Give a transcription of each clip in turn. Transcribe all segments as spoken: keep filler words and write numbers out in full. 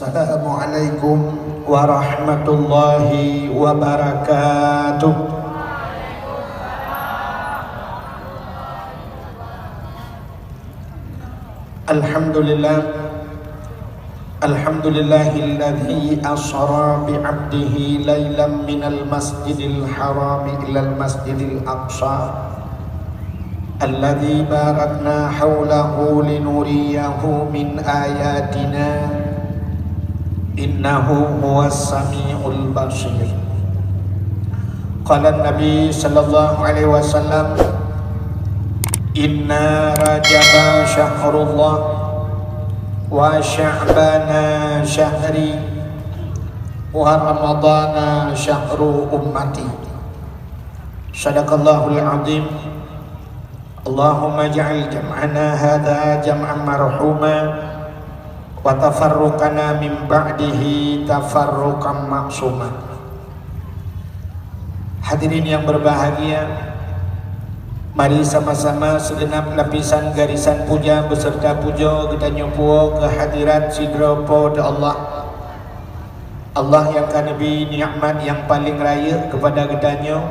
Assalamualaikum warahmatullahi wabarakatuh. Alhamdulillah. Alhamdulillahilladzi asra bi 'abdihi lailam minal masjidil harami ilal masjidil aqsa. Alladzi barakna haulahu linuriyahu min ayatina, innahu huwas samiul basir. Qala Nabi sallallahu alaihi wasallam, "Inna Rajaba syahrullah, wa Sya'bana syahri, wa Ramadana syahru ummati." Sadaqallahul azim. Allahumma ja'al jam'ana hadza jam'an marhuma, wa tafarruqana min ba'dihi tafarruqan ma'suma. Hadirin yang berbahagia, mari sama-sama segenap lapisan garisan puja beserta puja geutanyoe puwoe keu hadirat sidroe Po teu Allah. Allah nyang ka neubri nikmat nyang paleng rayeuk keupada geutanyoe.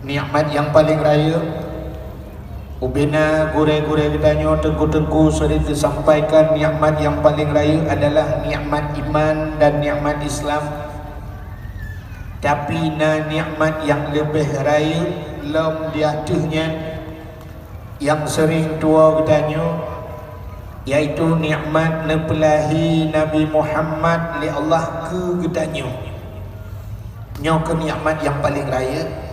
Nikmat nyang paleng rayeuk, ubena gurée-gurée geutanyoe, teungku-teungku, sering teusampaikan, nikmat nyang paleng rayeuk adalah nikmat iman dan nikmat Islam. Tapi na nikmat nyang leubeh rayeuk lom di ateueh nyan, nyang sering tuwoe geutanyoe, yaitu nikmat neupeulahi Nabi Muhammad lé Allah keu geutanyoe. Nyoe keuh nikmat nyang paleng rayeuk.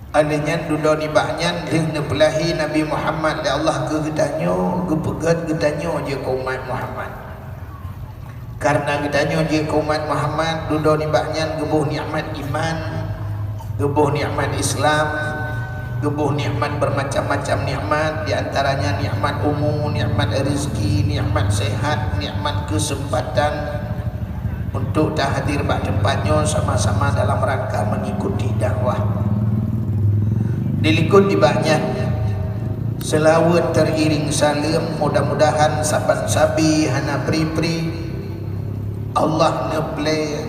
Óh lheueh nyan, dudoe nibak nyan lheueh neupeulahi Nabi Muhammad lé Allah keu geutanyoe, geupeugét geutanyoe jeuet keu umat Muhammad. Kareuna geutanyoe jeuet keu umat Muhammad, dudoe nibak nyan geuboh nikmat iman, geuboh nikmat Islam, geuboh nikmat bermacam-macam nikmat, di antaranya nikmat umu, nikmat rezeki, nikmat sehat, nikmat keuseumpatan untuk tahadir bak teumpat nyoe sama-sama dalam rangka mengikuti dakwah. Dilikot nibak nyan, seulaweuet teuiréng saleuem, mudah-mudahan saban sabe hana pri-pri Allah neuplé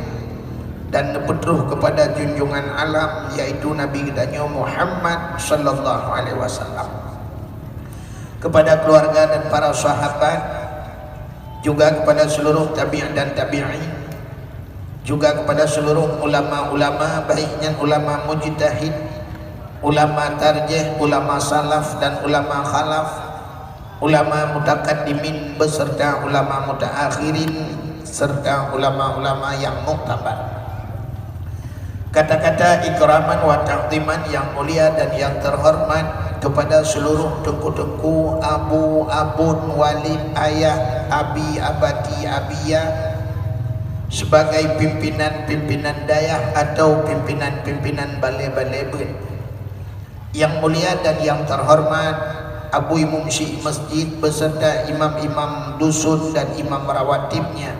dan neupeutroh keupada junjungan alam, yaitu Nabi geutanyoe Muhammad sallallahu alaihi wasallam, keupada keuluwarga dan para sahabat, juga keupada seuluruh tabi' dan tabi'in, juga keupada seuluruh ulama-ulama, baik nyan ulama mujtahid, ulama tarjih, ulama salaf dan ulama khalaf, ulama mutakaddimin beserta ulama mutaakhirin, serta ulama-ulama nyang muktabar. Kata-kata ikraman wa ta'ziman yang mulia dan yang terhormat kepada seluruh teungku-teungku, abu, abon, walid, ayah, abi, abati, abiya, sebagai pimpinan-pimpinan dayah atau pimpinan-pimpinan balé-balé beuet. Yang mulia dan yang terhormat Abu Imum Syik Masjid beserta imam-imam dusun dan imam rawatibnya.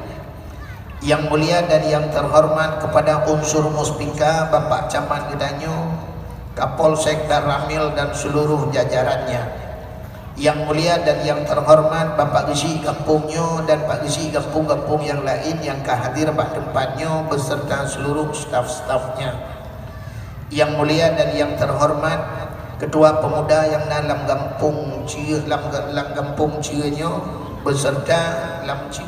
Yang mulia dan yang terhormat kepada unsur Muspika, Bapak Camat geutanyoe, Kapolsek dan Ramil dan seluruh jajarannya. Yang mulia dan yang terhormat Bapak Geuchik gampông nyoe dan Pak Geuchik gampông-gampông nyang laén nyang ka hadir bak teumpat nyoe beserta seluruh staf-stafnya. Yang mulia dan yang terhormat Ketua Pemuda nyang na lam gampông Cie, lam, lam gampông Cie nyoe beserta lam Cie,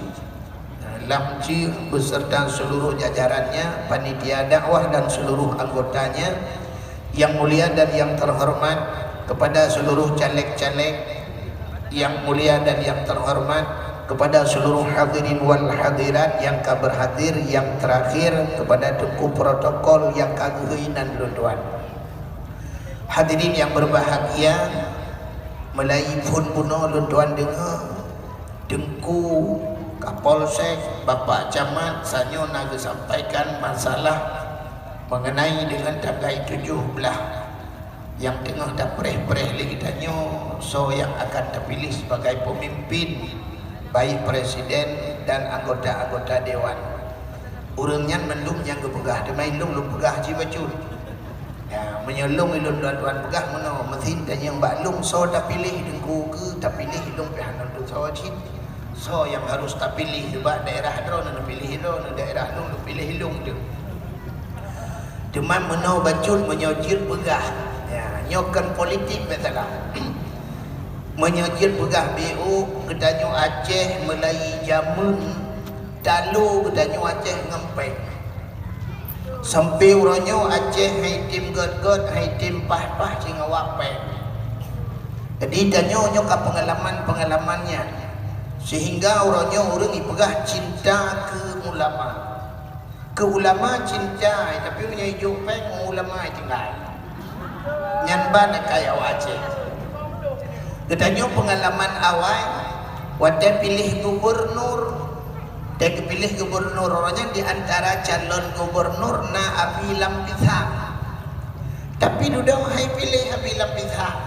lam Cie beserta seluruh jajarannya, panitia dakwah dan seluruh anggotanya. Yang mulia dan yang terhormat kepada seluruh caleg-caleg, yang mulia dan yang terhormat kepada seluruh hadirin wal hadirat yang ka berhadir, yang terakhir kepada teungku protokol nyang ka geuhôi nan lôn tuan. Hadirin yang berbahagia, meulayeue phon bunoe lôn tuan deungoe, Teungku Kapolsek, Bapak Camat, sanyoe na geusampaikan masalah mengenai dengan tanggai tujoh blaih nyang teungoh tapreh-preh lé geutanyoe, soe nyang akan tapiléh sebagai peumimpin, baik presiden dan anggota-anggota dewan. Ureuëng nyan mandum nyang geupeugah, teuma ilôn lôn peugah cit bacut. Ya, meunyoe lôn ilôn tuan-tuan peugah meunoe, meusin tanyong bak lôn, soe tapiléh teungku keu tapiléh, ilôn pih hana lôn soe cit. Soe nyang harôh tapiléh? Bak daerah droeneuh neupiléh droeneuh, daerah lôn neupiléh lôn teuh. Teuma meunoe bacut meunyoe jeuet peugah, ya, nyoe kon politik masalah. Meunyoe jeuet peugah B O, geutanyoe Aceh mulai jameun talo geutanyoe Aceh ngon péng. Sampoe uroe nyoe Aceh hai tem gét-gét, hai tem paih-paih singoh awak péng. Jadi tanyoe nyoe ka peungalaman-peungalaman nyan, sehingga uroe nyoe ureuëng jipeugah cinta keu ulama. Keu ulama cinta, tapi meunyoe ijok péng, ulama tinggai. Nyan ban kaya awak Aceh. Geutanyoe peungalaman awai, watée piléh gubernur, watée geupiléh gubernur, uroe nyan di antara calon gubernur na Abi Lam Pisang. Tapi dudoe hai piléh Abi Lam Pisang.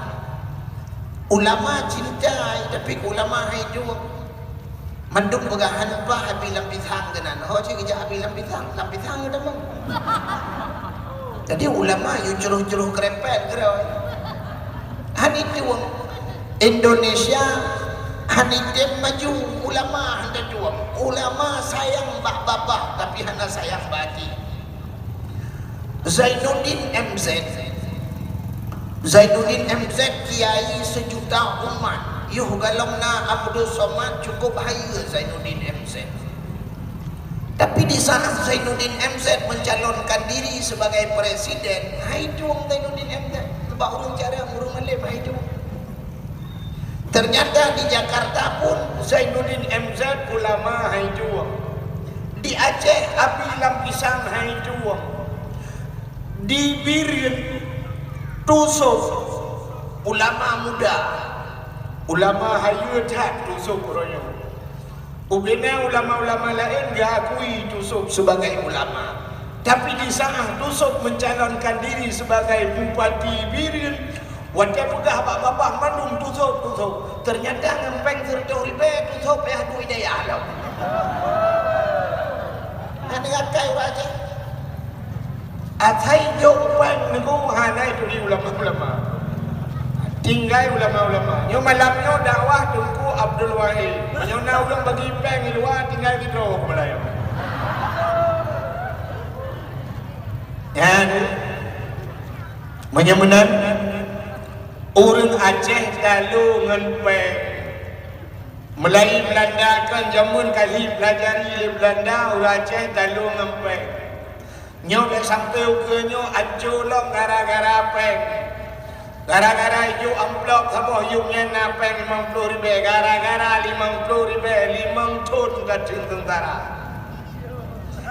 Ulama cinta, tapi ulama hai duek. Mandum peugah hana paih Abi Lam Pisang keunan. Ho cit geujak Abi Lam Pisang, Lam Pisang geutamong. Jadi ulama yue jroh-jroh keureumpet keudroe. Hana tueng. Indonesia hana tem maju, ulama hana tueng. Ulama sayang bak babah, tapi hana sayang bak até. Zainuddin M Z. Zainuddin M Z kiai seujuta umat. Yoh galom na Abdul Somad cukup hayeue Zainuddin M Z. Tapi di saat Zainuddin M Z mencalonkan diri sebagai presiden, hai tueng Zainuddin M Z. Sebab ureuëng carông, ureuëng malém hai tueng. Ternyata di Jakarta pun Zainuddin M Z ulama hai tueng. Di Aceh Abi Lam Pisang hai tueng. Di Bireuen Tu Sop ulama muda. Ulama hayeue that Tu Sop uroe nyoe. Ubena ulama-ulama laén geuakui Tu Sop sebagai ulama. Tapi di saat Tu Sop mencalonkan diri sebagai bupati Bireuen, watée peugah bak babah mandum Tu Sop, Tu Sop. Ternyata ngon péng sireutôh ribée Tu Sop payah duek dayah lom. Hana akai ureuëng Aceh. Asai jok péng nyoe hana ituri ulama-ulama. Tinggai ulama-ulama. Nyoe malam nyoe dakwah Teungku Abdul Wahid. Nyoe na ureuëng bagi péng di luwa, tinggai sidroe keubeulayan. Nyan, meunyoe meunan, ureuëng Aceh talo ngon péng. Mulai Beulanda kon jameun ka jipeulajari lé Beulanda, ureuëng Aceh talo ngon péng. Nyoe bék sampoe ukeue nyoe ancô lom gara-gara péng. Gara-gara ijok amplop saboh yuem nyan na péng limong ploh ribée, gara-gara limong ploh ribée limong thon ka teungeut seungsara.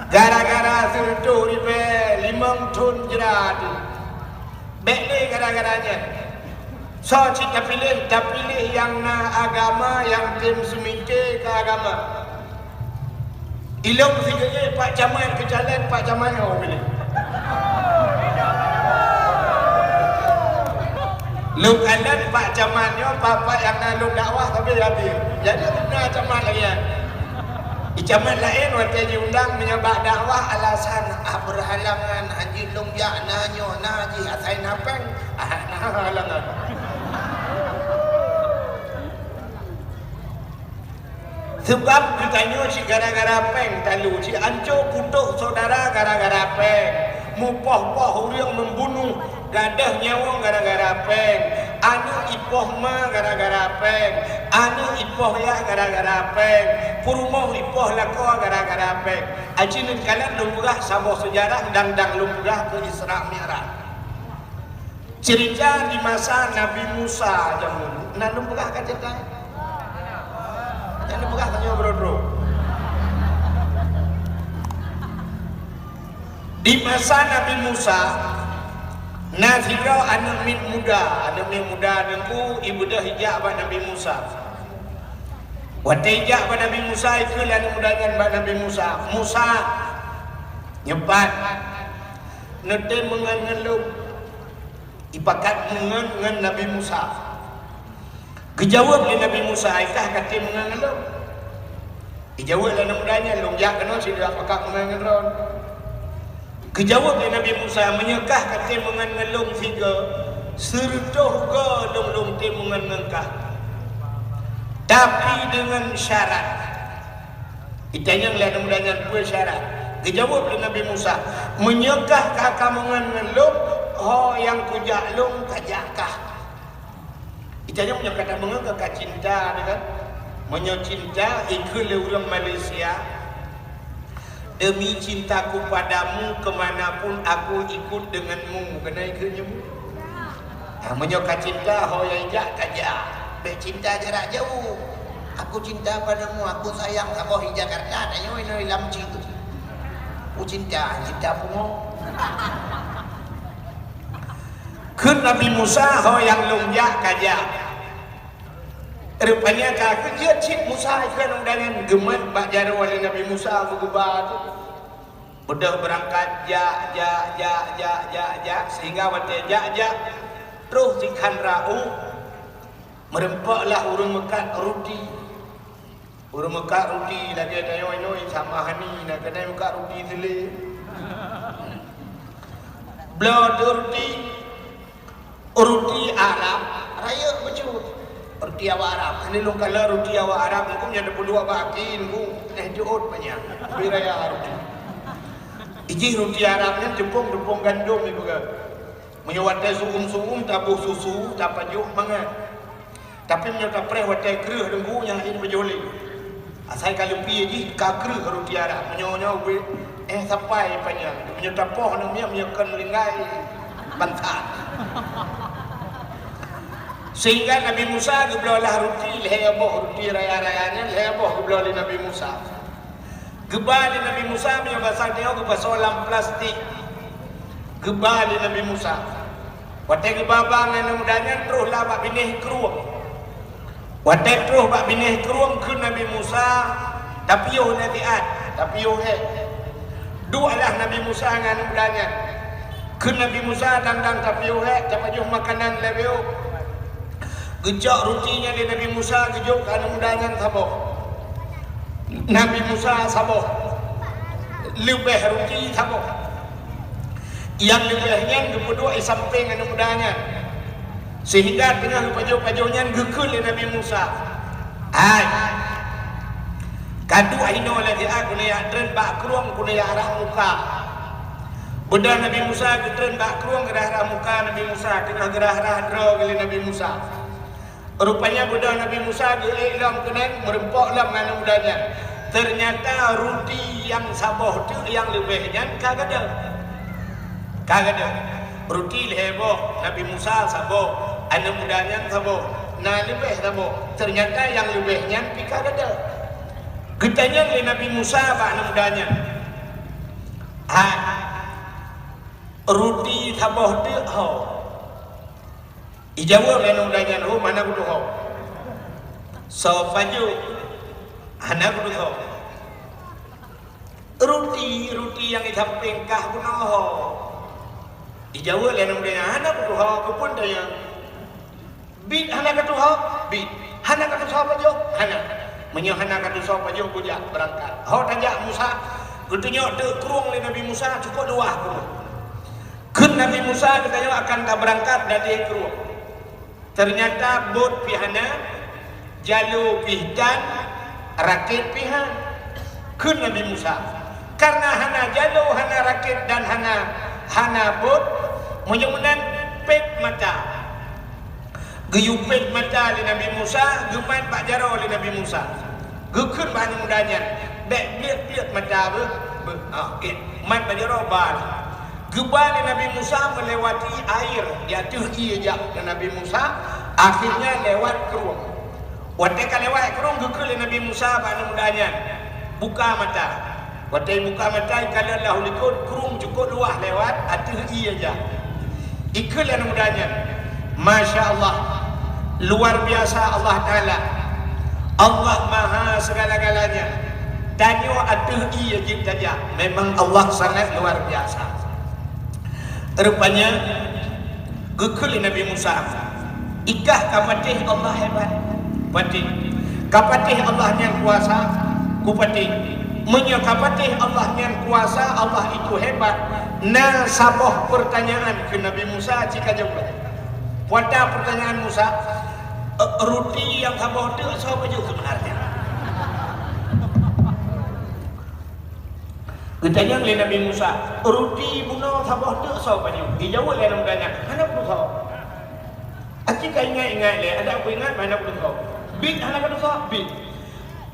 Gara-gara sireutôh ribée limong thon jrat. Bék lé gara-gara nyan. Soe cit tapiléh, tapiléh nyang na agama, nyang tem seumike keu agama. Ilôn sigeue Pak Camat keu caleg, Pak Camat nyoe piléh. Lôn kalon Pak Camat nyoe, Pak-pak nyang na lôn dakwah sabe hadir. Jadi na camat lagée nyan. Di camat laén watée jiundang meunyoe bak dakwah alasan, ah, beurhalangan, hanjeuet lôn jak, na nyoe, na jih, asai na péng, ah, na halangan. Seubab geutanyoe cit gara-gara péng talo, cit ancô putôh syedara gara-gara péng, mupoh-poh ureuëng, meubunoh gadôh nyawöng gara-gara péng, aneuëk ipoh ma gara-gara péng, aneuëk ipoh yah gara-gara péng, peurumoh ipoh lakoe gara-gara péng. Aci neukalon lôn peugah saboh seujarah dan, dan lôn peugah keu Isra Mi'raj. Cerita di masa Nabi Musa jameun, na lôn peugah ka cerita nyan? Nyang lôn peugah tanyoe droe-droe. Di masa Nabi Musa, na sidroe aneuëk miet muda, aneuëk miet muda Teungku, ibeudôh ijak bak Nabi Musa. Watée ijak bak Nabi Musa, ikheun lé aneuëk muda nyan bak Nabi Musa, "Musa, nyoe pat, neutem meungon ngon lôn." Ipakat meungon ngon Nabi Musa. Geujaweueb lé Nabi Musa, "Ai kah ka tem meungon ngon lôn?" Ijaweueb lé aneuëk muda nyan, "Lôn jak keunoe sidroe pakat meungon ngon droen." Geujaweueb lé Nabi Musa, "Meunyoe kah ka tem meungon ngon lôn sigoe, sireutôh goe lôn, lôn tem meungon ngon kah." Tapi deungon syarat. Itanyong lé aneuk muda nyan, "Peue syarat?" Geujaweueb lé Nabi Musa, "Meunyoe kah ka kamoe ngon lôn, ho nyang kujak lôn kajak kah." Itanyong, "Meunyoe ka tameungon ka, ka cinta, kan? Meunyoe cinta, ikheun lé ureuëng Malaysia, 'Demi cintaku padamu, ke mana pun aku ikut denganmu.' Keuneuk ikheun nyoe." Ah, meunyoe ka cinta, ho nyang jak, kajak. Bék cinta jarak jauh. "Aku cinta padamu, aku sayang," saboh di Jakarta, tanyoe inoe lam cit. "Aku cinta, cinta pungo." Kheun Nabi Musa, "Ho nyang lôn jak, kajak." Rupanya ka keuh jeuet cit Musa ikheun aneuk muda nyan, geumat bak jaroe lé Nabi Musa, geuba teuh. Beudôh beurangkat jak, jak, jak, jak, jak, jak, sehingga watée jak, jak, troh sikhan rot, meureumpok lah ureuëng meukat ruti. Ureuëng meukat ruti lagée tanyoe inoe sama hani, na keuneuk meukat ruti seulé. Bloe teuh ruti, ruti Arab, rayeuk bacut. Ruti awak Arab. Ini lôn kalon ruti awak Arab, huköm nyang teupeuduek bak aki, huköm eh jeuet panyang. Beu raya ruti. Ijih ruti Arab nyan teupông-teupông gandom ipeugah. Meunyoe watée su'um-su'um taboh susu, tapajoh mangat. Tapi meunyoe tapreh watée kreueh deungku nyan hana jipajoh lé. Asai ka leupie jih ka kreueh ruti Arab. Meunyoe nyoe wéh, eh, sapai panyang. Meunyoe tapoh aneuk miet, meunyoe kon linggai, bantat. Sehingga Nabi Musa geubloe lah ruti lhée boh, ruti raya-raya nyan lhée boh geubloe lé Nabi Musa. Geuba lé Nabi Musa, meunyoe basa tanyoe geupasoe lam plastik. Geuba lé Nabi Musa. Watée geuba-ba ngon aneuk muda nyan, troh lah bak binéh krueng. Watée troh bak binéh krueng, kheun Nabi Musa, "Tapiôh nasihat, tapiôh hék." Duek lah Nabi Musa ngon aneuk muda nyan. Kheun Nabi Musa, "Dang-dang tapiôh hék, tapajoh makanan lé beuh." Geucok ruti nyan lé Nabi Musa, geujok keu aneuk muda nyan saboh. Nabi Musa saboh. Leubeh ruti saboh. Nyang leubeh nyan geupeuduek di sampéng aneuk muda nyan. Sehingga teungoh geupajoh-pajoh nyan geukheun lé Nabi Musa, "Hai, ka duek hinoe lagée nyan, keuneuk jak treun bak krueng, keuneuk jak rhah muka." Beudôh Nabi Musa geutreun bak krueng, geurhah-rhah muka Nabi Musa, teungoh geurhah-rhah droe lé Nabi Musa. Rupanya beudôh Nabi Musa geuék lom keunan, meureumpok lom ngon aneuk muda nyan. Teunyata ruti nyang saboh teuk nyang leubeh nyan ka gadôh. Ka gadôh. Ruti lhée boh, Nabi Musa saboh, aneuk muda nyan saboh, na leubeh saboh. Teunyata nyang leubeh nyan pih ka gadôh. Geutanyong lé Nabi Musa bak aneuk muda nyan, "Hai, ruti saboh teuk ho?" Ijaweueb lé aneuk muda nyan, "Hom, hana kutuho." "Soe pajoh?" "Hana kutuho." "Ruti, ruti nyang di sampéng kah bunoe ho?" Ijaweueb lé aneuk muda nyan, "Hana kutuho, keupeue tanyong?" "Biet hana katuho?" "Biet." "Hana katusoe pajoh?" "Hana." "Meunyoe hana katusoe pajoh, beujak beurangkat." Ho tajak Musa, geutunyok teuk krueng lé Nabi Musa, cukôp luwah krueng. Kheun Nabi Musa, "Geutanyoe akan tabeurangkat dari krueng." Teunyata bot pih hana, jalo pih tan, rakét pih han. Kheun Nabi Musa, "Kareuna hana jalo, hana rakét dan hana, hana bot, meunyoe meunan pét mata." Geuyue pét mata lé Nabi Musa, geumat bak jaroe lé Nabi Musa. Geukheun bak aneuk muda nyan, "Bék bliek-bliek mata beuh, beuh, ah, oke." Mat bak jaroe ba. Geuba lé Nabi Musa meulewati air, di ateueh ié jak lé Nabi Musa, akhirnya lewat krueng. Watée ka lewat krueng, geukheun lé Nabi Musa bak aneuk muda nyan, "Buka mata." Watée buka mata, ikalon lam likot, krueng cukôp luwah lewat ateueh ié jak. Ikheun lé aneuk muda nyan, "Masya Allah, luar biasa Allah Taala. Allah Maha segala-galanya. Tanyoe ateueh ié jeuet tajak. Memang Allah sangat luar biasa." Rupanya, geukheun lé Nabi Musa, "Ikah ka patéh Allah hebat?" "Patéh." "Ka patéh Allah nyan kuasa?" "Kupatéh." "Meunyoe ka patéh Allah nyan kuasa, Allah itu hebat, na saboh peurtanyaan," kheun Nabi Musa, "ci kajaweueb." "Peue ata peurtanyaan Musa?" Eh, ruti nyang saboh teuk soe pajoh seubeunarnya? Geutanyong lé Nabi Musa, "Ruti bunoe saboh teuk soe pajoh?" Geujaweueb lé aneuk muda nyan, "Hana kutusoe." Aci ka ingat-ingat lé, adak kuingat hana kutusoe. Bit hana kutusoe, bit.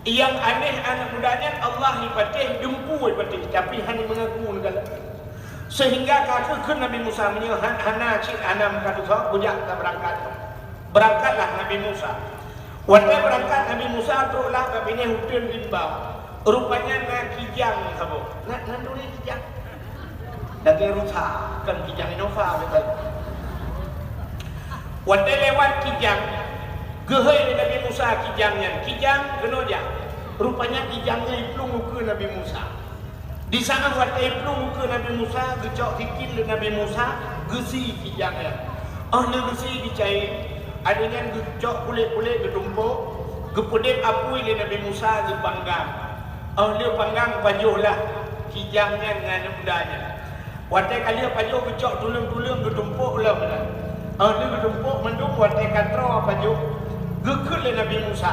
Nyang aneh aneuk muda nyan Allah jipatéh, dumpeue jipatéh, tapi hana jimeungaku neukalon. Sehingga ka kheun Nabi Musa, "Meunyoe han-, hana cit hana meukadusoe, kujak tabeurangkat." Beurangkatlah Nabi Musa. Watée beurangkat Nabi Musa troklah bak binéh uteuen rimba. Rupanya na kijang saboh. Na, na turi kijang. Lagée rusa, kon kijang Innova beutôi. Watée lewat kijang, geuhôi lé Nabi Musa kijang nyan. Kijang keunoe jak. Rupanya kijang nyan jiplueng ukeue Nabi Musa. Di saát watée jiplueng ukeue Nabi Musa, geucok sikin lé Nabi Musa, geusie kijang nyan. Óh lheueh geusie geucai, adoe nyan geucok kulét-kulét geutumpôk, geupeudeb apui lé Nabi Musa geupanggang. Óh lheueh panggang pajoh lah kijang nyan ngon aneuk muda nyan. Watée ka lheueh pajoh geucok tuleueng-tuleueng geutumpôk lom nyan. Óh lheueh geutumpôk mandum watée ka troe pajoh, geukheun lé Nabi Musa,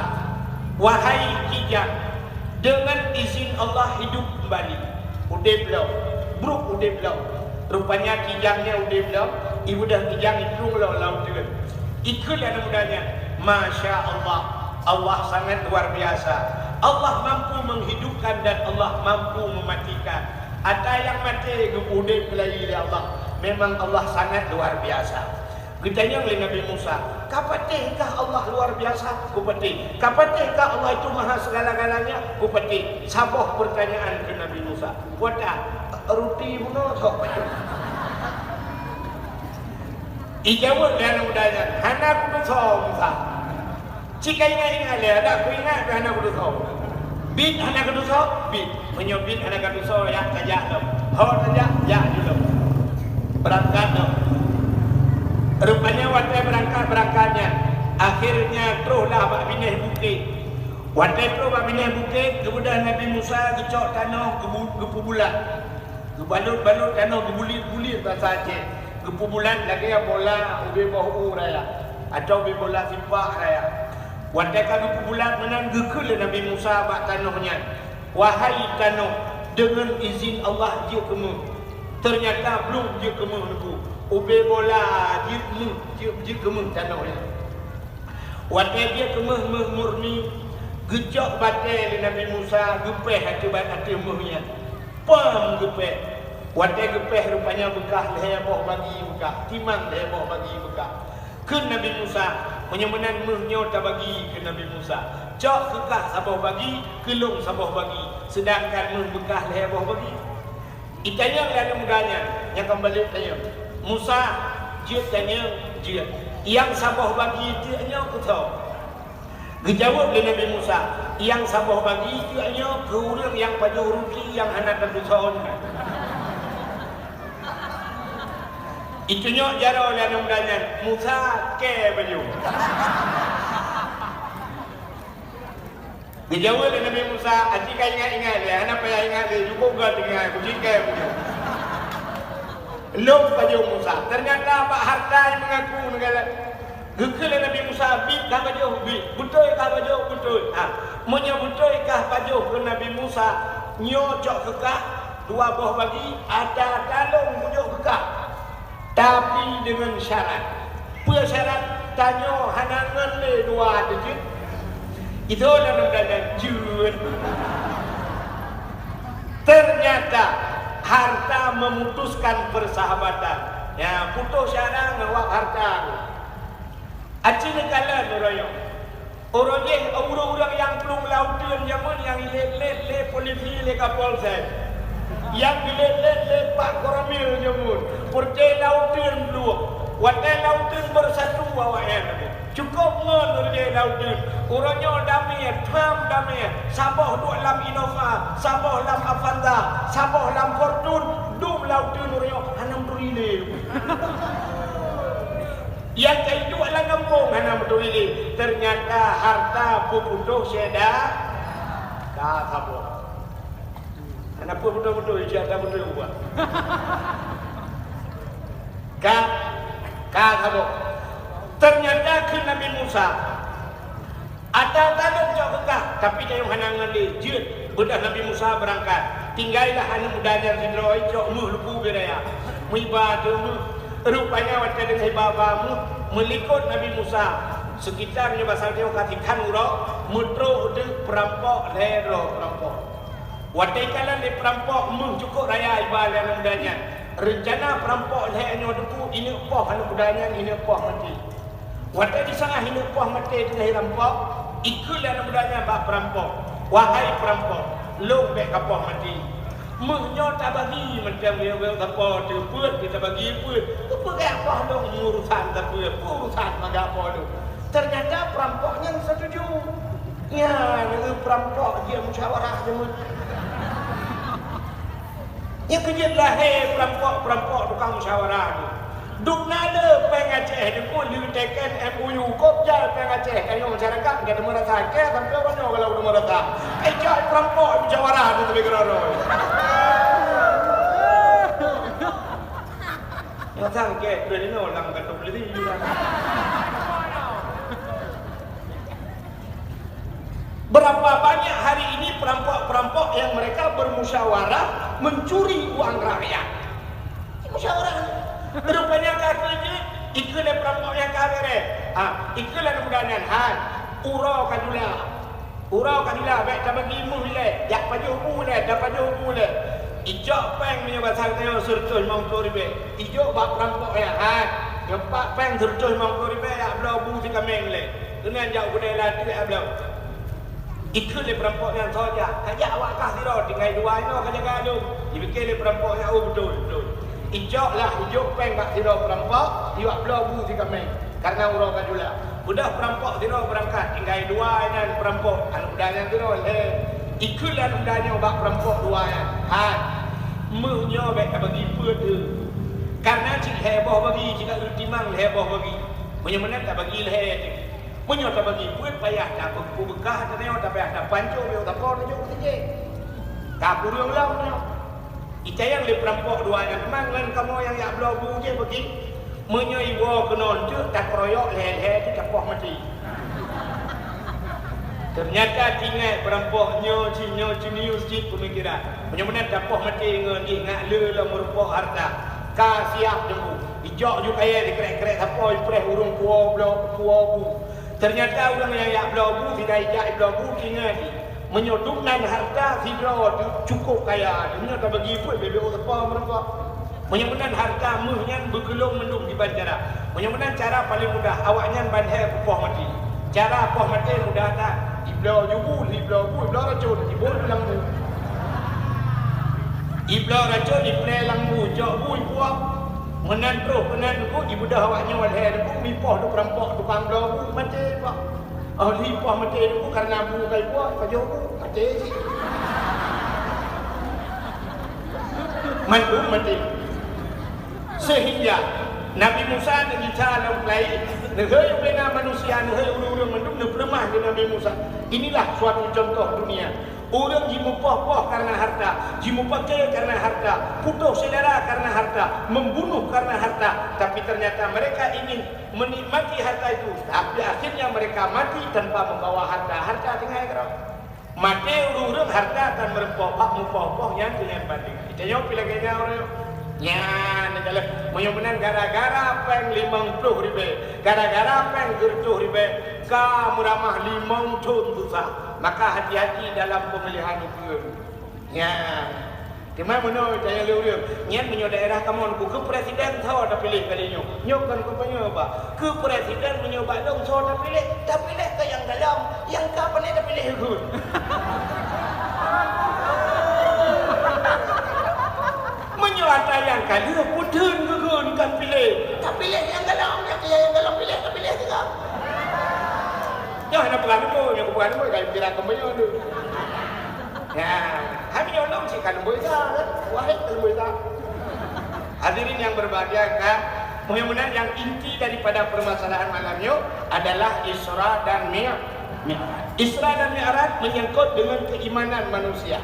"Wahai kijang, deungon izin Allah hidup keumbali, udeb lom, brok udeb lom." Rupanya kijang nyan udeb lom, ibeudôh kijang iplueng lom lam uteuen. Ikheun lé aneuk muda nyan, "Masya Allah, Allah sangat luar biasa. Allah mampu menghidupkan dan Allah mampu mematikan. Ata nyang maté geupeuudeb keulayi lé Allah. Memang Allah sangat luar biasa." Geutanyong lé Nabi Musa, "Ka patéh kah Allah luar biasa?" "Kupatéh." "Ka patéh kah Allah itu maha segala-galanya?" "Kupatéh." Saboh peurtanyaan keu Nabi Musa. Watée ruti bunoe soe pajoh? Ijaweueb lé aneuk muda nyan, "Hana kutusoe, Musa." Cit ka ingat-ingat lé, adak kuingat pih hana kutusoe. "Bit hana kutusoe?" "Bit." "Meunyoe bit hana kutusoe, jak tajak lom." Ho tajak, jak ju lom. Beurangkat lom. Rupanya watée beurangkat-beurangkat nyan, akhirnya troh lah bak binéh bukét. Watée troh bak binéh bukét, geubeudôh Nabi Musa geucok tanoh geubu-, geupeubulat. Geubalot-balot tanoh geubulit-bulit basa Aceh. Geupeubulat lagée bola ubé boh u raya, atawa ubé bola sipak raya. Watée ka geupeubulat meunan geukheun lé Nabi Musa bak tanoh nyan, "Wahai tanoh, deungon izin Allah jeuet keu méuh." Teunyata blong jeuet keu méuh neuku. Ubé bola jeuet méuh, jeuet, jeuet keu méuh tanoh nyan. Watée jeuet keu méuh, méuh murni, geucok batée lé Nabi Musa, geupéh ateueh ba-, ateueh méuh nyan. Pam geupéh. Watée geupéh rupanya beukah lhée boh bagi beukah, timang lhée boh bagi beukah. Kheun Nabi Musa, "Meunyoe meunan méuh nyoe tabagi keu Nabi Musa. Cok keu kah saboh bagi, keu lôn saboh bagi, seudangkan méuh beukah lhée boh bagi." Itanyong lé aneuk muda nyan, nyang ka balek tanyong, "Musa, jeuet tanyong?" "Jeuet." "Nyang saboh bagi teuk nyoe keu soe?" Geujaweueb lé Nabi Musa, "Nyang saboh bagi teuk nyoe keu ureuëng nyang pajoh ruti nyang hana tatusoe nyan." Itunyok jaroe lé aneuk muda nyan, Musa kée pajoh. Geujaweueb lé Nabi Musa, "Aci ka ingat-ingat lé, hana payah ingat lé, cukup gét ingat, kucike pujoe." Lom pajoh Musa. Teunyata bak hareuta nyang meungaku neugala. Geukheun lé Nabi Musa, "Bit kah pajoh?" "Bit." "Beutôi kah pajoh?" "Beutôi." "Ah, meunyoe beutôi kah pajoh keu Nabi Musa, nyoe cok keu kah dua boh bagi, ata-ata lôn kujok keu kah." Tapi deungon syarat. Peue syarat? Tanyoe hana ngon lé dua teuh jeuet. Itu lom dan jeuet. Ternyata harta memutuskan persahabatan. Ya, putus syara ngon wak harta. Aci neukalon uroe nyoe. Uroe jéh, ureuëng-ureuëng nyang plueng lam uteuen jameun nyang ilét-lét lé polisi, lé Kapolsek. Nyang geulét-lét lé Pak Koramil jameun. Peureté lam uteuen plueng. Watée lam uteuen beusatu awaknyan. Cukôp ngon uroe jéh lam uteuen. Uroe nyoe damé, tham damé. Saboh duek lam Innova, saboh lam Avanza, saboh lam Fortuner, dum lam uteuen uroe nyoe hana meuturi lé. Nyang ka iduek lam gampông hana meuturi lé. Ternyata harta peuputôh syedara ka saboh. Hana peue beutôi-beutôi, syedara beutôi ubah. Ka, ka saboh. Ternyata kheun Nabi Musa, Tanyoe cok keu kah, tapi tanyoe hana ngon lé. Jeuet, beudôh Nabi Musa beurangkat. Tinggailah aneuk muda nyan sidroe, cok meuh lupu beu raya. Meuiba teumeuh. Rupanya watèe deungon iba-ba meuh, meulikot Nabi Musa. Sekitar nyoe basa tanyoe ka tikhan uroe, meutrok teuk peurampok lhèe droe peurampok. Watèe ikalon lé peurampok meuh cukôp raya iba lé aneuk muda nyan. Reuncana peurampok lhèe nyoe teupeu ineuk poh aneuk muda nyan, ineuk poh maté. Watèe jisangaih ineuk poh maté teungoh irampok, ikheun lé aneuk muda nyan bak peurampok, "Wahai peurampok, lôn bèk kapoh maté. Meuh nyoe tabagi mantong bèk-bèk sapo teupeu, tabagi peuet. Keupeugah poh lôn urusan sapeue, urusan meugapo lôn." Teunyata peurampok nyan satuju. Nyan, peurampok jeuet musyawarah jeuet. Nyan keuh jeuet lahé peurampok-peurampok tukang musyawarah tu. Dum na le péng Aceh deungon leuteukén M O U, kop jai péng Aceh, tanyoe masyarakat ka teumeurasa, kèe sampoe uroe nyoe ka lheueh teumeurasa. Ai cok peurampok musyawarah tu leubeh keudroe. Nyang sang kèe, udah linoe lam kantong polisi. Berapa banyak hari ini perampok-perampok yang mereka bermusyawarah mencuri uang rakyat? Musyawarah. Rupanya ka keuh jeuet, ikheun lé perampok nyang ka beureh. Ah, ikheun lé aneuk muda nyan, "Hai, uroe ka jula. Uroe ka jula, bèk tabagi meuh ilèe, jak pajoh bu ilèe, tapajoh bu ilèe." Ijok péng meunyoe basa geutanyoe sireutôh limong ploh ribèe. Ijok bak perampok nyan, "Hai, nyoe pat péng sireutôh limong ploh ribèe, jak bloe bu sikaméng ilèe." Keunan jak u keudè lateuek abloe. Ikheun lé peurampok nyan, "Soe jak?" "Ka jak awak kah sidroe, tinggai dua inoe ka jaga lôn." Jipike lé peurampok nyan, "Oh, beutôi, beutôi." Ijok lah, ijok péng bak sidroe peurampok, iwak bloe bu sikaméng, karena uroe ka jula. Beudôh peurampok sidroe beurangkat, tinggai dua inan peurampok, aneuk muda nyan sidroe lhèe. Ikheun lé aneuk muda nyoe bak peurampok dua nyan, "Hai, meuh nyoe bèk tabagi peuet teuh, karena cit lhèe boh bagi, cit ka timang lhèe boh bagi. Meunyoe meunan tabagi lhèe teuh." Meunyoe tabagi peuet payah tapeubeukah, tanyoe tapayah tapancok, meunyoe tapo neujok keu sijé. Ka kureueng lom nyoe. Itanyong lé peurampok dua nyan, "Mang ngon kamoe nyang jak bloe bu jih bagi? Meunyoe iwoe keunoe teuk takeroyok lhèe-lhèe teuh tapoh maté." Teunyata tinggai peurampok nyoe cit, nyoe jenius cit peumikeran. Meunyoe meunan tapoh maté ngon jih ngat le lom meurumpok hareuta. Ka siab teungku. Ijok ju kayèe dikrek-krek sapo ipreh ureueng tuwoe bloe, tuwoe bu. Teunyata ureueng nyang jak bloe bu, sira ijak bloe bu, ingat jih, meunyoe dum nan hareuta sidroe teuh cukôp kaya, meunyoe tabagi peuet bèk-bèk sapo meureumpok. Meunyoe meunan hareuta meuh nyan beukeulông mandum kiban cara. Meunyoe meunan cara paleng mudah, awaknyan ban lhèe kupoh maté. Cara poh maté mudah that. Ibloe ju bu, ibloe bu, ibloe racôn, ibuet lam bu. Ibloe racôn, ipreh lam bu, jok bu, ipuap. Meunan troh, meunan teungku, ibeudôh awaknyoe lhèe teungku, mipoh dum peurampok tukang bloe bu, maté, Pak. Oh, lipoh maté teungku, karena bu kai buah, pajoh bu, maté cit. Mandum maté. Sehingga Nabi Musa neugisa lam peulai, neuhôi ubena manusia, neuhôi ureueng-ureueng mandum neupeuleumah lé Nabi Musa. Inilah suatu contoh dunia. Ureueng jimupoh-poh karena harta, jimupakè karena harta, putôh syedara karena harta, membunuh karena harta, tapi ternyata mereka ingin menikmati harta itu, tapi akhirnya mereka mati tanpa membawa harta. Harta tinggai keudroe. Maté ureueng-ureueng harta tan meurumpok bak mupoh-poh nyan keu nyan banding. Tanyoe pih lagèe nyan ureueng. Nyan, kalau meunyoe meunan gara-gara péng limong ploh ribèe, gara-gara péng sireutôh ribèe, ka meuramah limong thon susah. Maka hati-hati dalam pemilihan ureueng. Nyan. Teuma meunoe tanyong lé ureueng, nyan meunyoe daerah kamoe keu presiden soe tapiléh kali nyoe? Nyoe kon kampanye, Pak. Keu presiden meunyoe bak lôn soe tapiléh, tapiléh keu nyang galom, nyang ka pandai tapiléh kheun. Meunyoe atra nyang ka lheueh peutheun keu kheun kan piléh, tapiléh nyang galom, nyang keu nyang galom piléh, tapiléh juga. Nyoe hana peugah leumo, nyoe peugah leumo, ka kira kampanye tu. Ya, hai meunyoe lôn cit ka leumbôi sa, kan? Wahid ka leumbôi sa. Hadirin yang berbahagia, kan? Mudah-mudahan yang inti daripada permasalahan malam nyoe adalah Isra dan Mi-, Mi'raj. Isra dan Mi'raj menyangkut dengan keimanan manusia.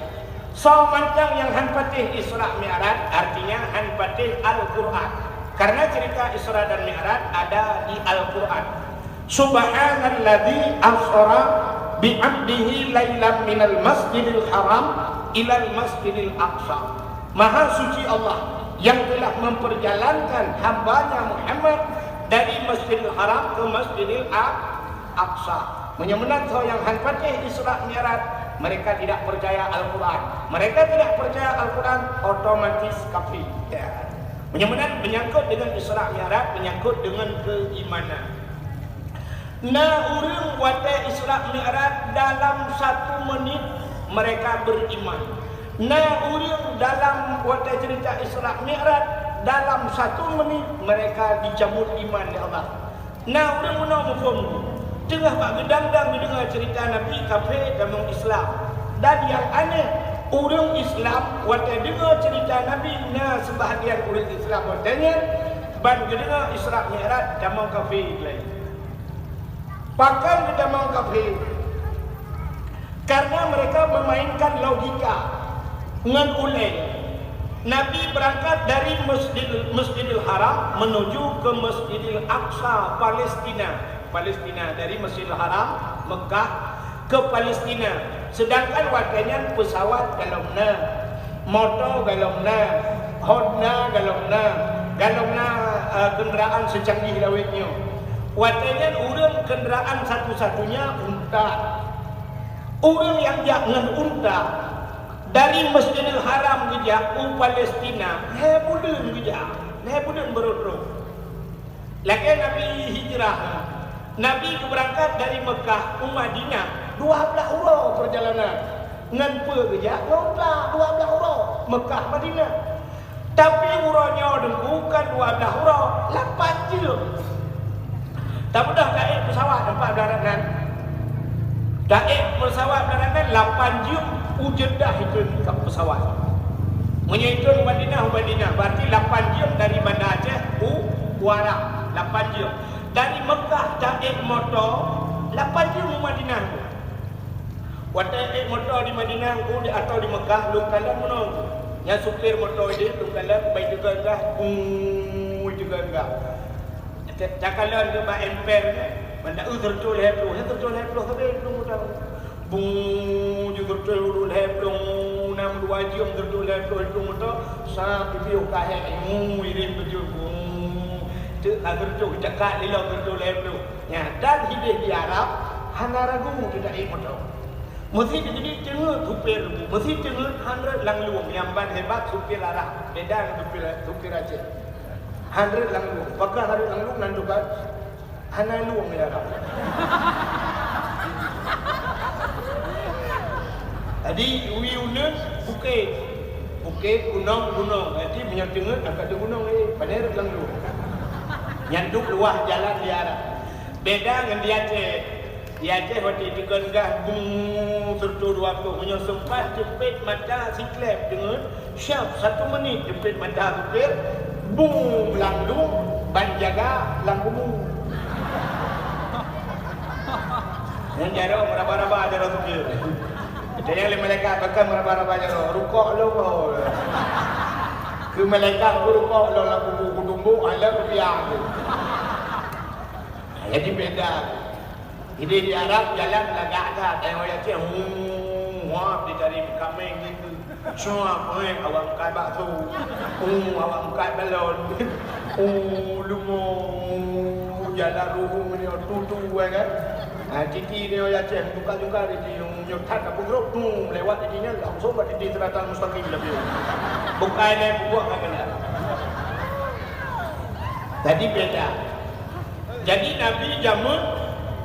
Soe mantong nyang han patéh Isra Mi'raj, artinya han patéh Al-Quran. Karena cerita Isra dan Mi'raj ada di Al-Quran. Subhanalladzi asra Bi'abdihi lailan minal masjidil haram ilal masjidil aqsa. Maha suci Allah yang telah memperjalankan hambanya Muhammad dari Masjidil Haram ke Masjidil A-, Aqsa. Meunyoe meunan soe nyang han patéh Isra Mi'raj, mereka tidak percaya Al-Quran. Mereka tidak percaya Al-Quran, otomatis kafir. Ya. Meunyoe meunan menyangkut dengan Isra Mi'raj, menyangkut dengan keimanan. Na ureuëng watée Isra Mi'raj dalam satu menit mereka beriman. Na ureuëng dalam watée cerita Isra Mi'raj dalam satu menit mereka dicabut iman lé Allah. Na ureuëng meunoe muphom teungoh bak geudang-dang geudeungoe cerita Nabi kafé tamong Islam. Dan nyang aneh, ureuëng Islam watée deungoe cerita Nabi, na seubahagian ureuëng Islam watée nyan ban geudeungoe Isra Mi'raj tamong kafé lé. Pakon geutamong kafé? Karena mereka memainkan logika ngon ulée. Nabi berangkat dari Masjidil, Masjidil Haram menuju ke Masjidil Aqsa, Palestina. Palestina, dari Masjidil Haram, Mekah, ke Palestina. Sedangkan watée nyan pesawat galom na, moto galom na, Honda galom na, galom na, eh, kenderaan secanggih lawét nyoe. Watée nyan ureuëng kenderaan satu-satunya unta. Ureuëng nyang jak ngon unta dari Masjidil Haram geujak u Palestina, lhée buleuen geujak, lhée buleuen beurot-rot. Lagée Nabi hijrah, Nabi geubeurangkat dari Mekah u Madinah dua blaih uroe peurjalanan. Ngon peue geujak? Ngon unta, dua blaih uroe, Mekah Madinah. Tapi uroe nyoe Teungku kon dua blaih uroe, lapan jeuem. Tabeudôh taék pesawat teumpat darat nan. Taék pesawat darat nan lapan jeuem u Jeddah itu ka pesawat. Meunyoe itu u Madinah, u Madinah, berarti lapan jeuem dari Banda Aceh u, u Arab, lapan jeuem. Dari Mekah taék moto, lapan jeuem u Madinah. Watée ék moto di Madinah Teungku, di, atau di Mekah, lôn kalon meunoe. Nyang supir moto ideh, lôn kalon, bai teugeun gah, buu, teugeun gah. Ta-, takalon keu bak emper nyan, banda, "Uh, seureutôh lhée ploh, eh, seureutôh lhée ploh sabe lôn moto." Buu, ju seureutôh lhée ploh, nam dua jeuem seureutôh lhée ploh lôn moto, sa pipiôh ka hék, buu, irem beujeuet, buu. Teuk ka seureutôh, cakak lilong seureutôh lhée ploh. Nyan, dan hideh di Arab, hana ragu teudaék moto. Meusi teungeut teungeut supir, meusi teungeut han rhot lam lueng, nyang ban hebat supir Arab, beda ngon supir, supir Aceh. Han rhot lam lueng, pakon han rhot lam lueng nan tuban, hana lueng di Arab. Jadi, wie uneuen bukét, bukét, gunong, gunong. Jadi, meunyoe teungeut, angkat di gunong, eh, pane rhot lam lueng. Nyan duek luwah jalan di Arab. Beda ngon di Aceh. Di Aceh watée teugeun gah bung seureutôh dua ploh, meunyoe seumpat ceupet mata siklep deungon, siap satu menit ceupet mata supir, bung lam lueng, ban jaga lam kubu. Nyan jaroe meuraba-raba jaroe supir. Tanyong lé malaikat, "Pakon meuraba-raba jaroe?" "Rukok lôn." Keu malaikat, "Rukok lôn lam kubu, kutumbok, hana kupiah." Jadi beda. Jadi di Arab jalan lagak that, tayong Aceh, huu, huap di tari kaméng gitu. Semua pengek awak meukat bakso. Huu, awak meukat balon. Huu, lumo, jalan ruhung ni, tutu, eh, kan? Ha, titi ni, oh, Aceh, buka-buka titi, nyok that, apa grup, tu, lewat titi ni, langsung bak titi siratal mustaqim, tapi bukan, eh, buat kan, kan? Jadi beda. Jadi, Nabi jameun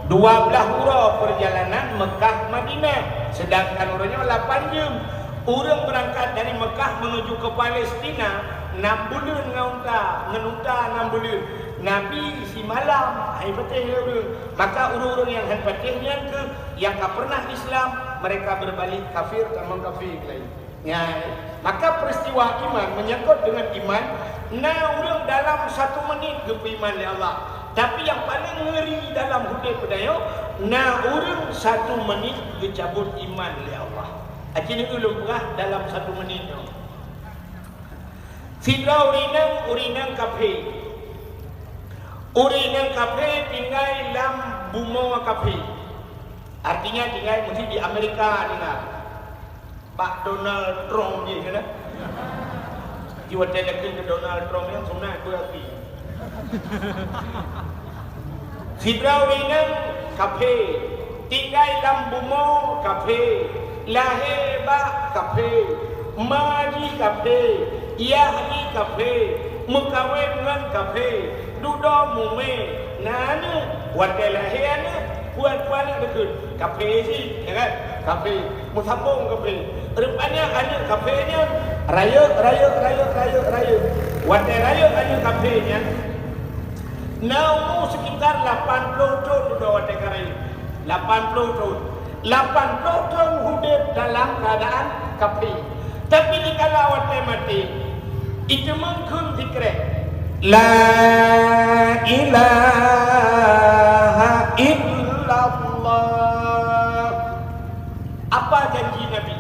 dua blaih uroe peurjalanan Meukah Madinah, seudangkan uroe nyoe lapan jeuem. Ureuëng beurangkat dari Meukah meunuju keu Palestina nam buleuen ngon unta, ngon unta nam buleuen. Nabi simalam han patéh lé ureuëng. Maka ureuëng-ureuëng nyang han patéh nyan kheueh nyang ka peureunah Islam, mereka beubalik kafir tamong kafir lagi. Nyan, maka peuristiwa iman, menyangkut deungon iman, na ureuëng dalam satu menit geupeuiman lé Allah. Tapi nyang paleng ngeuri dalam udeb geutanyoe, na ureuëng satu menit geucabot iman lé Allah. Aci nyoe ulôn peugah dalam satu menit nyoe. Sidroe ureuëng inong, ureuëng inong kafé. Ureuëng inong kafé tinggai lam bumoe kafé. Artinya tinggai meusti di Amerika tinggai. Bak Donald Trump jih keunan. Jiwatée lakée keu Donald Trump nyang sunat beuapi. Sidroe ureuëng inong kafé, tinggai lam bumoe kafé, lahé bak kafé, ma jih kafé, yah jih kafé, meukawen ngon kafé, dudoe mumé, na aneuëk, watée lahé aneuëk, puan-puan aneuëk deukeue, kafé jih, ya kan? Kafé, meusambong kafé. Rupanya aneuëk kafé nyan rayeuk, rayeuk, rayeuk, rayeuk, rayeuk. Watée rayeuk aneuëk kafé nyan, na umu sekitar lapan ploh thon dudoe watée ka rayeuk. Lapan ploh thon. Lapan ploh thon udeb dalam keuadaan kafé. Tapi dikala watée maté, iteumeung kheun sikreh, "La ilaha illallah." Apa janji Nabi?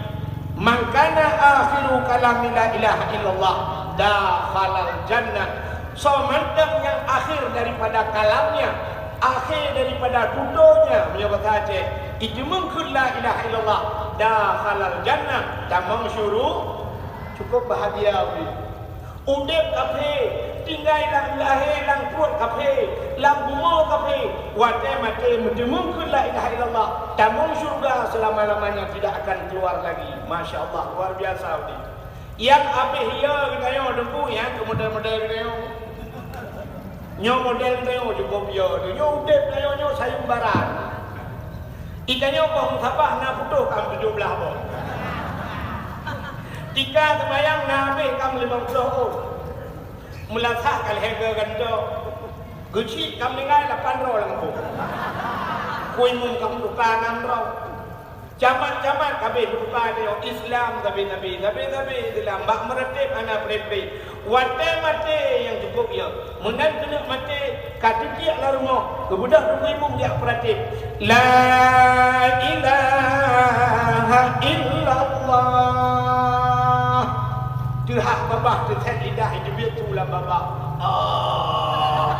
"Man kana akhiru kalami la ilaha illallah, dakhalal jannah." Soe mantong nyang akhé daripada kalamnya, akhé daripada tutonya, meunyoe basa Aceh, iteumeung kheun la ilaha illallah, dakhalal jannah, tamong syuru-, cukup bahagia ulih. Udeb kafé, tinggai lam lahé lam pruet kafé, lam bumoe kafé, watée maté meuteumeung kheun la ilaha illallah, tamong syurga selama-lamanya tidak akan keluar lagi. Masya Allah, luar biasa ulih. Nyang abéh yo geutanyoe Teungku, nyang keu model-model geutanyoe. Nyoe model geutanyoe cukup yo, nyoe udeb geutanyoe nyoe sayuem baran. Geutanyoe boh musabah na putôh kam tujoh blaih boh. Tika seumayang na abéh kam limong ploh ôn. Meulasah ka lhée geugantoe. Geuchik kam tinggai lapan droe lam boh. Kui mum kam tuka nam droe. Camat-camat kabeh meutuka tanyoe, Islam sabe-sabe, sabe-sabe Islam, bak meuratéb hana preh-preh. Watée maté nyang cukup yo, meunan keuneuk maté, ka teukiek lam rumoh, geubeudôh dum ibu jak peuratéb, "La ilaha illallah." Teuhah babah teuthét lidah jiteubiet su lam babah. Ah.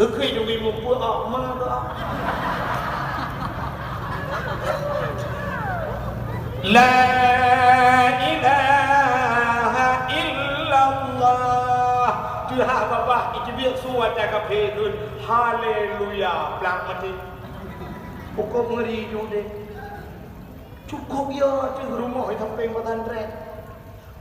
Geukheun dum ibu peue, ah, ma geuh, ah. La ilaha illallah. Teuhah babah jiteubiet su ata kafé kheun, "Haleluya!" Plang maté. Hukôm ngeuri ju deh. Cukup yo teuh rumoh di sampéng pesantren.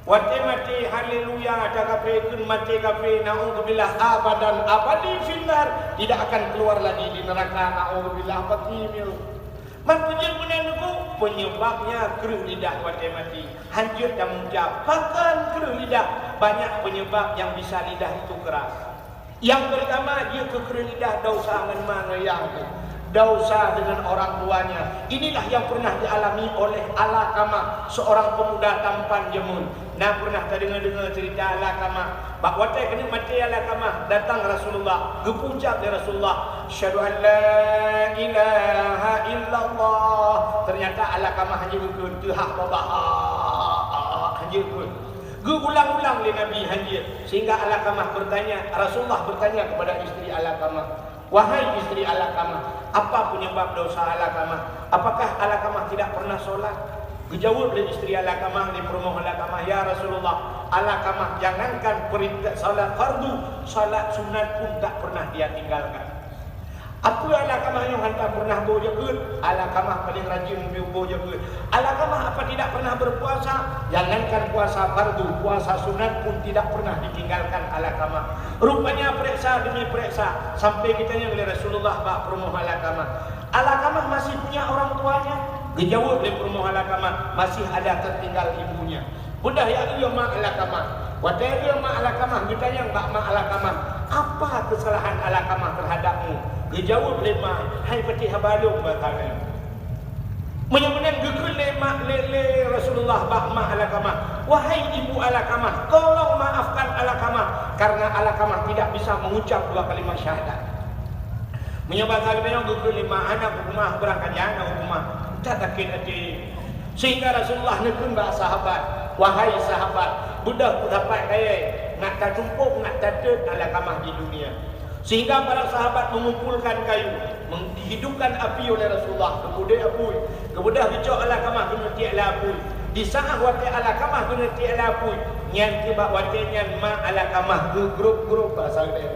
Watée maté, haleluya, ata kafé kheun maté kafé, naudzubillah, abadan abadi finnar, tidak akan keluar lagi di neraka, naudzubillah, baki mieu. Man peue jeuet meunan Teungku? Penyebabnya kreueh lidah watée maté. Hanjeuet dan meucap. Pakon kreueh lidah? Banyak penyebab yang bisa lidah itu keras. Yang pertama, jeuet keu kreueh lidah, dosa ngon ma ngon yah teuh. Dosa dengan orang tuanya. Inilah yang pernah dialami oleh Alqamah, seorang pemuda tampan jameun. Na pernah tadeungoe-deungoe cerita Alqamah. Bak watée keuneuk maté Alqamah, datang Rasulullah, geupeucap lé Rasulullah, "Asyhadu an la ilaha illallah." Ternyata Alqamah hana geukheun, teuhah babah, hana geukheun. Geuulang-ulang lé Nabi hanjeuet, sehingga Alqamah bertanya, Rasulullah bertanya kepada istri Alqamah, "Wahai istri Alqamah, apa penyebab dosa Alqamah? Apakah Alqamah tidak pernah sholat?" Geujaweueb lé istri Alqamah, lé peurumoh Alqamah, "Ya Rasulullah, Alqamah jangankan perintah salat fardu, salat sunat pun tak pernah dia tinggalkan." Apeue Alqamah nyoe hantom pernah boh jakeuet? Alqamah paléng rajin boh jakeuet. Alqamah apa tidak pernah berpuasa? Jangankan puasa fardu, puasa sunat pun tidak pernah ditinggalkan Alqamah. Rupanya peuriksa demi peuriksa, sampai geutanyong lé Rasulullah bak peurumoh Alqamah, "Alqamah masih punya orang tuanya?" Geujaweueb lé peurumoh Alqamah, "Masih ada tertinggal ibunya." Beudôh jak eu ma Alqamah. Watée eu ma Alqamah, geutanyong bak ma Alqamah, "Apa kesalahan Alqamah terhadapmu?" Geujaweueb lé ma, "Hai patéh haba lôn bak kami." Meunyoe meunan geukheun lé ma, lé, lé Rasulullah bak ma Alqamah, "Wahai ibu Alqamah, tolong maafkan Alqamah, karena Alqamah tidak bisa mengucap dua kalimat syahadat." Meunyoe basa geutanyoe geukheun lé ma, "Hana huköm ma, beurangkat jak hana huköm ma." That sakét até. Sehingga Rasulullah neukheun bak sahabat, "Wahai sahabat, beudôh peusapat kayée, nak tatumpôk, nak tateut Alqamah di dunia." Sehingga para sahabat mengumpulkan kayu. Dihidupkan api oleh Rasulullah, geupeudeh apui, geubeudôh geucok Alqamah keuneuk tiek lam apui. Di saat watée Alqamah keuneuk tiek lam apui, nyan keuh bak watée nyan ma Alqamah geugrôb-grôb basa geude.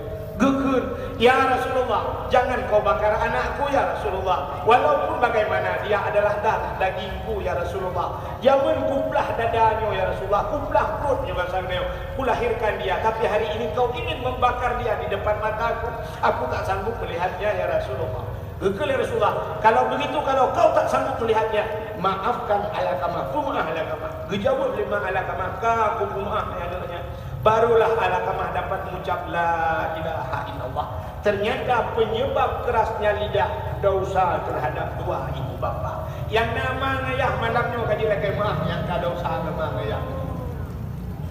Geukheun, "Ya Rasulullah, jangan kau bakar anakku, ya Rasulullah. Walaupun bagaimana dia adalah darah dagingku, ya Rasulullah. Jameun kuplah dada nyoe, ya Rasulullah, kuplah pruet nyoe basa geude. Kulahirkan dia, tapi hari ini kau ingin membakar dia di depan mataku. Aku tak sanggup melihatnya, ya Rasulullah." Geukheun lé Rasulullah, "Kalau begitu, kalau kau tak sanggup melihatnya, maafkan Alqamah, peumaáh Alqamah." Geujaweueb lé ma Alqamah, "Ka kupeumaáh, ya aneuëk nyan." Barulah Alqamah dapat mengucap, "La ilaha illallah." Ternyata penyebab kerasnya lidah dosa terhadap dua ibu bapa. Nyang na ma ngon ayah malam nyoe ka jilakée meuáh nyang ka dosa ngon ma ngon ayah.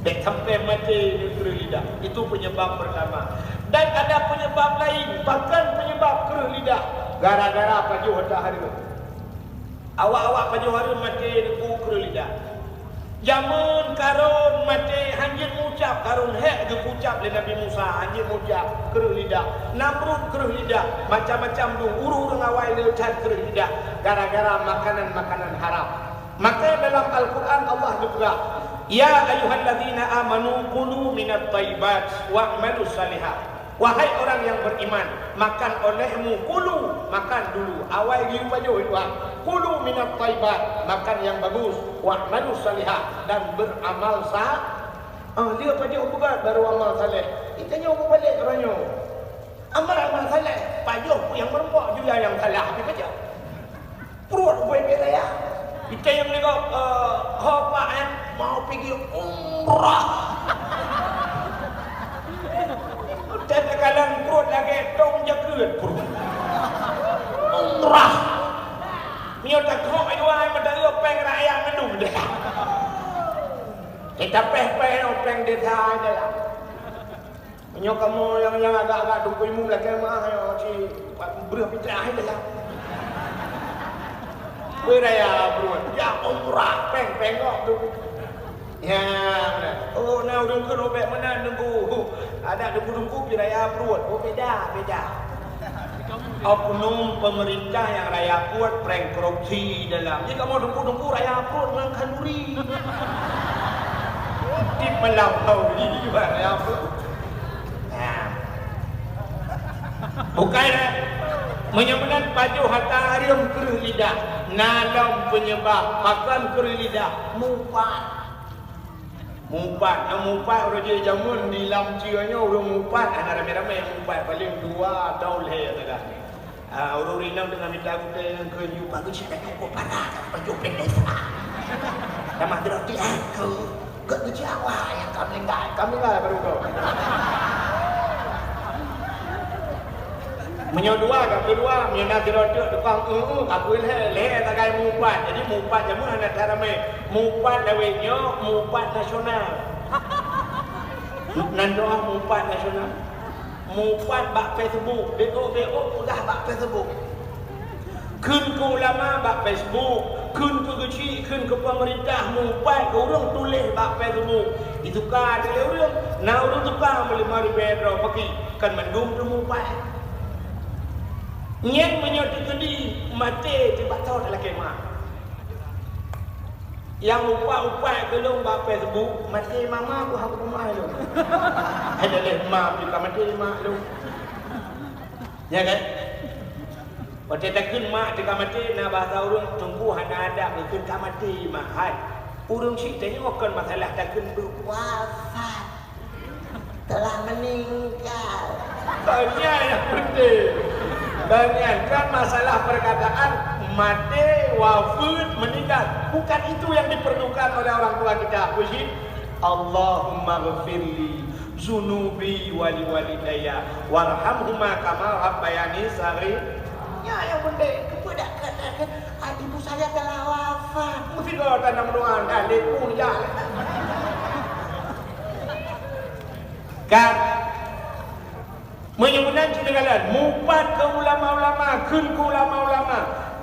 Bék sampai maté ngon kreueh lidah. Itu penyebab pertama. Dan ada penyebab lain. Pakon penyebab kreueh lidah? Gara-gara pajoh hareuem. Awak-awak pajoh hareuem maté ngon kreueh lidah. Jameun Karun maté, hanjeuet meucab, Karun hék geupeucab lé Nabi Musa, hanjeuet meucab, kreueh lidah. Namrud kreueh lidah, macam-macam dum, ureuëng-ureuëng awai le that kreueh lidah gara-gara makanan-makanan haram. Maka dalam Al-Quran Allah geupeugah, "Ya ayyuhalladzina amanu kulu minat thayyibat wa'malus salihat." Wahai orang yang beriman, makan olehmu, kulu, makan dulu, awai geuyue pajoh Tuhan. Kulu minat thayyibat, makan yang bagus, wa'malus salihat, dan beramal sa-, ah, dia pajoh bukan baru amal saleh. Kita nyoe berbalik orang nyoe. Amal-amal saleh, pajoh pun yang meureumpok juga yang salah, tapi pajoh. Pruet ubé pih raya. Ite nyang nengok, eh, ho Pak, eh, mau pigi umrah. Ite teukalang pruet lagée tong jakeuet pruet. Umrah. Mio takok dua mata péng rakyat mandum deh. Kita péh-péh péng desa aja lah. Meunyoe kamoe nyang, nyang agak-agak Teungku Imum lakée meuah nyoe ci breueh pitrah ilée lah. Beuraya pruet, ya umrah, péng-péng gok tu. Ya, oh, na ureuëng keu robek meunan Teungku. Adak Teungku-teungku beuraya pruet. Oh, beda, beda. Oknum pemerintah nyang raya pruet péng korupsi dalam. Jadi kamoe Teungku-teungku raya pruet ngon khanduri. Di malam hari juga raya pruet. Nah. Bukai dah. Meunyoe meunan pajoh hareuem kreueh lidah. Na lom penyebab pakon kreueh lidah. Mupat. Mupat. Nyang mupat ureuëng jih jameun di lam cie nyoe ureuëng mupat hana ramé-ramé mupat paléng dua atau lhée sagai. Ah, ureuëng inong teungoh mita gutée ngon keu nyoe, "Pak Geuchik, dak cukup parah, ka pajoh péng desa." Tamah geurok tiang keu, geuchik awak nyang ka meuninggai, ka meuninggai baru gob. Meunyoe dua, ka keudua, meunyoe na sidroe teuk tukang, eu-eu, ka keu lhée, lhée sagai mupat. Jadi mupat jameun hana that ramé. Mupat lawét nyoe, mupat nasional. Nan doa mupat nasional. Mupat bak Facebook, beuôt-beuôt peugah bak Facebook. Kheun keu ulama bak Facebook, kheun keu geuchik, kheun keu pemerintah, mupat keu ureuëng tuléh bak Facebook. Dituka lé ureuëng, na ureuëng tuka meulima ribée droe paki, kan mandum teumupat. Nyan meunyoe teukeudi maté teubatot lakée meuah. Nyang upat-upat keu lôn bak Facebook, maté mama ku hak rumah lôn. Hai daleh ma pih ka maté mak lôn. Ya kan? Watée takheun mak teuka maté, na bahasa ureuëng, "Teungku hana adat geukheun ka maté mak." Hai, ureuëng syiek tanyoe kon masalah takheun beuwafat. Telah meninggal. Banyak yang penting. Banyak kan masalah perkataan maté, wafat, meninggal. Bukan itu yang diperlukan oleh orang tua kita. Puji. Allahumma ghfirli zunubi wali walidayya warhamhuma kama rabbayani saghira. Ya, yang penting, kepada katakan, "Ah, ibu saya telah wafat." Mesti kau tanam doa, dah lipun ya. Kan? Meunyoe meunan cit neukalon, mupat keu ulama-ulama, kheun keu ulama-ulama.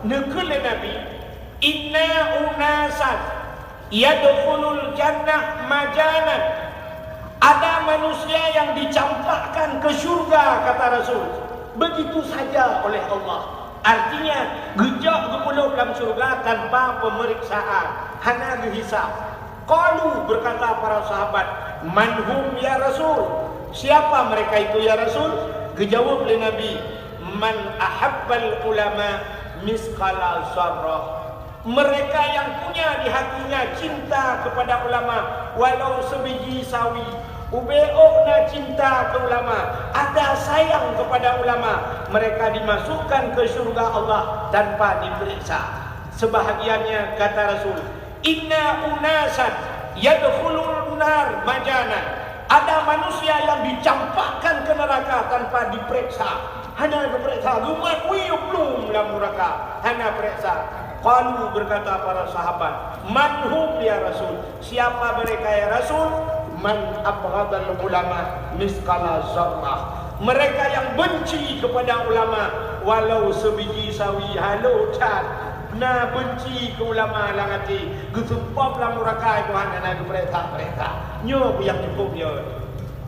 Neukheun lé Nabi, "Inna unasan yadkhulul jannah majanan." Ada manusia yang dicampakkan ke syurga, kata Rasul. Begitu saja oleh Allah. Artinya, geujok geupeulhôb lam syeuruga tanpa peumeriksaan, hana geuhisab. Qalu, berkata para sahabat, "Man hum ya Rasul? Siapa mereka itu ya Rasul?" Geujaweueb lé Nabi, "Man ahabbal ulama misqala zarrah." Mereka yang punya di hatinya cinta kepada ulama, walau sebiji sawi. Ubé ôk na cinta keu ulama, ada sayang kepada ulama, mereka dimasukkan ke syurga Allah tanpa diperiksa. Sebahagiannya kata Rasul, "Inna unasan yadkhulun nar majanan." Ada manusia yang dicampakkan ke neraka tanpa diperiksa. Hana geupeuriksa, geumat wie plueng lam nuraka, hana peuriksa. Qalu, berkata para sahabat, "Man hum ya Rasul? Siapa mereka ya Rasul?" "Man abghadal ulama misqala zarrah." Mereka yang benci kepada ulama walau sebiji sawi, halo that. Na benci keu ulama lam até, geusumpom lam nuraka Tuhan hana geupeuriksa-peuriksa. Nyoe nyang cukup nyoe.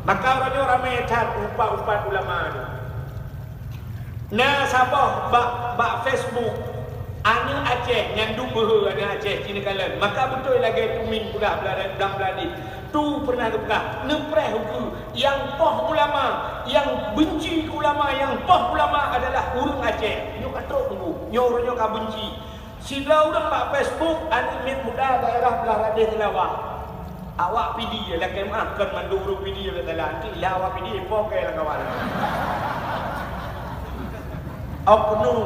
Maka uroe nyoe ramé that upat-upat ulama nyoe. Na saboh bak, bak Facebook, aneuk Aceh nyang duek beuhe aneuk Aceh ci neukalon. Maka beutôi lagèe tumin peugah bla-, blang Bladeh. Tu pernah geupeugah, neupreh ukeue, nyang poh ulama, nyang benci keu ulama, nyang poh ulama adalah ureueng Aceh. Nyoe ka trok teungku, nyoe ureueng nyoe ka benci. Sidroe ureueng bak Facebook, aneuk miet muda daerah Blah Radeh Seulawah. Awak Pidie, lakèe meu'ah kon mandum ureueng Pidie bak salah. Nanti lah awak Pidie, po kèe lam kawan. Oknum.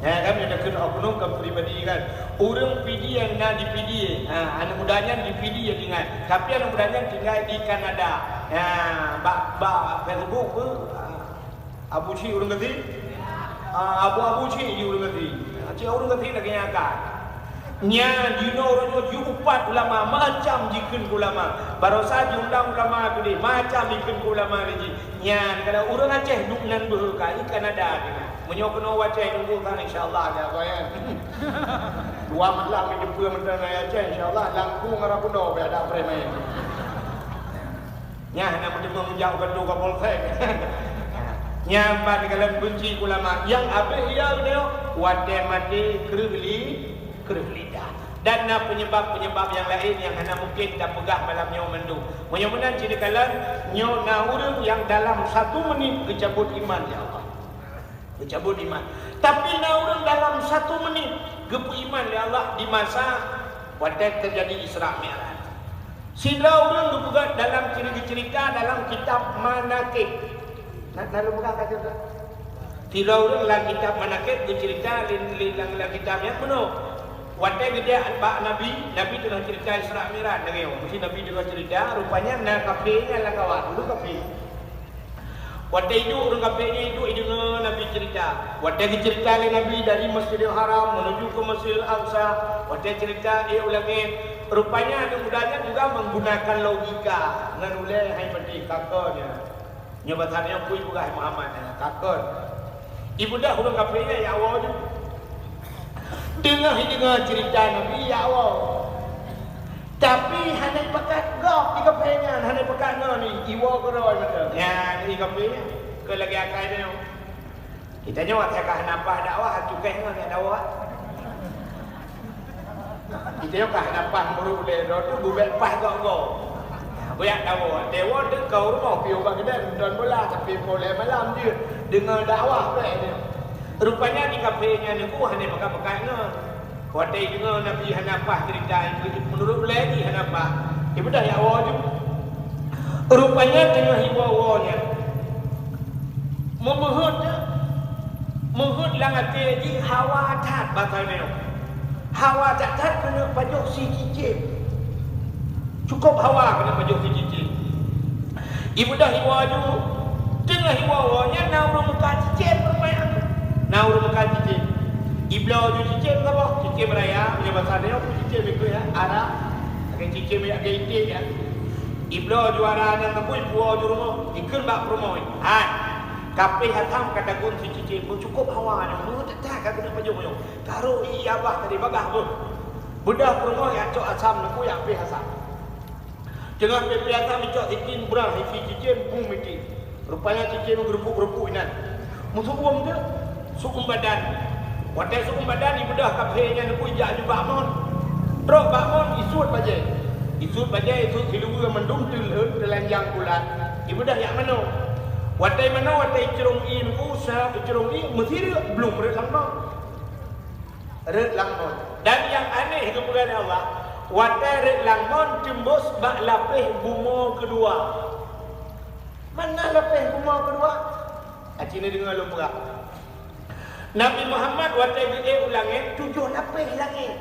Ya kan, meunyoe takheun oknum kon pribadi kan. Ureueng Pidie nyang na di Pidie. Ha, aneuk muda nyan di Pidie tinggai. Tapi aneuk muda nyan tinggai di Kanada. Ya, bak, bak Facebook pun, ha. Abu Cik ureueng Geuthie? Ah, Abu-Abu Cik jih ureueng Geuthie. Ah, Cik ureueng Geuthie lagèe nyan kan. Nyan jinoe ureueng nyoe jiupat ulama, macam jikheun keu ulama. Barosa jiundang ulama keudeh, macam jikheun keu ulama lé jih. Nyan kalau ureueng Aceh duek nan beuhe ka, i Kanada keunan. Meunyoe keunoe u Aceh nunggu kan, insya Allah ada apa ya. Dua malam di Jepun mentang dari Aceh, insya Allah langkung arah pun dah ada preman. Nyan hana meuteumé meujak u kanto Kapolsek. Nyan ban dikalon benci ulama. Nyang abéh ia geutanyoe watèe maté kreueh li-, kreueh lidah. Dan na penyebab-penyebab nyang laén nyang hana mungken tapeugah malam nyoe mandum. Meunyoe meunan ci neukalon, nyoe na ureueng nyang dalam satu menit geucabut iman lé Allah. Geucabut iman. Tapi na ureueng dalam satu menit geupeu iman lé Allah di masa watèe teujadi Isra Mi'raj. Sidroe ureueng geupeugah dalam ceuri-, cerita dalam kitab Manaqib. Na, na lôn peugah ka cerita? Sidroe ureueng lam kitab Manaqib geucerita lé, lé, lam, lam kitab nyan bunoe. Watèe geujak bak Nabi, Nabi teungoh cerita Isra Mi'raj lagèe nyoe. Meusti Nabi teungoh cerita, rupanya na kafé nyan lam kawan, ureueng kafé. Watèe iduek ureueng kafé nyan iduek, ideungoe Nabi cerita. Watèe geucerita lé Nabi dari Masjidil Haram menuju ke Masjidil Aqsa, watèe cerita, eh, ulang, eh, rupanya aneuk muda nyan juga menggunakan logika ngon ulèe hai maté, ka kon nyan. Nyoe basa nyoe peue peugah Muhammad nyan, ka kon. Ibeudôh ureueng kafé nyan jak woe ju. Teungoh ideungoe cerita Nabi, jak woe. Tapi hana ipakat gob di kafé nyan, hana ipakat ngon i, iwoe keudroe mantong. Nyan i kafé nyan, keu lagèe akai nyoe. Geutanyoe watèe ka hana paih dakwah, cukéh ngon nyang dakwah. Geutanyoe ka hana paih meurok lé droe tu, beubèk paih gob-gob. Beuyak dakwah, dewa deuk keu rumoh, piôh bak keude nonton bola, tapi poh lhèe malam jeuet deungoe dakwah bèk nyoe. Rupanya di kafé nyan nyoe hana pakat-pakat ngon. Watèe deungoe Nabi hana paih cerita, meunurot ulèe jih hana paih. Ibeudôh jak woe ju. Rupanya teungoh iwoe-woe nyan, meumeuheuet, meuheuet lam até jih hawa that basa nyoe. Hawa that-that keuneuk pajoh si cicém. Cukôp hawa keuneuk pajoh si cicém. Ibeudôh iwoe ju, teungoh iwoe-woe nyan na ureueng meukat cicém peurumahan. Na ureueng meukat cicém. Ibloe ju cicém saboh, cicém raya, meunyoe basa nyoe cicém ikeu ya, Arab. Lagèe cicém lagèe iték ya. Ibloe ju ara nyan teupui puwoe ju rumoh, ikheun bak peurumoh. Hai, kapéh asam ka tagun si cicém, cukôp hawa nyoe, meuteutah ka keuneuk pajoh nyoe. Taroh ie abah tadi bagah beuh. Beudôh peurumoh jak cok asam, neupui jak péh asam. Teungoh péh-péh asam icok sikin brah isi cicém bung mité. Rupanya cicém geureupuk-reupuk inan. Meusu'uem teuk, su'uem badan. Watée su'uem badan, ibeudôh kaphé nyan neupui jak ju bak mon. Trok bak mon, isuet bajée. Isuet bajée, isuet siluweue mandum teulheueh teulanjang bulat. Ibeudôh jak manoe. Watée manoe, watée icrông ié neupui sa, icrông ié meusireuk, blum rhot lam mon. Rhot lam mon. Dan nyang aneh geupeugah lé Allah, watée rhot lam mon teumbôs bak lapéh bumoe keudua. Mana lapéh bumoe keudua? Aci neudeungoe lôn peugah. Nabi Muhammad watée geuék u langét, tujoh lapéh langét.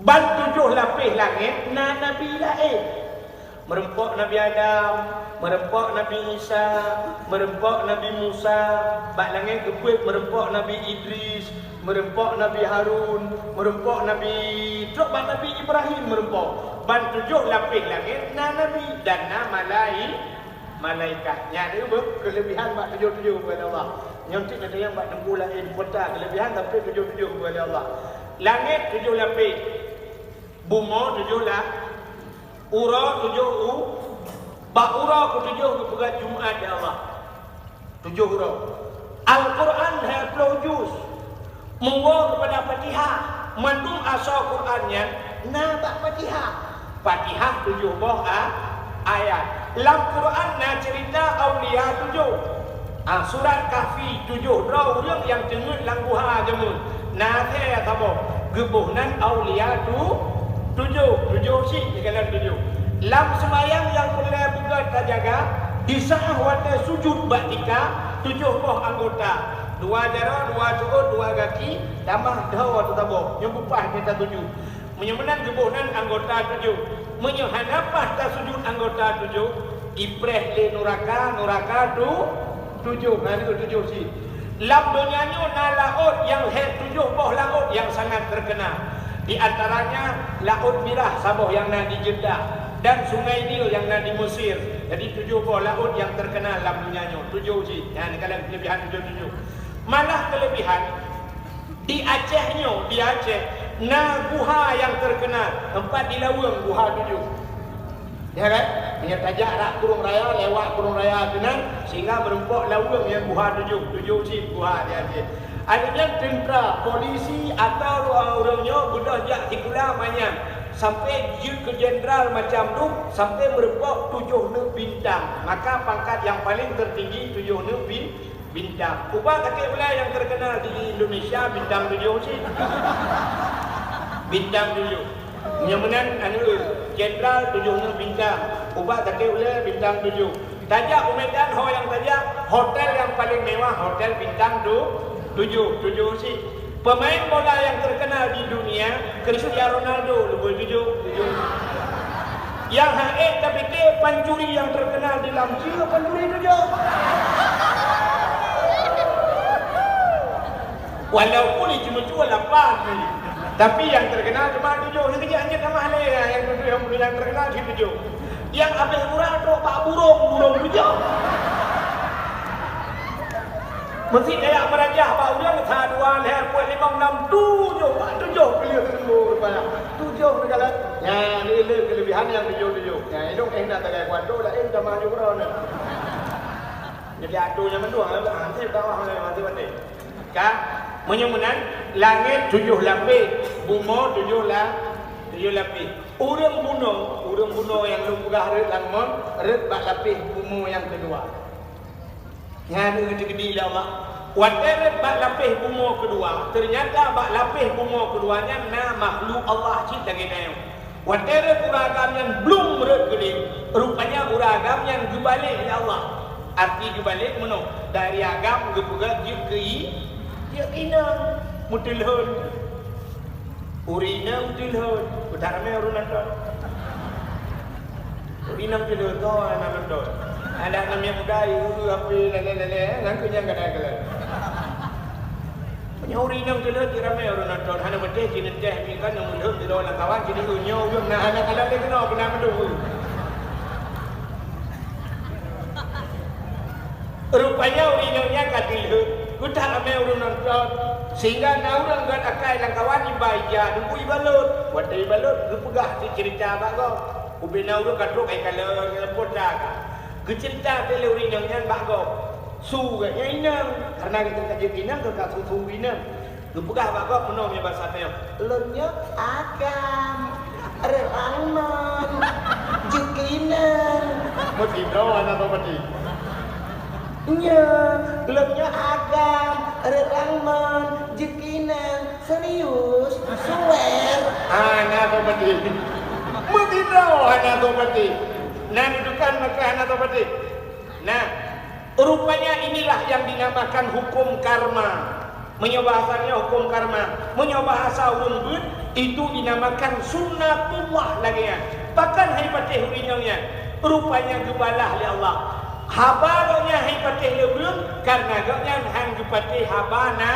Ban tujoh lapéh langét na nabi laén. Meureumpok Nabi Adam, meureumpok Nabi Isa, meureumpok Nabi Musa, bak langét geupeuet meureumpok Nabi Idris, meureumpok Nabi Harun, meureumpok Nabi, trok bak Nabi Ibrahim meureumpok. Ban tujoh lapéh langét na nabi dan na malai-, malaikat. Nyan beuh keuleubihan bak tujoh-tujoh buet Allah. Nyoe cit neutanyong bak teungku laén kota keuleubihan, tapi tujoh-tujoh buet Allah. Langét tujoh lapéh. Bumoe tujoh la-, uroe tujoh u-, bak uroe keutujoh geupeugah Jumat ya Allah. Tujoh uroe. Al-Quran lhée ploh juz. Meuwoe keupada Fatihah. Mandum asoe Quran nyan na bak Fatihah. Fatihah tujoh boh a-, ayat. Lam Quran na ceurita aulia tujoh. Ah, surat Kahfi, tujoh droe ureuëng nyang teungeut lam guha jameun. Na lhée saboh, geuboh nan aulia tu-, tujoh, tujoh cit dikalon tujoh. Lam seumayang nyang peureulée beugét tajaga, di saát watée sujut bak tika, tujoh boh anggota, dua jaroe, dua seuôt, dua gaki, tamah dhoe teusaboh, nyoe beupaih mita tujoh. Meunyoe meunan geuboh nan anggota tujoh. Meunyoe hana paih tasujut anggota tujoh, ipreh lé nuraka, nuraka tu-, tujoh, na neu tujoh cit. Lam donya nyoe na laôt nyang lhée tujoh boh laôt nyang sangat teukeunal. Di antaranya Laôt Mirah saboh nyang na di Jeddah dan Sungai Nil nyang na di Mesir. Jadi tujoh boh laôt nyang teukeunal lam donya nyoe, tujoh cit. Nyan kalon keuleubihan tujoh-tujoh. Malah keuleubihan, Di Aceh nyoe, di Aceh, na guha nyang teukeunal, teumpat di Laweueng, Guha Tujoh. Ya kan? Meunyoe tajak rot Krueng Raya, lewat Krueng Raya keunan, sehingga meureumpok Laweueng nyang Guha Tujoh, tujoh cit guha di Aceh. Akhirnya tentara, polisi, atau ureuëng nyoe beudôh jak sikula manyang, sampai jeuet keu jenderal macam tu, sampai meureumpok tujoh neuk bintang. Maka pangkat nyang paling tertinggi tujoh neuk bi-, Bintang. Ubat sakét ulée nyang terkenal di Indonesia, Bintang Tujoh cit. Bintang Tujoh. Nyang meunan anu, Jenderal Tujoh Neuk Bintang. Ubat sakét ulée, Bintang Tujoh. Tajak u Medan, ho nyang tajak, hotel nyang paling mewah, hotel Bintang Tu-, Tujoh, Tujoh cit. Pemain bola nyang terkenal di dunia, Cristiano Ronaldo, leubeh tujoh, tujoh. Nyang hase tapike pancuri nyang terkenal di Lamcia, pancuri tujoh. Walaupun di Cemeujue lapan, tapi nyang terkenal cuma tujoh. Nyang kejak-kejak tamah lé, nyang tujoh, nyang terkenal cit tujoh. Nyang habéh murah trok bak burông, burông tujoh. Meusit tajak meurajah bak ureuëng, sa, dua, lhée, peuet, limong, nam, tujoh, bak tujoh piléh teungku rupanya. Tujoh neukalon. Nyan, nilai kelebihan nyang tujoh-tujoh. Nyan, idong eh na tagai kuat tu, laén tamah ju keudroe nyoe. Jadi, atu nyang meuduah, ha, seb dakwah, ha, seb até. Ka, meunyoe meunan, langét tujoh lapéh, bumoe tujoh la-, tujoh lapéh. Ureuëng bunoe, ureuëng bunoe nyang lôn peugah rhot lam mon, rhot bak lapéh bumoe nyang keudua. Nyan geuteugedi lé Allah. Watée rhot bak lapéh bumoe keudua, teunyata bak lapéh bumoe keudua nyan na makhluk Allah cit lagée tanyoe. Watée rhot ureuëng agam nyan blong rhot keudeh, rupanya ureuëng agam nyan geubalek lé Allah. Arti geubalek meunoe, dari agam geupeugét jeuet keu i-, jeuet keu inong, meuteulhon. Ureuëng inong teulhon, beutarame ureuëng nonton. Ureuëng inong teulhon, toh na nonton. Adak namiet muda, ieu, api, lele-lele, nyan keuh nyang gadai-gadai. Meunyoe ureuëng inong teulhon, cit ramé ureuëng nonton. Hana beuteh, cit neuteh, mi kan, nyang meulhon, sidroe lam kawan, cit nyoe, nyoe, na hana kalon lé keunoe, keunan meudong. Rupanya ureuëng inong nyan ka teulheueh, geutak ramé ureuëng nonton, sehingga na ureuëng gét akai lam kawan iba ija, teungku ibalot. Watée ibalot, geupeugah cit ceurita bak gob. Ubena ureuëng ka trok ai kalon ngon pota ka. Geuceurita lé ureuëng inong nyan bak gob. Su geuh nyan inong, karena geuh ka jeuet inong, geuh ka su-su inong. Geupeugah bak gob meunoe meunyoe basa tanyoe, "Lôn nyoe agam, rot rangmon, jeuet keu inong." Meusidroe hana soe pati. Nyoe, lôn nyoe agam, rot rangmon, jeuet keu inong. Serius? Swear? Hana soe pati. Meusidroe hana soe pati. Na dudukan maka hana soe pati. Nah, rupanya inilah yang dinamakan hukum karma. Meunyoe bahasa nyoe hukum karma, meunyoe bahasa ureuëng beuet, itu dinamakan sunnatullah lagée nyan. Pakon hai patéh ureuëng inong nyan? Rupanya geubalah lé Allah. Haba gobnyan hai patéh lé ureuëng, karena gobnyan han geupatéh haba na,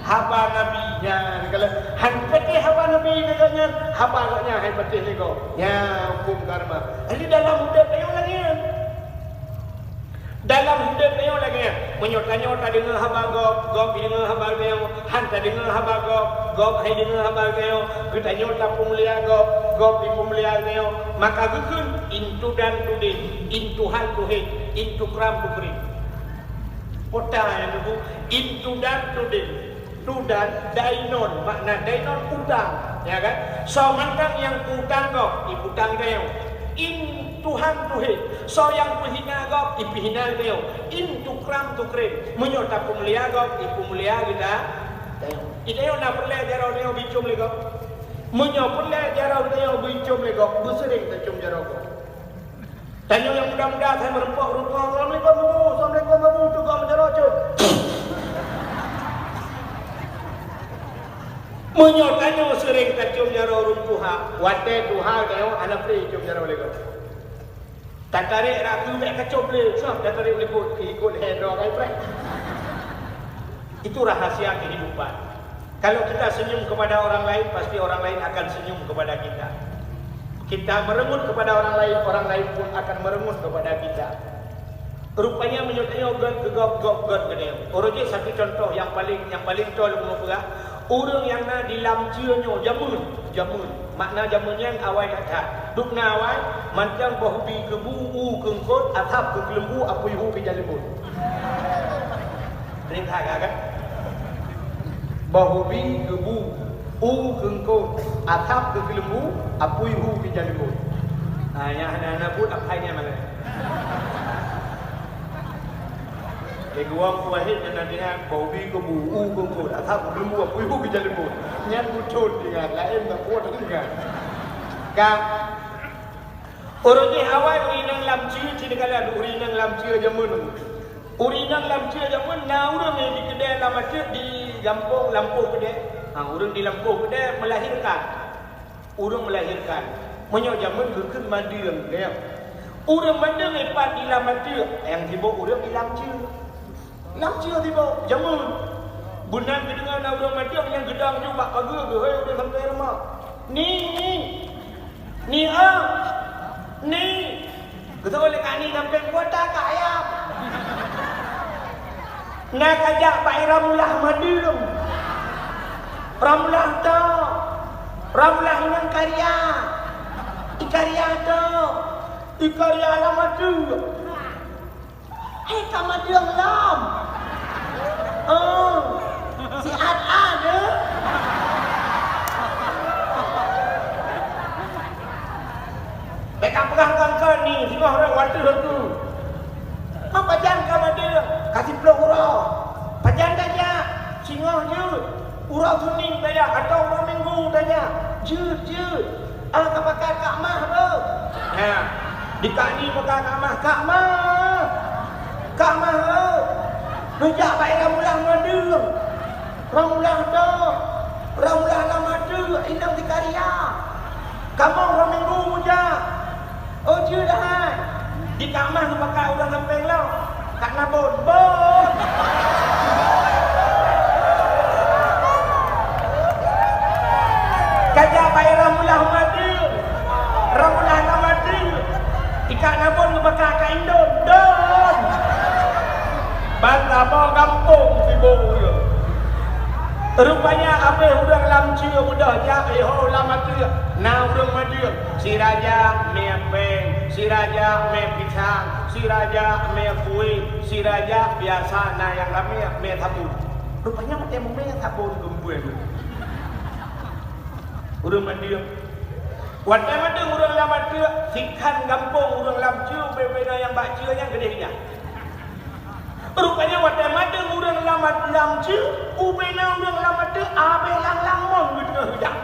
haba Nabi. Nyan, kalau han geupatéh haba Nabi lé gobnyan, haba gobnyan hai patéh lé gob. Nyan hukum karma. Jadi dalam udeb tanyoe lagée nyan. Dalam udeb tanyoe lagée nyan, meunyoe tanyoe tadeungoe haba gob, gob jideungoe haba tanyoe, han tadeungoe haba gob, gob hai deungoe haba tanyoe, geutanyoe tapeumulia gob, gob jipeumulia tanyoe, maka geukheun, "Intudan tudin, intuhan tuhin, intukram tukrim." Pota nyang teupeu, "Intudan tudin." Tudan, dainon, makna dainon utang, ya kan? Soe mantong nyang utang gob, iutang tanyoe. Intuhan tuhin, soe nyang peuhina gob, ipeuhina tanyoe. Intukram tukrim, meunyoe tapeumulia gob, ipeumulia geutanyoe. Geutanyoe na peureulée jaroe tanyoe beuicom lé gob? Meunyoe peureulée jaroe tanyoe beuicom lé gob, beuseuring tacom jaroe gob. Tanyoe nyang muda-muda, asai meureumpok-reumpok, "Assalamualaikum, Babu. Assalamualaikum, Babu." Teugok meujaroe cok. Meunyoe tanyoe seuring tacom jaroe ureuëng tuha, watée tuha tanyoe hana preh com jaroe lé gob. Tatarek raku bék kacom lé, sah tatarek likot, likot lhée droe kai preh. Itu rahasia kehidupan. Kalau kita senyum kepada orang lain, pasti orang lain akan senyum kepada kita. Kita merengut kepada orang lain, orang lain pun akan merengut kepada kita. Rupanya meunyoe tanyoe göt keu gob, gob göt keu tanyoe. Uroe jih satu contoh nyang paleng, nyang paleng toe lôn peugah, ureuëng nyang na di lam ceue nyoe jameun, jameun. Makna jameun nyan awai that-that. Dubna awai, mantong boh bi keubu, u keu eungkot, asab keu keuleumbu, apui hu keu jaleumbot. Ringka ka, kan? Boh ubi keubu, u keu eungkot, asab keu keuleumbu, apui hu keu jaleumbot. Ha, nyang hana-hana buet apai nyan malée. Lé guwang kuwahét nyang na deungon boh ubi keubu, u keu eungkot, asab keu keuleumbu, apui hu keu jaleumbot. Nyan bucon deungon, laén na buet deungon. Ka. Ureuëng jih awai ureuëng inong lam ceue, ci neugala ureuëng inong lam ceue jameun. Ureuëng inong lam ceue jameun na ureuëng nyang di keudée lam ateueh di gampông lampôh keudée. Ha, ureuëng di lampôh keudée melahirkan. Ureuëng melahirkan. Meunyoe jameun geukheun mandeueng, ya. Ureuëng mandeueng ipat di lam ateueh, nyang sibok ureuëng di lam ceue. Lam ceue tiboh, jameun. Beunan geudeungoe na ureuëng mandeueng nyang geudong ju bak pageue geuhôi ureuëng sampoe rumoh. Ni, ni, ni, ah, ni. Geutôh lé kani sampéng kuota ka ayam. Na kajak bak i Ramulah mandeueng. Ramulah to. Ramulah inong karya. I karya to. I karya lam ateueh. Hai ka mandeueng lom. Oh, siat-at deh. Bèk kapeugah keu angkon ni, singoh rot watèe lôn tu. Meupajan ka mandeueng, ka siplôh uroe. Pajan tajak, singoh jeuet. Uroe Senin tajak atawa uroe Minggu tajak, jeuet, jeuet. Ah, ka pakat Kak Mah beuh. Nah, di Kak Ni meuka Kak Mah, Kak Mah. Kak Mah beuh. Neujak bak Ramulah mandeueng. Ramulah dok. Ramulah lam ateueh, inong di karya. Kamoe uroe Minggu mujak. Oh, jeuet hai. Di Kak Mah geupakat ureueng sampéng lom. Kak Nabon, bon. Kajak bak Ramulah mandeueng. Ramulah ka mandeueng. Di Kak Nabon geupakat Kak Indon, don. Ban saboh gampông sibok ureueng. Rupanya abéh ureueng lam ceue beudôh jak iho lam ateueh. Na ureueng mandeueng. Si Raja, Mie Péng, Sira jak mè pisang, sira jak mè kueh, sira jak biasa na nyang ramè mè sabon. Rupanya watèe meumè sabon geumbôi tu. Ureueng mandum. Watèe mandum ureueng lam ateueh, sikhan gampông ureueng lam ceue, ubé-ubé na nyang bak ceue nyan keudéh nyan. Rupanya watèe mandum ureueng lam, lam ceue, ubé na ureueng lam ateueh, abéh lam lamon geuteungoh jak.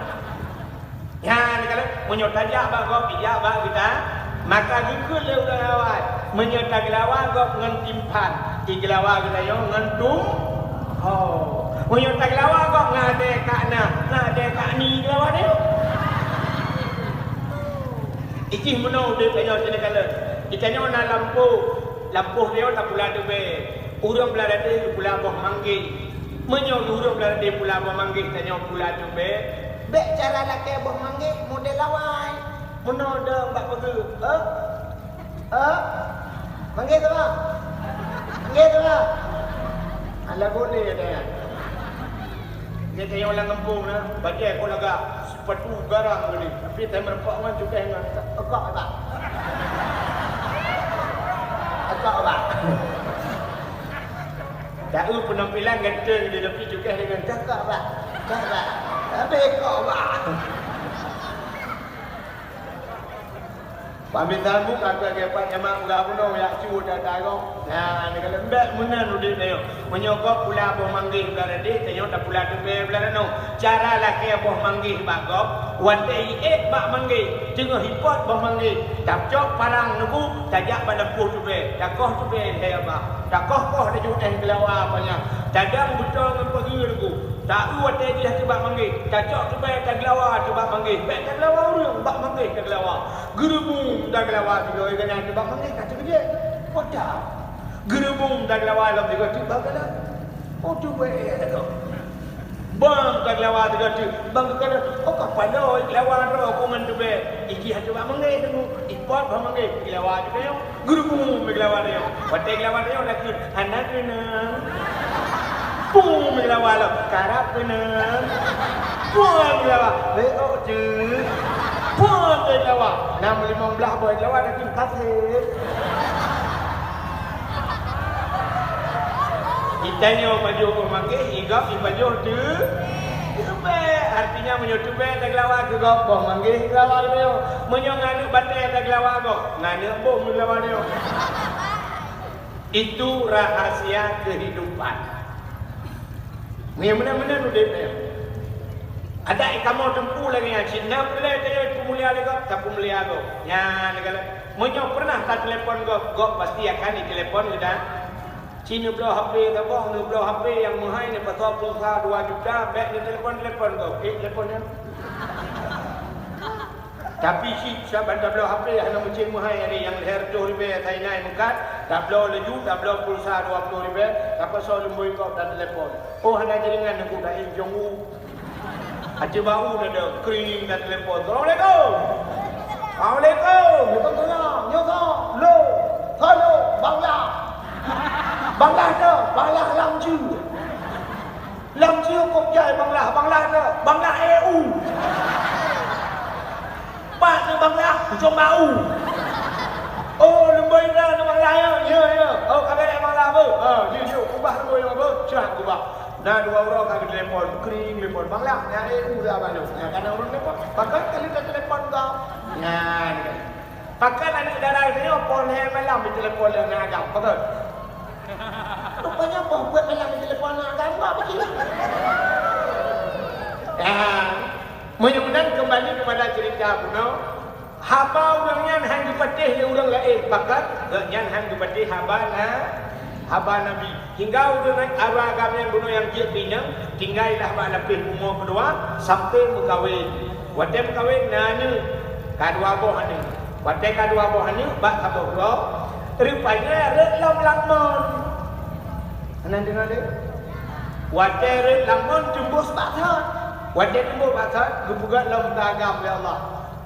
Nyan ka lheueh, meunyoe tajak bak gob, ijak bak geuta, maka geukheun lé ureueng awai. Meunyoe tageulawa gob ngon timphan, igeulawa geutanyoe ngon tum-, ho. Meunyoe tageulawa gob ngon adèe kak na, ngon adèe kak ni igeulawa tanyoe. Ijih meunoe udép tanyoe sinoe ka lheueh. Geutanyoe na lampôh, lampôh tanyoe tapula teubèe. Ureueng Bangladesh geupula boh manggèh. Meunyoe ureueng Bangladesh pula boh manggèh, tanyoe pula teubèe, bèk cara lakèe boh manggèh model awai. Meunoe dong bak peugeuh, "Eh? Eh? Manggèh teuma? Manggèh teuma?" Alah boleh ada. Dia tanya orang kampung na, bajèe kok lagak, sepatu garang tadi. Tapi saya merepok ngon cukai ngon, "Ekok, Abah. Ekok, Abah." Tahu penampilan ganteng dia, tapi cukai dengan cakap, Pak. Cakap. Habis kau, Pak. Pamit salam buka ke, ke Pak Nyamak, ulah bunoe, yak cu dah tarong. Nah, ni kalau lembek meunan udép nyoe. Meunyoe gob pula boh manggèh blah radeh, tanyoe tapula teubèe blah ranoe. Cara lakèe boh manggèh bak gob, watèe iék bak manggèh, teungoh ipot boh manggèh, tacok parang neuku, tajak bak lampôh teubèe, takoh teubèe, hai abah. Takoh-koh laju éh geulawa apa nyan. Tadong beutoe ngon pageue neuku. Taeu watèe jih ateueh bak manggèh. Tacok teubèe tageulawa ateueh bak manggèh. Bèk tageulawa ureueng, bak manggèh tageulawa. Geurubung tageulawa sigoe geunan ateueh bak manggèh ka teukeujeuet. Peue that? Geurubung tageulawa lom sigoe teuk bak galak. Oh, tu bèk ya, tu. Bang ka geulawa sigoe teuk, bang ka kala, oh, ka paloe geulawa droe ku ngon teubèe. Ijih ateueh bak manggèh teungoh, ipot bak manggèh, geulawa teubèe nyoe. Geurubung meugeulawa tanyoe. Watèe geulawa tanyoe lakèe, hana keunong. Pung meugeulawa lom, karab keunong. Pung meugeulawa, lé ôk jeuet. Pung meugeulawa, na meulimong blah boh geulawa lakèe kasét. Itanyoe pajoh boh manggèh, igob ipajoh teu-, teubèe. Artinya, meunyoe teubèe tageulawa keu gob, boh manggèh geulawa keu tanyoe. Meunyoe ngon aneuk batèe tageulawa gob, ngon aneuk boh meugeulawa tanyoe. Itu rahasia kehidupan. Nyan meunan-meunan udép nyan. Adak kamoe teumpu lagèe nyan, cit na peureulèe tanyoe peumulia lé gob, tapeumulia gob. Nyan lagèe, meunyoe pernah tatelepon gob, gob pasti akan itelepon geutanyoe. Cit neubloe H P saboh, neubloe H P nyang meuhai, neupasoe pulsa dua juta, bèk neutelepon-telepon gob. Eh, telepon nyan. Tapi cit saban tabloe H P hana meucit meuhai, ada nyang lhèe reutôh ribèe sainai meukat, tabloe laju, tabloe pulsa dua ploh ribèe, tapasoe lumbôi gob dan telepon. Oh, hana jaringan, neuku daim jong u. Aci bak u na deuh, kring dan telepon. Assalamualaikum. Waalaikum. Telepon sana. Nyoe sa. Lo. Halo. Banglah. Banglah tu. Banglah lam ju. Lam siup kok jai banglah, banglah na, banglah E U. Pat na banglah, ujong bau. Oh, lumboi na, na banglah ya? Ya, ya. Oh, ka bèrèh banglah beuh. Ha, jeuet, jeuet. Kubah lumboi na beuh. Cah kubah. Na dua uroe ka geutelepon, kring telepon. Banglah, na E U dah balo. Na kana ureueng telepon. Pakon kali ka telepon kau. Nyan. Pakon aneuk dara geutanyoe poh lhèe malam jitelepon lé aneuk agam, pakon? Rupanya poh peuet malam jitelepon aneuk agam, buat apa cit? Ya. Meunyoe meunan, keumbali keupada ceurita bunoe, haba ureueng nyan han geupatéh lé ureueng laén, pakon? Gobnyan han geupatéh haba na-, haba Nabi. Hingga ureueng agam nyan bunoe nyang jeuet bak inong, tinggai lah bak lapéh bumoe keudua sampoe meukawen. Watèe meukawen na aneuk, ka dua boh aneuk. Watèe ka dua boh aneuk bak saboh gob, rupanya rhot lom lam mon. Hana deungö lé? Watèe rhot lam mon teumbôh bak thon. Watèe teumbôh bak thon, geupeugöt lom keu agam lé Allah.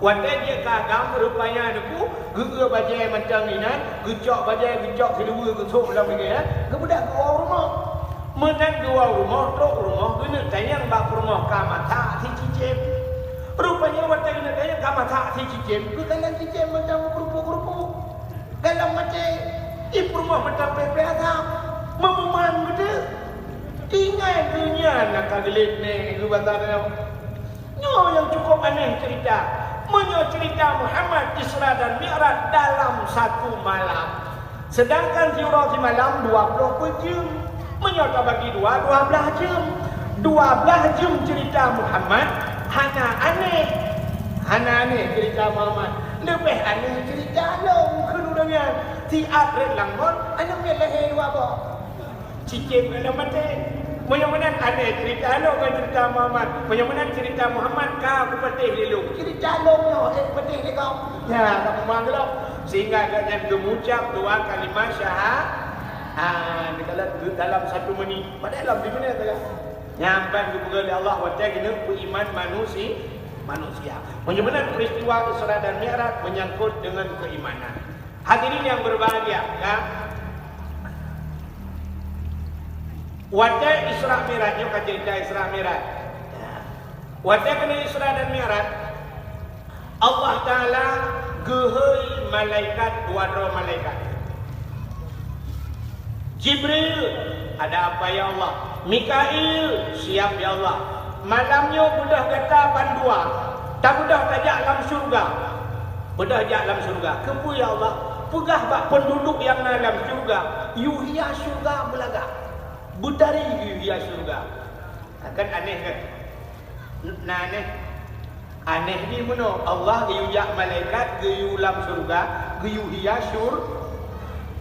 Watèe jeuet keu agam, rupanya neuku, geueu bajèe mantong inan, geucok bajèe, geucok siluweue, geusôk lam bingèe, geubeudôh geuwoe u rumoh. Meunan geuwoe u rumoh, trôk u rumoh, geuneuk tanyong bak peurumoh ka masak si cicém. Rupanya watèe geuneuk tanyong ka masak sie cicém, geukalon cicém mantong meukeurupuk-keurupuk. Galom maté, ipeurumoh mantong pèh-pèh asam. Meumumang geutanyoe. Tinggai donya na ka geulet nèk geuh basa tanyoe. Nyoe nyang cukup aneh cerita. Meunyoe cerita Muhammad Isra dan Mi'raj dalam satu malam, sedangkan siuroe simalam dua ploh peuet jeuem. Meunyoe tabagi dua, dua blaih jeuem. Dua blaih jeuem cerita Muhammad hana aneh. Hana aneh cerita Muhammad. Leubeh aneh cerita lôn kheun ureueng nyan. Siat rot lam ngon aneuk miet lahé dua boh. Cicém ngon maté. Meunyoe meunan aneh cerita lôn ngon cerita Muhammad. Meunyoe meunan cerita Muhammad ka kupatéh lé lôn. Cerita lôn nyoe, eh, patéh lé kau. Ya, ka memang lom. Sehingga gobnyan geumucap dua kalimah syaha-, ah, dalam, dalam satu menit. Padahai lom di dunia tu kan. Nyan ban geupeugah lé Allah watèe geuneuk peuiman manusi-, manusia. Meunyoe meunan peristiwa Isra dan Mi'raj menyangkut dengan keimanan. Hadirin yang berbahagia, ya. Watèe Isra Mi'raj, nyoe ka cerita Isra Mi'raj. Watèe keuneuk Isra dan Mi'raj, Allah Taala geuhôi malaikat, dua droe malaikat. Jibril, "Ada apa ya Allah?" Mikail, "Siap ya Allah." Malam nyoe beudôh gata bandua, tabeudôh tajak lam syeuruga. Beudôh jak lam syeuruga. Keupeue ya Allah? Peugah bak peunduduek nyang na lam syeuruga, yue hias syeuruga beulagak. Beutari yue hias syeuruga. Kan aneh kan? Na aneh. Aneh jih meunoe, Allah geuyue jak malaikat, geuyue lam syeuruga, geuyue hias syur-,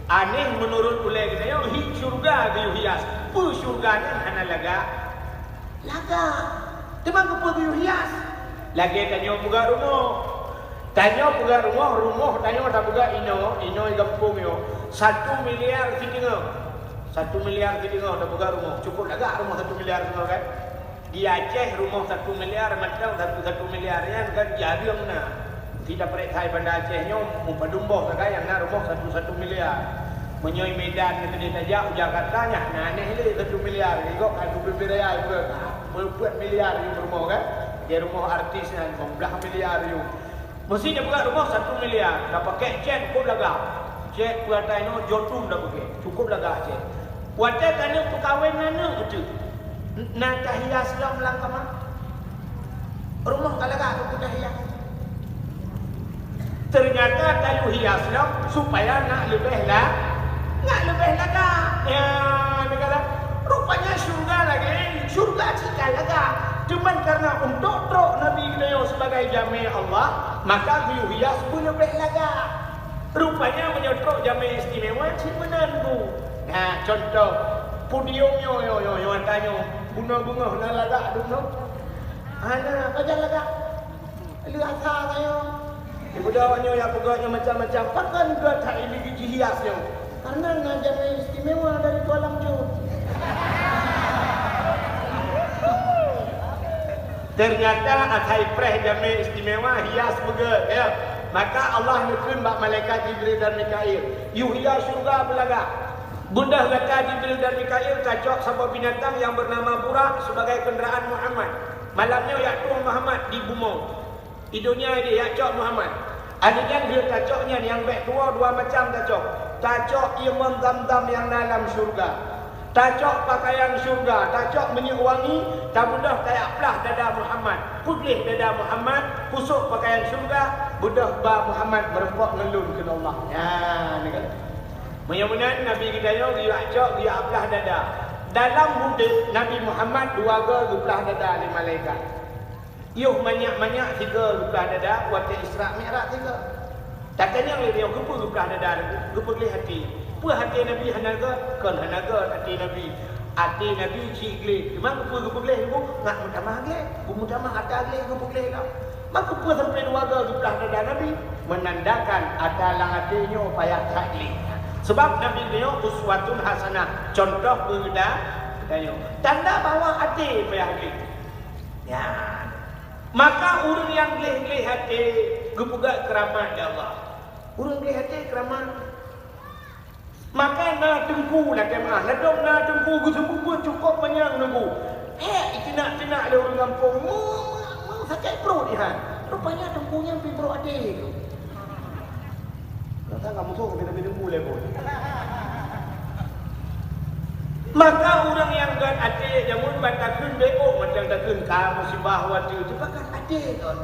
aneh meunurot ulèe geutanyoe, hi syeuruga geuyue hias. Peue syeuruga nyan hana lagak? Lagak. Teuma keupeue geuyue hias? Lagèe tanyoe peugah rumoh. Tanyoe peugah rumoh, rumoh tanyoe tapeugah inoe, inoe gampông nyoe, satu miliar siteungoh. Satu miliar siteungoh tapeugah rumoh. Cukup lagak rumoh satu miliar siteungoh kan? Di Aceh rumoh satu miliar mantong satu, satu miliar nyan kan jareueng na. Kita peuriksa Banda Aceh nyoe meupadum boh sagai nyang na rumoh satu, satu miliar. Meunyoe Medan nyan teuh tajak u Jakarta nyan na aneh lé satu miliar. Gok ka dua belas miliar juga. Berpuluh miliar yum rumoh kan? Di rumoh artis nyan lima belas miliar yum. Meusi tapeugah rumoh satu miliar, tapakèk cèt cukup lagak. Cèt peuatai nyoe jotun tapeugah, cukup lagak cèt. Watèe taneuk peukawen aneuk teuh, na tahias lom lam kama. Rumoh ka lagak keu tahias. Ternyata tayue hias lom supaya nak leubeh la-, nak leubeh lagak. Ya, negara. Rupanya syurga lagèe, syurga cit ka lagak. Cuman karena untuk trok Nabi geutanyoe sebagai jamé Allah, maka geuyue hias beuleubeh lagak. Rupanya meunyoe trok jamé istimewa cit meunan bu. Nah, contoh, podium nyoe, nyoe, nyoe, nyoe, ata nyoe, bunoe beungoh na lagak duek nyoe. Hana, pajan lagak. Lheueh asa tanyoe. Ibuda awak nyoe nyang peugah nyoe macam-macam. Pakon gata ini jihias nyoe? Karena na jamé istimewa dari Kuala Lumpur. Ternyata asai preh jamé istimewa hias beugét, ya. Maka Allah neukheun bak malaikat Jibril dan Mikail, "Yue hias syeuruga beulagak." Beudôh gata Jibril dan Mikail tacok saboh binatang nyang beunama Burak sebagai keundaraan Muhammad. Malam nyoe jak tueng Muhammad di bumoe. Di donya jih jak cok Muhammad. Aneuk nyan geuyue tacok nyan nyang bèk tuwoe dua macam tacok. Tacok ié meu'en Zamzam nyang na lam syeuruga. Tacok pakaian syeuruga, tacok minyeuk wangi, tabeudôh tajak plah dada Muhammad. Peugleh dada Muhammad, pusok pakaian syeuruga, beudôh ba Muhammad meureumpok ngon lôn kheun Allah. Nyan, ni kan. Meunyoe meunan Nabi geutanyoe geuyue cok, geuyue plah dada. Dalam udép Nabi Muhammad dua goe geuplah dada lé malaikat. Yoh manyak-manyak sigoe geuplah dada watèe Isra Mi'raj sigoe. Tatanyong lé nyoe, keupeue geuplah dada Nabi? Geupeugleh até. Peue até Nabi hana göt? Kon hana göt até Nabi. Até Nabi cit gleh. Teuma keupeue geupeugleh Teungku? Ngat meutamah gleh. Beumeutamah ata gleh geupeugleh lom. Maka keupeue sampoe dua goe geuplah dada Nabi? Menandakan ata lam até nyoe payah that gleh. Sebab Nabi nyoe uswatun hasanah, contoh keu geuta-, geutanyoe. Tanda bahwa até payah gleh. Nyan. Maka ureueng nyang gleh-gleh até geupeugah keuramat lé Allah. Ureueng gleh até keuramat. Maka na teungku lakèe meu'ah, ladôm na teungku geuseumeubeuet cukôp manyang teungku. Hék, iteunak-teunak lé ureueng gampông. Mu-, mu-, mu-, Sakét pruet ihan. Rupanya teungku nyan pih pruet até. Nyata ka musoh ka bina-bina bu lé pun. Maka ureuëng nyang gét até jameun ban takheun bék mantong takheun ka musibah watée teupakat até kon.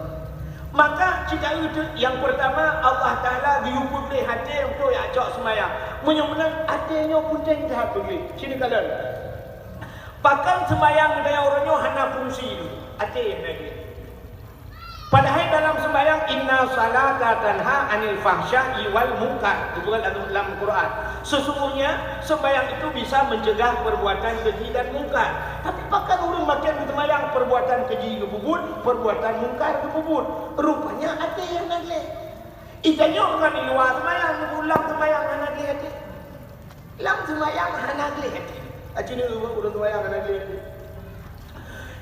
Maka cit taeu teuk nyang peurtama Allah Taala geuyue peugleh até untuk jak cok seumayang. Meunyoe meunan até nyoe peunteng that peugleh. Sini kalon. Pakon seumayang geutanyoe uroe nyoe hana fungsi lé, até hana gleh. Padahai dalam seumayang, "Inna salata tanha 'anil fahsya'i wal munkar," geupeugah lam, lam Quran. Sesungguhnya seumayang itu bisa mencegah perbuatan keji dan mungkar. Tapi pakon ureuëng makin beuseumayang perbuatan keji geupeubuet, perbuatan mungkar geupeubuet. Rupanya até hana gleh. Itanyoe kan di luwa seumayang, di lam seumayang hana gleh até. Lam seumayang hana gleh até. Aci ni ureuëng seumayang hana gleh até.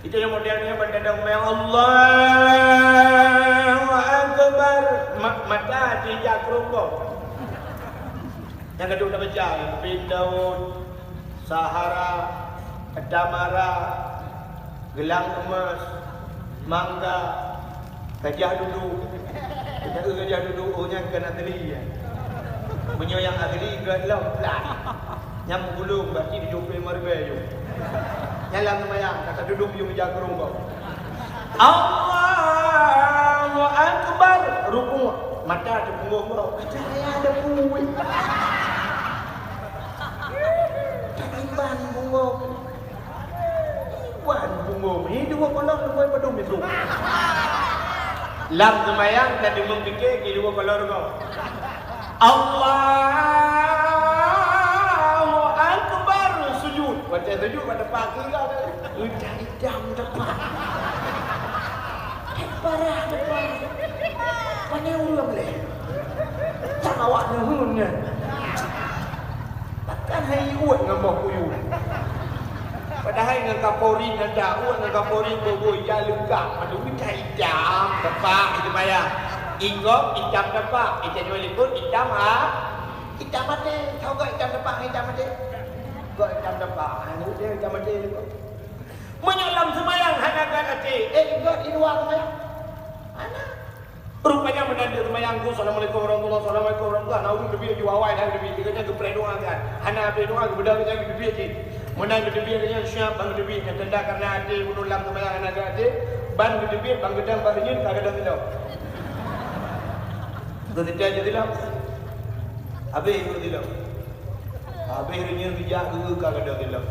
Itu nyang model nyan ban tanda seumayang, Allahu Akbar. Ma-, mata tijak keurongkong. Nyang gadôh tabaca, Bin Daud, Sahara, Tamara, Geulang emas, mangga, gajah dudu. Gajah dudu, oh, nyan keunan asli, ya. Meunyoe nyang asli, geulam plat. Nyang meugulong, berarti di Jope Marbe, yo. Nyan lam seumayang, ka taduduk, yo, meja keurong, bang. Allahu Akbar. Rukuk, mata di punggong, bang. Cahaya ada pui. Taiban punggong. Wan punggong, hi dua kolor leubeh padum itu. Lam seumayang ka deungon pike, hi dua kolor ko. Allahu Akbar, sujud. Watée sujud, pada pagi lah. Udah idam depan. Parah depan. Mana urang leh? Cang awak nehun nyan. Takkan hai uet ngon boh kuyueng. Padahai ngon Kapolri nyan dak uet ngon Kapolri bubui ja leungkap, madu itam-itam tepak itu maya. Inggom itam tepak, itam nyoe likot itam ha. Itam até, tau gak itam tepak itam até. Gak itam tepak, anu dia itam até. Meunyoe lam seumayang hana gét até, eh, gét di luwa seumayang. Hana. Rupanya meunan di seumayang tu, "Assalamualaikum warahmatullahi wabarakatuh, assalamualaikum warahmatullahi wabarakatuh." Nah, ureuëng teubiet ju awai dah teubiet. Dia kata geupeuredoa kan. Hana habéh doa, geubeudôh dia geuteubiet cit. Meunan geuteubiet dia nyan siap ban geuteubiet, nyang tanda karena até bunoe lam seumayang hana gét até, ban geuteubiet, ban geudang, ban reunyeun ka gadôh silop. Geuteubiet je silop. Habéh geuteubiet silop. Habéh reunyeun geujak geu ka gadôh silop.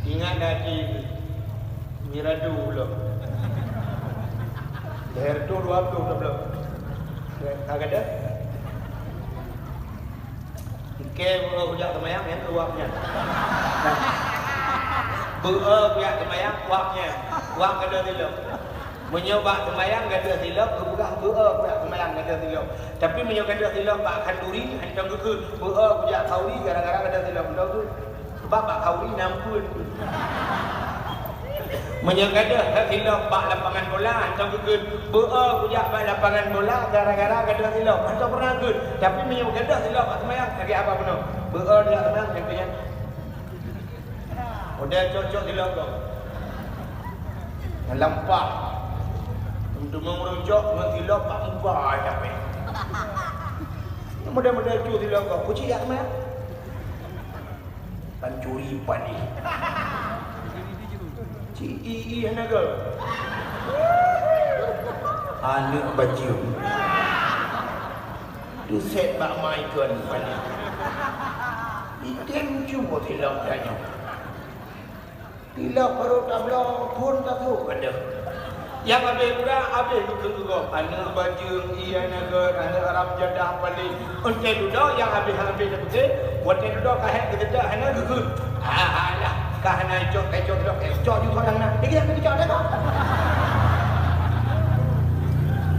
Ingat dah cit. Miradu ulôn. Leher tu dua puluh dah belum. Ka gadôh. Oke, beu kujak seumayang nyan, uap nyan. Beu kujak seumayang, uap nyan. Uap gadôh silop. Meunyoe bak seumayang gadôh silop, geupeugah beu kujak seumayang gadôh silop. Tapi meunyoe gadôh silop bak khanduri, hantom geukheun, beu kujak khanduri gara-gara gadôh silop. Beutôi tu. Sebab bak khanduri na ampeuen. Meunyoe gadôh silop bak lapangan bola, hantom geukheun, "Beu kujak bak lapangan bola gara-gara gadôh silop." Hantom pernah geukheun. Tapi meunyoe gadôh silop bak seumayang, lagèe haba bunoe, "Beu kujak seumayang," kheun nyan. Model cok-cok silop kah. Ngon lampah. Teuma ureueng cok ngon silop bak muka ai capek. Model-model cok silop kah. Kuci jak seumayang. Pancuri panih. Ci i i hana gèt. Aneuk bajeueng. Duset bak mai kön panih. Item ju silop tanyoe. Silop barô tabloe phôn tatrok gadôh. Nyang abéh budak, abéh geukheun gob, aneuk bajeueng, ié nagôt, aneuk haram jadah paléng. Watèe dudoe nyang abéh-abéh tapeugah, watèe dudoe ka hék geuseutôt hana geukheun. Alah, ka hana icok, ka icok, icok, icok ju kadang na. Jadi, apa icok dah kau?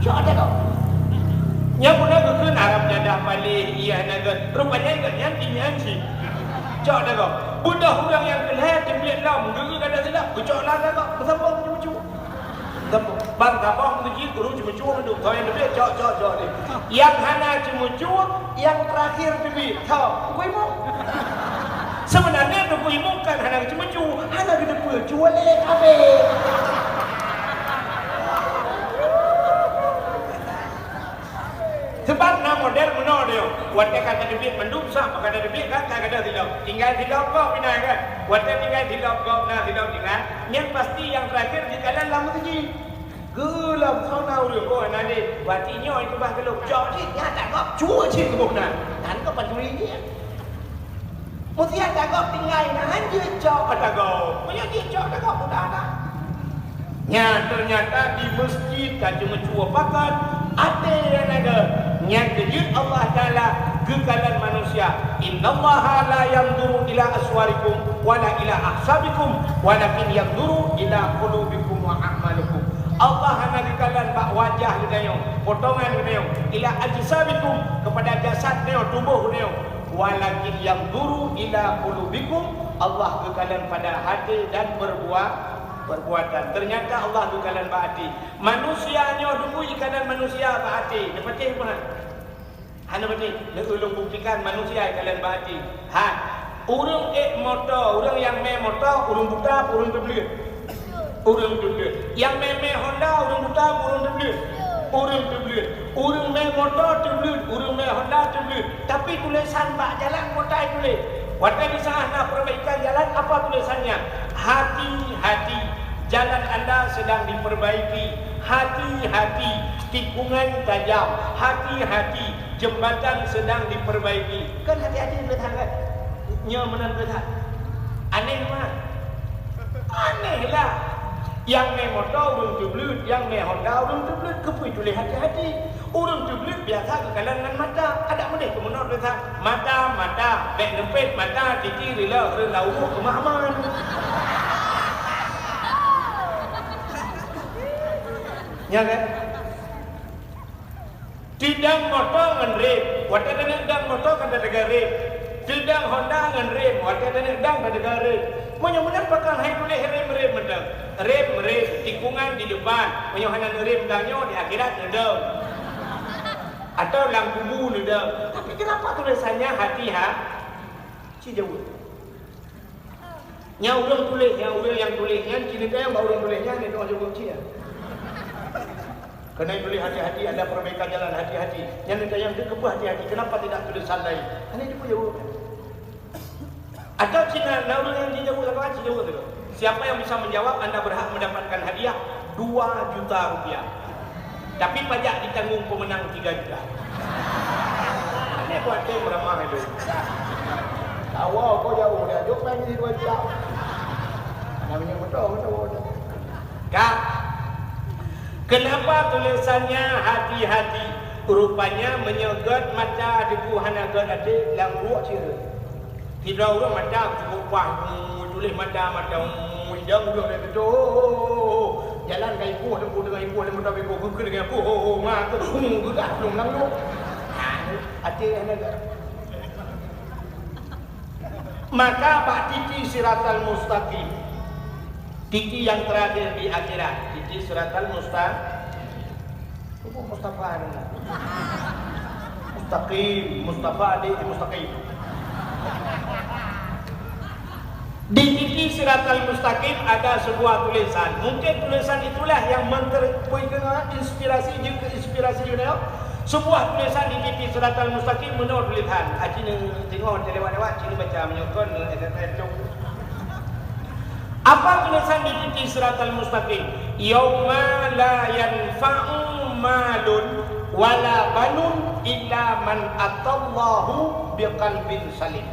Icok dah kau. Nyang meunan geukheun haram jadah paléng, ié nagôt. Rupanya ingat nyan, ingat sih. Cok dah kau. Budak ureueng nyang keu lhèe teubiet lom, geukheun ka silop, geucok lam dah kau. Beusambông cucu. Ban saboh meuseujid guru ceumeucue mandum, soe nyang teubiet cok, cok, cok lé. Nyang hana ceumeucue, nyang teurakhir teubiet. Tho, Teungku Imum. Seubeunarnya Teungku Imum kan hana geuceumeucue, hana geuteupeue, cue lé abéh. Model meunoe nyoe, watée ka teubiet mandum sah, ka teubiet kan, ka gadôh sidroe. Tinggai sidroe gob inan kan. Watée tinggai sidroe gob na sidroe tinggai, nyan pasti nyang teurakhir geukalon lam meuseujid. Geulam sauna ureuëng, oh, na deh, watée nyoe itu bah geulong. Cok cit, nyan ata gob, cue cit keuboh na. Nyan ka pancuri jih. Meusiat ata gob tinggai na, han jeuet cok ata gob. Meunyoe jeuet cok ata gob, mudah na. Nyan, teunyata di meuseujid ka jimeucue pakat, até nyang na gét. Nyan keuh jeuet Allah Taala geukalon manusia. "Innallaha la yanzuru ila aswarikum wala ila ahsabikum, walakin yanzuru ila qulubikum wa a'malikum." Allah hana geukalon bak wajah geutanyoe, potongan geutanyoe, ila ajsamikum, kepada jasad geutanyoe, tuboh geutanyoe. "Walakin yanzuru ila qulubikum," Allah geukalon pada até dan perbuat, perbuatan. Teunyata Allah geukalon bak até. Manusia nyoe dulu geukalon manusia bak até. Neupatéh peue? Hana patéh. Neu-, ulôn buktikan manusia geukalon bak até. Ha. Ureuëng ék moto, ureuëng nyang mé moto, ureuëng buta, ureuëng teubleuet. Ureuëng teubleuet. Nyang mé-mé Honda, ureuëng buta, ureuëng teubleuet. Ureuëng teubleuet. Ureuëng mé moto teubleuet, ureuëng mé Honda teubleuet. Tapi tulésan bak jalan moto tuléh. Watée di saat na perbaikan jalan, apa tulésannya? Hati-hati, jalan anda sedang diperbaiki. Hati-hati, tikungan tajam. Hati-hati, jembatan sedang diperbaiki. Kan hati-hati tulésan kan? Nyoe meunan tulésan. Aneh mah. Aneh lah. Nyang mé moto ureuëng teubleuet, nyang mé Honda ureuëng teubleuet, keupeue tuléh hati-hati. Ureuëng teubleuet biasa geukalon ngon mata. Adak meudeh keu meunoe tulésan. Mata, mata, bék neumpet mata, titi rila reulah uroe keumahaman. Nya kan? Teudong moto ngon rem, watée taneuk dong moto kan tateuga rem. Teudong Honda ngon rem, watée taneuk dong tateuga rem. Meunyoe meunan pakon hai tuléh rem-rem mantong. Rem-rem, tikungan di depan. Meunyoe hana neurem tanyoe, di akhirat neudong. Atau lam kubu neudong. Tapi kenapa tulisannya hati ha-, ci jaweueb? Nyang ureuëng tuléh, nyang ureuëng nyang tuléh nyan, ci neutanyong bak ureuëng tuléh nyan, neutanyong jaweueb cit. Keuneuk tuléh hati-hati, ada perbaikan jalan hati-hati. Nyan neutanyong, keupeue hati-hati, kenapa tidak tulisan lain? Hana jipeu jaweueb. Atau ci na, na ureuëng nyang jijaweueb, lakoe ci jaweueb tu. Siapa yang bisa menjawab, anda berhak mendapatkan hadiah dua juta rupiah. Tapi pajak ditanggung pemenang tiga juta. Ini kuat tem ramah itu. Tawa kau jauh dia, jok main di dua juta. Namanya betul, betul, betul. Kak, kenapa tulisannya hati-hati? Rupanya meunyoe gét mata deungon hana gét até lam ruek cit. Sidroe ureuëng mata cukup paih, hmm, tuléh mata, mata, hmm, idang udah dah gitu. Jalan ka ipoh, teumpu teungoh ipoh, lé mata ipoh, geukheun dengan ipoh, ho, ho, ma, tu, hmm, geudah, lom lam lom. Ha, até hana gét. Maka bak titi siratal mustaqim, titi yang terakhir di akhirat, titi siratal musta-, Mustafa ni. Mustaqim, Mustafa di Mustaqim. Di titi siratal mustaqim ada sebuah tulisan. Mungkin tulisan itulah yang menter-, inspirasi, jeuet keu inspirasi you know. Sebuah tulisan di titi siratal mustaqim meunoe tulisan. Aci ni tengok lewat-lewat, ci ni baca meunyoe kon, eh, eh, eh, Apa tulisan di titi siratal mustaqim? "Yauma la yanfa'u malun wala banun illa man atallahu biqalbin salim."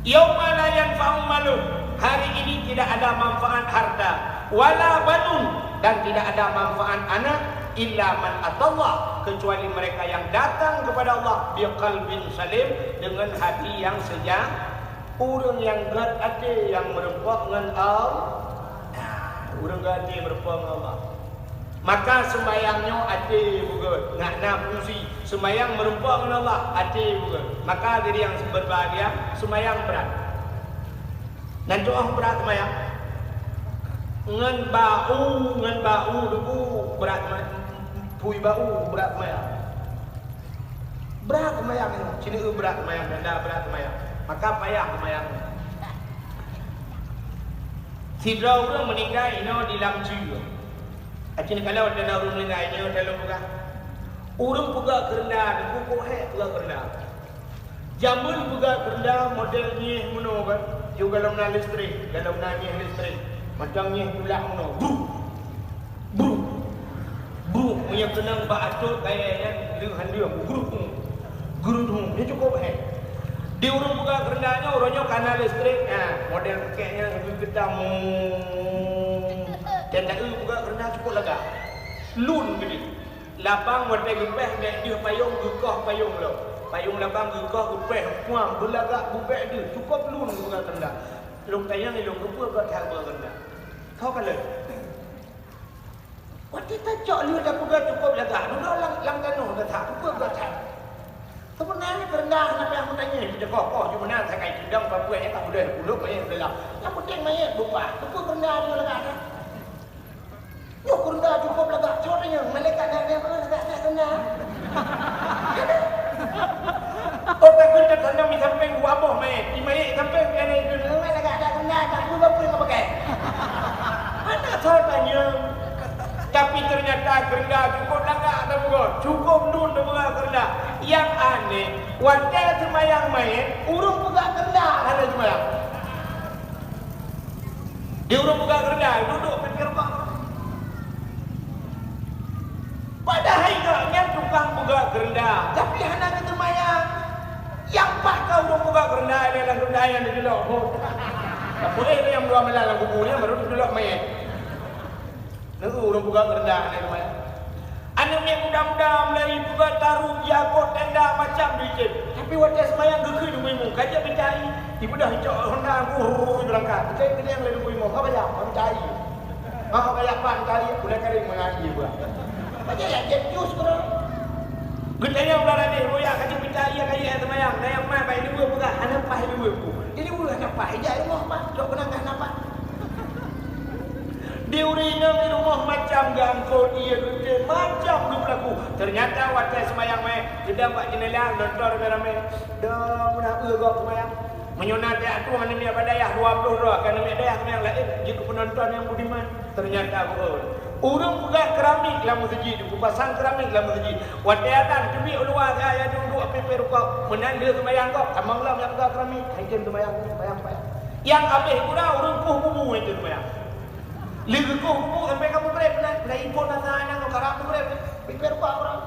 "Yauma la yanfa'u malun," hari ini tidak ada manfaat harta, "wala banun," dan tidak ada manfaat anak, "illa man atallah," kecuali mereka yang datang kepada Allah, "biqalbin salim," dengan hati yang seja-, Ureuëng nyang gét até nyang meureumpok ngon Allah. Nah, ureuëng gét até meureumpok ngon Allah. Maka seumayang nyoe até beugét, ngat na fungsi. Seumayang meureumpok ngon Allah, até beugét. Maka diri nyang berbahagia, seumayang brat. Nan tuoh brat seumayang. Ngon bak u, ngon bak u debu brat seumayang. Pui bak u brat seumayang. Brat seumayang nyoe, ci neu brat seumayang, tanda brat seumayang. Maka payah seumayang. Sidroe ureuëng meuninggai inoe di lam ceue. Aci neukalon tanda ureuëng meuninggai nyoe dalam peugah. Ureuëng peugah keureunda, teungku, kok hék peugah keureunda. Jameun peugah keureunda model nyieh meunoe kan, yôh golom na listrik, golom na nyieh listrik, mantong nyieh tulak meunoe, bruk, bruk, bruk, meunyoe keunong bak atôt kayée nyan lheueh han lheueh, bruk, bruk, nyan cukôp hék. Di ureuëng peugah keureunda nyoe, uroe nyoe ka na listrik, ha, model kek nyan geugeutam, dan taeu peugah keureunda cukôp lagak. Lôn geude. Labang watée geupéh, bék deuh payông, geukoh payông lom. Payông labang geukoh, geupéh, muam, beulagak, beubék deuh, cukôp lôn geupeugah keureunda. Lôn tanyong lé lôn, keupeue gata geupeugah keureunda? Soe kalon? Watée tacok lheueh tapeugah cukôp lagak, dudoe lam, lam tanoh that, keupeue geupeugah that? Seubeuna nyoe keureunda hana payah meutanyong, teukoh-koh ju meunan sakai cundang, papeue nyang ka beudôh pulôh, manyét beulam. Nyang penting manyét beubah, keupeue keureunda nyoe lagak that? Nyoe keureunda cukôp lagak, soe tanyong, malaikat nyan, nyan, oh, lagak that keureunda. Oh, takheun tatanam di sampéng dua boh manyét, di manyét sampéng, kan itu, lagak that keureunda, tak peue, peue ka pakai. Hana soe tanyong. Tapi ternyata keureunda cukôp lagak tapeugah, cukôp lôn tapeugah keureunda. Nyang aneh, watée seumayang manyét, ureuëng peugah keureunda hana seumayang. Di ureuëng peugah keureunda, dudoe pike rukok. Padahai gobnyan tukang peugah keureunda, tapi hana geuseumayang. Nyang paih ka ureuëng peugah keureunda, lé lam keureunda nyang teuceulok. Tapi nyang dua malam lam kubu nyan baru teuceulok manyét. Neu ureuëng peugah keureunda hana seumayang. Aneuk miet muda-muda mulai peugah taru, jago, tenda, macam dicet. Tapi watée seumayang geukheun ibu-ibu, ka jeuet mita ie. Ibu dah icok honda, hurr, beurangkat. Keucai keudeng lé ibu-ibu, ka bajak, ka mita ie. Ha, ka bajak pat mita ie, ulée karing mangat ie buah. Bajak jak jép jus keudroe. Geutanyong bak Raden, "Buya, ka jeuet mita ie, ka jeuet seumayang." Na nyang mat bak ibu peugah, "Hana paih ibu." Jadi ibu hana paih, jak rumoh pat, trok keunong ka hana pat. Di ureuëng inong di rumoh macam geuangkot, ie geutem, macam geupeulaku. Ternyata watée seumayang manyét, geudong bak jeunela, nonton ramé-ramé. Dong meunan eu gob seumayang. Meunyoe na teuak tueng aneuk miet bak dayah dua ploh droe, ka aneuk miet dayah seumayang laén, jeuet keu peunonton nyang budiman. Ternyata beuôt. Ureuëng peugah keramik lam meuseujid, geupasang keramik lam meuseujid. Watée azan, teubiet u luwa, ya, ya, duek-duek, pipée rukok. Meunan lheueh seumayang gob, tamong lom nyang peugah keramik. Hai tem seumayang, seumayang, seumayang. Nyang abéh gura ureuëng poh bubu nyang tem seumayang. Lé geukoh bubu sampai ka mugreb na, na iphon asa aneuk ngon karab mugreb, pipée rukok ureuëng.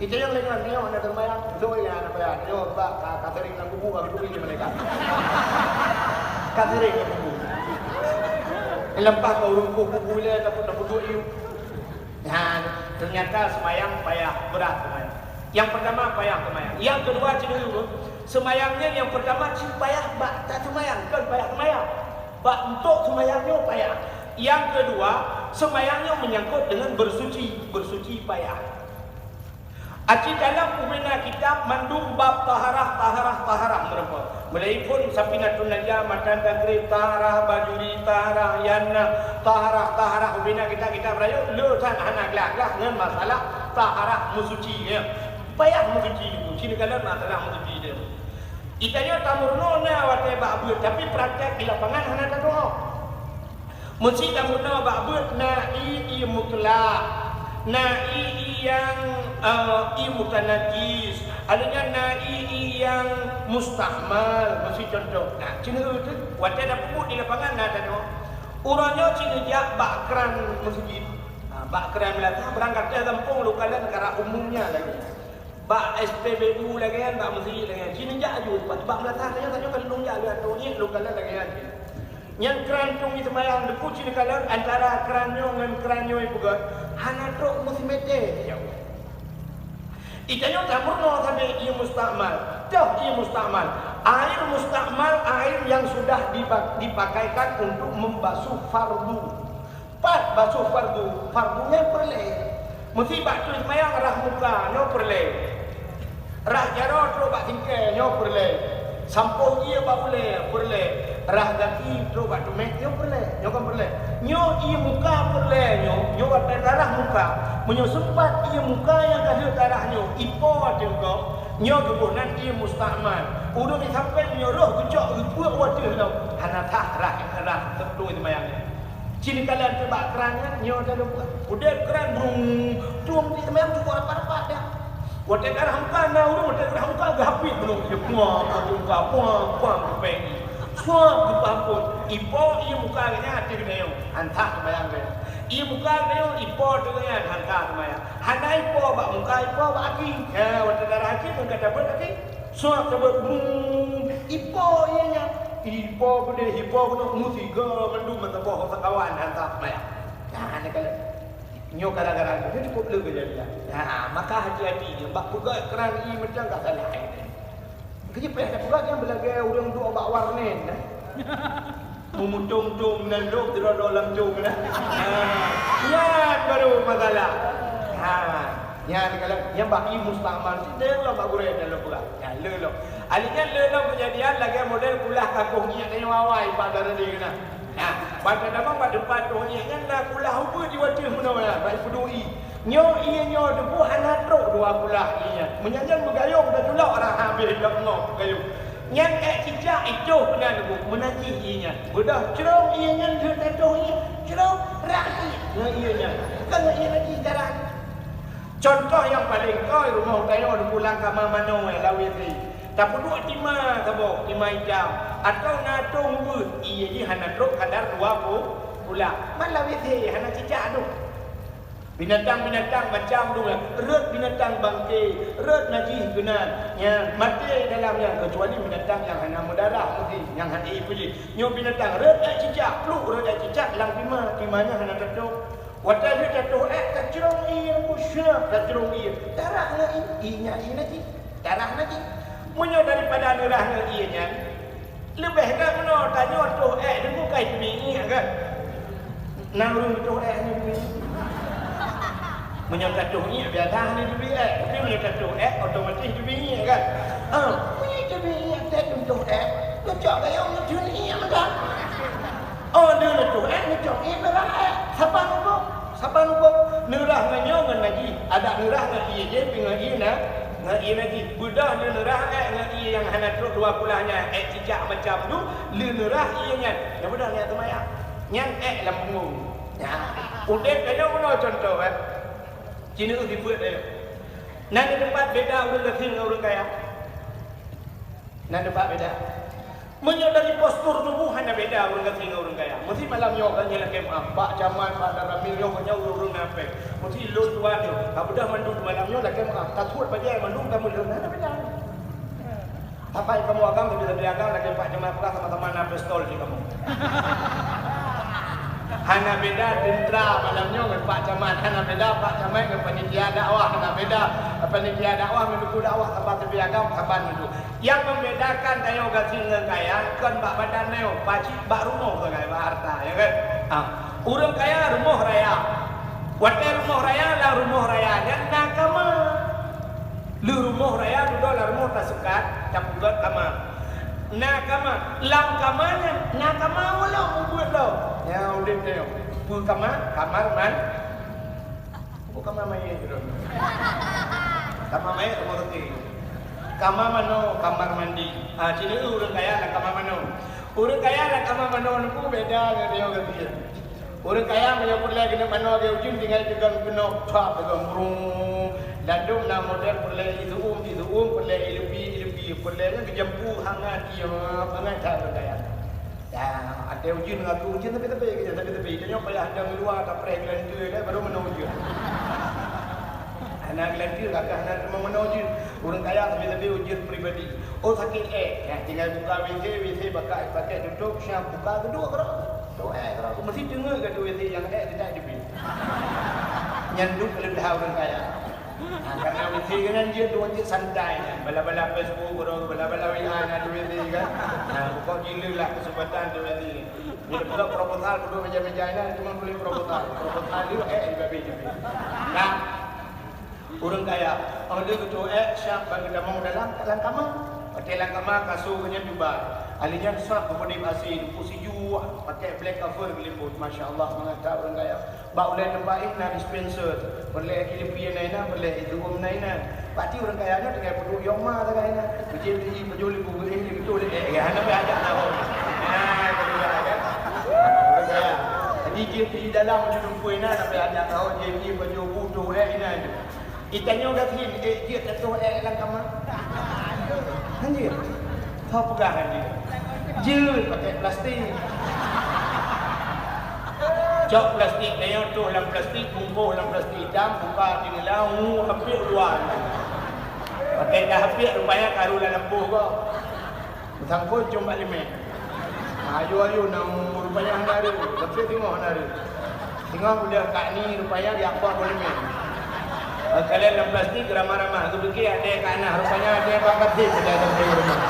Itanyong lé nyan, "Nyoe hana teumayang?" "Beutôi, hana teumayang." "Nyoe bak ka, ka sering lam kubu, ka geuturi lé malaikat." Ka sering lam kubu. Leupah ka ureuëng koh kubu lé, tapeuduek yue. Nyan, ternyata seumayang payah, brat seumayang. Nyang peurtama payah seumayang. Nyang keudua, cit, seumayang nyan nyang peurtama cit payah bak taseumayang, kon payah seumayang. Bak untuk seumayang nyoe payah. Nyang keudua, seumayang nyoe meunyangkot deungon beusuci, beusuci payah. Aci dalam ubena kitab mandum bab taharah, taharah, taharah meureumpok. Mulai phon Safinatun Najah, Matan Takrib, taharah Bajuri, taharah Yana, taharah, taharah ubena kitab-kitab rayeuk, le that hana glah-glah ngon masalah taharah meusuci, ya. Payah meusuci niku, ci neukalon masalah meusuci teuh. Geutanyoe tameurunoe na watée bak beuet, tapi praktek di lapangan hana tatu'oh. Meusi tameurunoe bak beuet na ie, ie mutlak, na ie, ie nyang, eh, ie mutanajis, ada nyan na ie, ie nyang mustakmal, meusi contoh. Nah, ci neueu teuh, watée tapeubuet di lapangan na tatu'oh. Uroe nyoe ci neujak bak kran meuseujid. Ha, bak kran meunasah, beurangkat gampông lôn kalon karab umumnya lagée nyan. Bak S P B U lagée nyan, bak meuseujid lagée nyan. Ci neujak aju, bak, bak meunasah lagée nyan, tanyoe ka lôn jak lé ateueh nyan, lôn kalon lagée nyan. Nyan kran tueng jiseumayang, teungku, ci neukalon antara kran nyoe ngon kran nyoe ipeugöt, hana trok meusimeté jauh. Geutanyoe tameurunoe sabe ie mustakmal. Toh ie mustakmal. Air mustakmal, air yang sudah dipa-, dipakaikan untuk membasuh fardu. Pat basuh fardu, fardu nyan peureulée. Meusi bak teuk seumayang rhah muka, nyoe peureulée. Rhah jaroe trok bak singkée, nyoe peureulée. Sampôh ie bak ulée, peureulée. Rhah gaki trok bak tumet, nyoe peureulée. Nyoe kon peureulée. Nyoe ie muka peureulée nyoe, nyoe watée tarhah muka. Meunyoe seumpat ie muka nyang ka lheueh tarhah nyoe ipo ateueh gob, nyoe geuboh nan ie mustakmal. Ureuëng di sampéng nyoe roh geucok geupeuek u ateueh lom, hana sah rhah, rhah teuk tueng seumayang nyan. Ci neukalon teuk bak kran nyan, nyoe talumpah. Udeb kran, brung, tueng di seumayang cukôp rapat-rapat dah. Watèe ka rhah muka na ureueng, watèe ka rhah muka geuhapit bunoe, dia puang, puang, puang, puang, puang, geupeugah. Suap geupeugah phôn, ipo ie muka geuh nyan ateueh geutanyoe, han that teubayang lé. Ie muka geuh nyan ipo ateueh geuh nyan, han that teubayang. Hana ipo bak muka, ipo bak aki. Ya, watèe darah aki, meuka tabeuet aki. Suap tabeuet, bung, ipo ie nyan. Ipo beudeh, ipo keunoe, meusigoe mandum meusaboh sakawan, han that teubayang. Nah, nyan ka lheueh. Nyoe gara-gara nyoe cukôp le keujadian. Ha, maka hati-hati nyoe bak peugah keuran ie mantong ka salah. Keujeuet payah tapeugah nyang beulagèe ureueng duek bak warnet, nah. Meumutông-tông meunan lom, sidroe-droe lam tông, nah. Ha, nyan baru masalah. Ha, nyan kalau nyang bak ie mustakmal, sidang lom bak gurèe dan lom peugah. Nyan le lom. Ali nyan le lom keujadian lagèe model kulah kakoh ngiek tanyoe awai bak dara di keunan. Nah, ban tadamong bak teumpat toh ié nyan na kulah ubeut di watèe meunoe nyan, bak ipeuduek ié. Nyoe ié nyoe teupeu hana trok dua kulah ié nyan. Meunyan nyan meugayông tatulok rhah habéh lom ngon gayông. Nyan èk cicak itoh keunan teupeu meunajih ié nyan. Beudôh crông ié nyan deuh tatoh ié, crông rhah ié ngon ié nyan. Kon ngon ié najih darah. Cuntoh nyang paleng kôi rumoh tanyoe teupeu lam kama manoe lam W C. Tapeuduek tima saboh, tima itam, atawa na tông ubeut, ié jih hana trok kadar dua pu-, kulah. Man lam W C hana cicak dum. Binatang-binatang macam dum, rhot binatang bangke, rhot najih keunan, nyan maté dalam nyan, keucuali binatang nyang hana meudarah, meusti nyang hana ié peue jih. Nyoe binatang rhot èk cicak, pluek rhot èk cicak lam tima, tima nyan hana tatoh. Watèe lheueh tatoh èk, tacrông ié, meusyeuh tacrông ié. Darah ngon ié, ié nyan ié najih. Darah najih. Meunyoe daripada neurah ngon ié nyan, leubeh that meunoe tanyoe toh èk, deungon ka teubiet ié kan? Na ureueng toh èk hana teubiet ié? Meunyoe tatoh ié, biasa hana teubiet èk. Tapi meunyoe tatoh èk, otomatis teubiet ié kan? Ah, meunyoe teubiet ié, teuh toh èk, neucok gayông, neutheun ié mantong. Oh, lheueh neutoh èk, neucok ié neurah èk. Saban hukôm, saban hukôm. Neurah ngon nyoe ngon najih. Adak neurah ngon ié jih, pi ngon ié na, ngon ié najih. Beudôh lheueh neurah èk ngon ié nyang hana trok dua kulah nyan, èk cicak macam tu, lheueh neurah ié nyan. Nyan beudôh nyan teumayang. Nyan èk lam punggông. Nyan. Udép tanyoe meunoe cuntoh, eh. Ci neueu sifeuet tanyoe. Na di teumpat beda ureueng gasien ngon ureueng kaya? Na teumpat beda? Meunyoe dari postur tuboh hana beda ureueng gasien ngon ureueng kaya. Meusti malam nyoe kan nyan lakèe meu'ah, Pak Camat, Pak Danramil nyoe, nyoe ureueng-ureueng munafék. Meusti lôn tuan nyoe. Ka beudôh mandum malam nyoe lakèe meu'ah. Tatuet bajèe mandum ka meulheueh, hana beda. Saban kamoe agam, leubeh-leubeh agam lakèe Pak Camat peugah sama-sama na pistol di kamoe. Hana beda teuntra malam nyoe ngon Pak Camat, hana beda Pak Camat ngon panitia dakwah, hana beda panitia dakwah ngon teungku dakwah, saban leubeh agam, saban mandum. Nyang membedakan tanyoe gasien ngon kaya kon bak badan tanyoe, pacit bak rumoh sagai bak harta, ya kan? Ha. Ureueng kaya rumoh raya. Watèe rumoh raya, lam rumoh raya nyan na kama. Lheueh rumoh raya dudoe lam rumoh taseukat, tapeugöt kama. Na kama, lam kama nyan na kama ulôn mubuet lom. Nyan udép tanyoe. Peue kama? Kamar man-, Bukan kamar mayét tu. Kamar mayét rumah sakit. Kamar manoe, kamar mandi. Ah, ci neueu ureueng kaya lam kamar manoe. Ureueng kaya lam kamar manoe nyoe beda ngon tanyoe gasien. Ureueng kaya meunyoe peureulèe keuneuk manoe lagèe ujeuen tinggai teugang keunoe, pap, teugang brung. Ladôm na model peureulèe ié seu-uem, ié seu-uem, peureulèe ié leupi, ié leupi, peureulèe nyan geujampu hangat, ié bangai that ureueng kaya. Ya, ada ujeuen ngon aku, ujeuen tapi-tapi, ujeuen tapi-tapi. Tanyoe payah ada meuluwa, tapreh geulanteue, dah baru meunoe ujeuen. Hana geulanteue, kakak hana teuma meunoe ujeuen. Ureueng kaya tapi-tapi ujeuen pribadi. Oh, sakét èk. Ya, tinggai buka W C, W C pakai, pakai tutup, siap buka, keudua keudroe. Tu èk keudroe. Meusti teungeut ka tu W C nyang èk, tidak dibri. Nyan duek keuleubah ureueng kaya. Ha, karena W C kan jeuet dua jeuet santai kan. Bala-bala Facebook, orang bala-bala W A na di W C kan. Ha, pokok gila lah kesempatan di W C. Bila buka proposal, duduk meja-meja ini, cuma tulis proposal. Proposal dia, eh, eh, babi, babi. Nah, ureueng kaya, orang dia ketua, eh, siap bagi tamong dalam, dalam kamar. Pakai dalam kamar, kasur, kenyang jubah. Ahli nyan sah, kemudian asin, kursi juak, pakai black cover, gelimbut. Masya Allah, mangat tak ureueng kaya. Bak ulèe teumpat éh na dispenser, peureulèe ié leupi na inan, peureulèe ié seu-uem na inan. Pati ureueng kaya nyan tinggai peuduek yong ma sagai inan. Beujeuet bri, beujeuet leubu bri, beutôi lé, eh, hana payah ajak tahon. Nah, itu dia, kan? Ureueng kaya. Jadi, jeuet bri dalam meunyoe teungku inan, hana payah ajak tahon, jeuet bri baju butuh lé inan tu. Geutanyoe gasien, ék jeuet tatoh ék lam kama? Hana jeuet. Soe peugah hana jeuet? Jeuet, pakai plastik. Cok plastik tanyoe, toh lam plastik, bungkôh lam plastik itam, buka jendela, hu, hapiek luwa. Pakai ka hapiek, rupanya karu lam lampôh gob. Beusangkot com bak limeng. Ayo-ayo na rupanya hana reu, tapi singoh hana reu. Singoh udah kak ni rupanya di apa boleh main. Kalian dalam plastik ramah-ramah, tu fikir ada kat nah, rupanya ada bak plastik pada dalam rumah.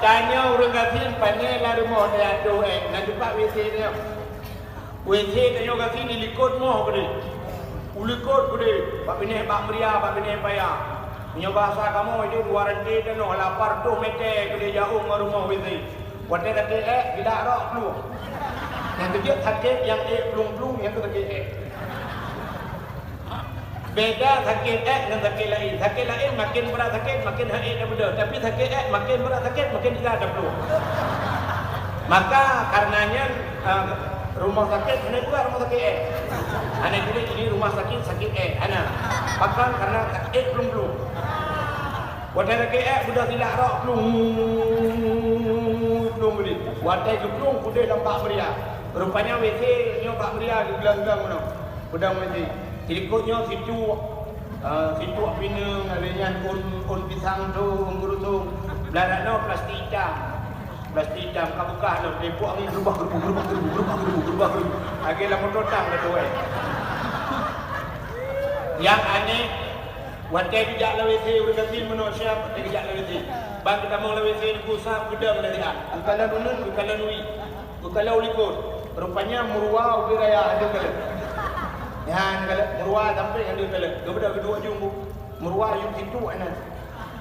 Tanya ureueng gasien, pane lam rumoh dia tu, eh, nak cepat W C dia. W C tanyoe gasien di likot moh keudeh. U likot keudeh, bak binéh bak meuria, bak binéh paya. Meunyoe bahasa kamoe jih dua ranté tanoh, lapan reutôh mètè keudeh jauh ngon rumoh W C. Watèe sakét ék, gilak rok plueng. Nyang keujeuet sakét nyang ék plueng-plueng, nyang keu sakét ék. Beda sakét ék ngon sakét laén. Sakét laén maken brat sakét, maken ha'ék tabeudôh. Tapi sakét ék maken brat sakét, maken gila taplueng. Maka karena nyan, ah, rumah sakét hana juga rumah sakét ék. Hana juga ini rumah sakit, sakét ék. Hana. Pakon karena ék plueng-plueng. Watèe sakét ék, beudôh gila rok plueng. Plueng geulit. Watèe geuplueng, udeh lam bak meuria. Rupanya W C nyoe bak meuria geuglang-glang meunoe. Udang meusi. Sirikot nyoe situek, ah, situek pineung, lheueh nyan ôn, ôn pisang tu, ôn geurusong. Blah nyoe plastik itam. Plastik itam ka beukah lom, teuipuek angén geurubah-geurubah, geurubah-geurubah, geurubah-geurubah, geurubah-geurubah. Lagèe lam moto tang ka tuwai. Nyang aneh, watèe geujak lam W C ureueng gasien meunoe siap, watèe geujak lam W C. Ban geutamong lam W C, neupusap, geudong dari a. Geukalon uneun, geukalon wie. Geukalon u likot. Rupanya meuruwa ubit raya hana kalon. Nyan kalon meuruwa sampéng hana kalon. Geubeudôh geuduek jeuem bu. Meuruwa yum situek nyan.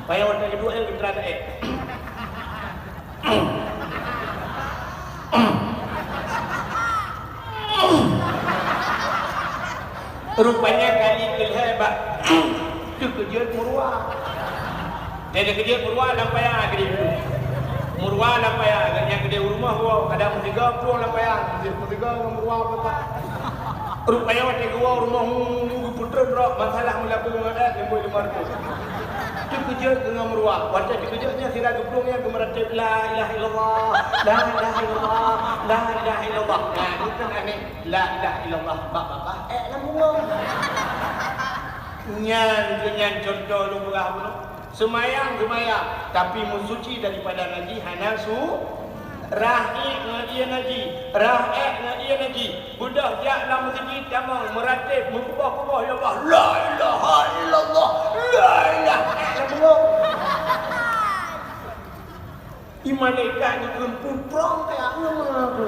Payah watèe geuduek nyan geuteurak ék. Rupanya kali keulhèe bak teukeujot meuruwa. Jadi keujot meuruwa lam paya keudeh. Meuruwa lam paya, nyang keudeh u rumoh woe, kadang meusigoe plueng lam paya, meusigoe ngon meuruwa peugah. Rupanya watèe geuwoe u rumoh, geupeutrön rok, masalah meulabu ngon ék, limong limong reutôh. Teukeujot ngon meuruwa. Watèe teukeujot nyan sira geuplueng nyan geumeuratéb, "La ilaha illallah, la ilaha illallah, la ilaha illallah." Nah, itu aneh. La ilaha illallah bak babah ék lam bungong. Nyan keuh nyan contoh lôn peugah bunoe. Seumayang, seumayang, tapi meusuci daripada najih hana su-, rhah ék ngon ié najih, rhah ék ngon ié najih. Beudôh jak lam meuseujid tamong meuratéb meukeubah-keubah, "Ya Allah, la ilaha illallah, la ilaha," ék lam bungong. Di malaikat geukheun putrong kaya ngeuma tu.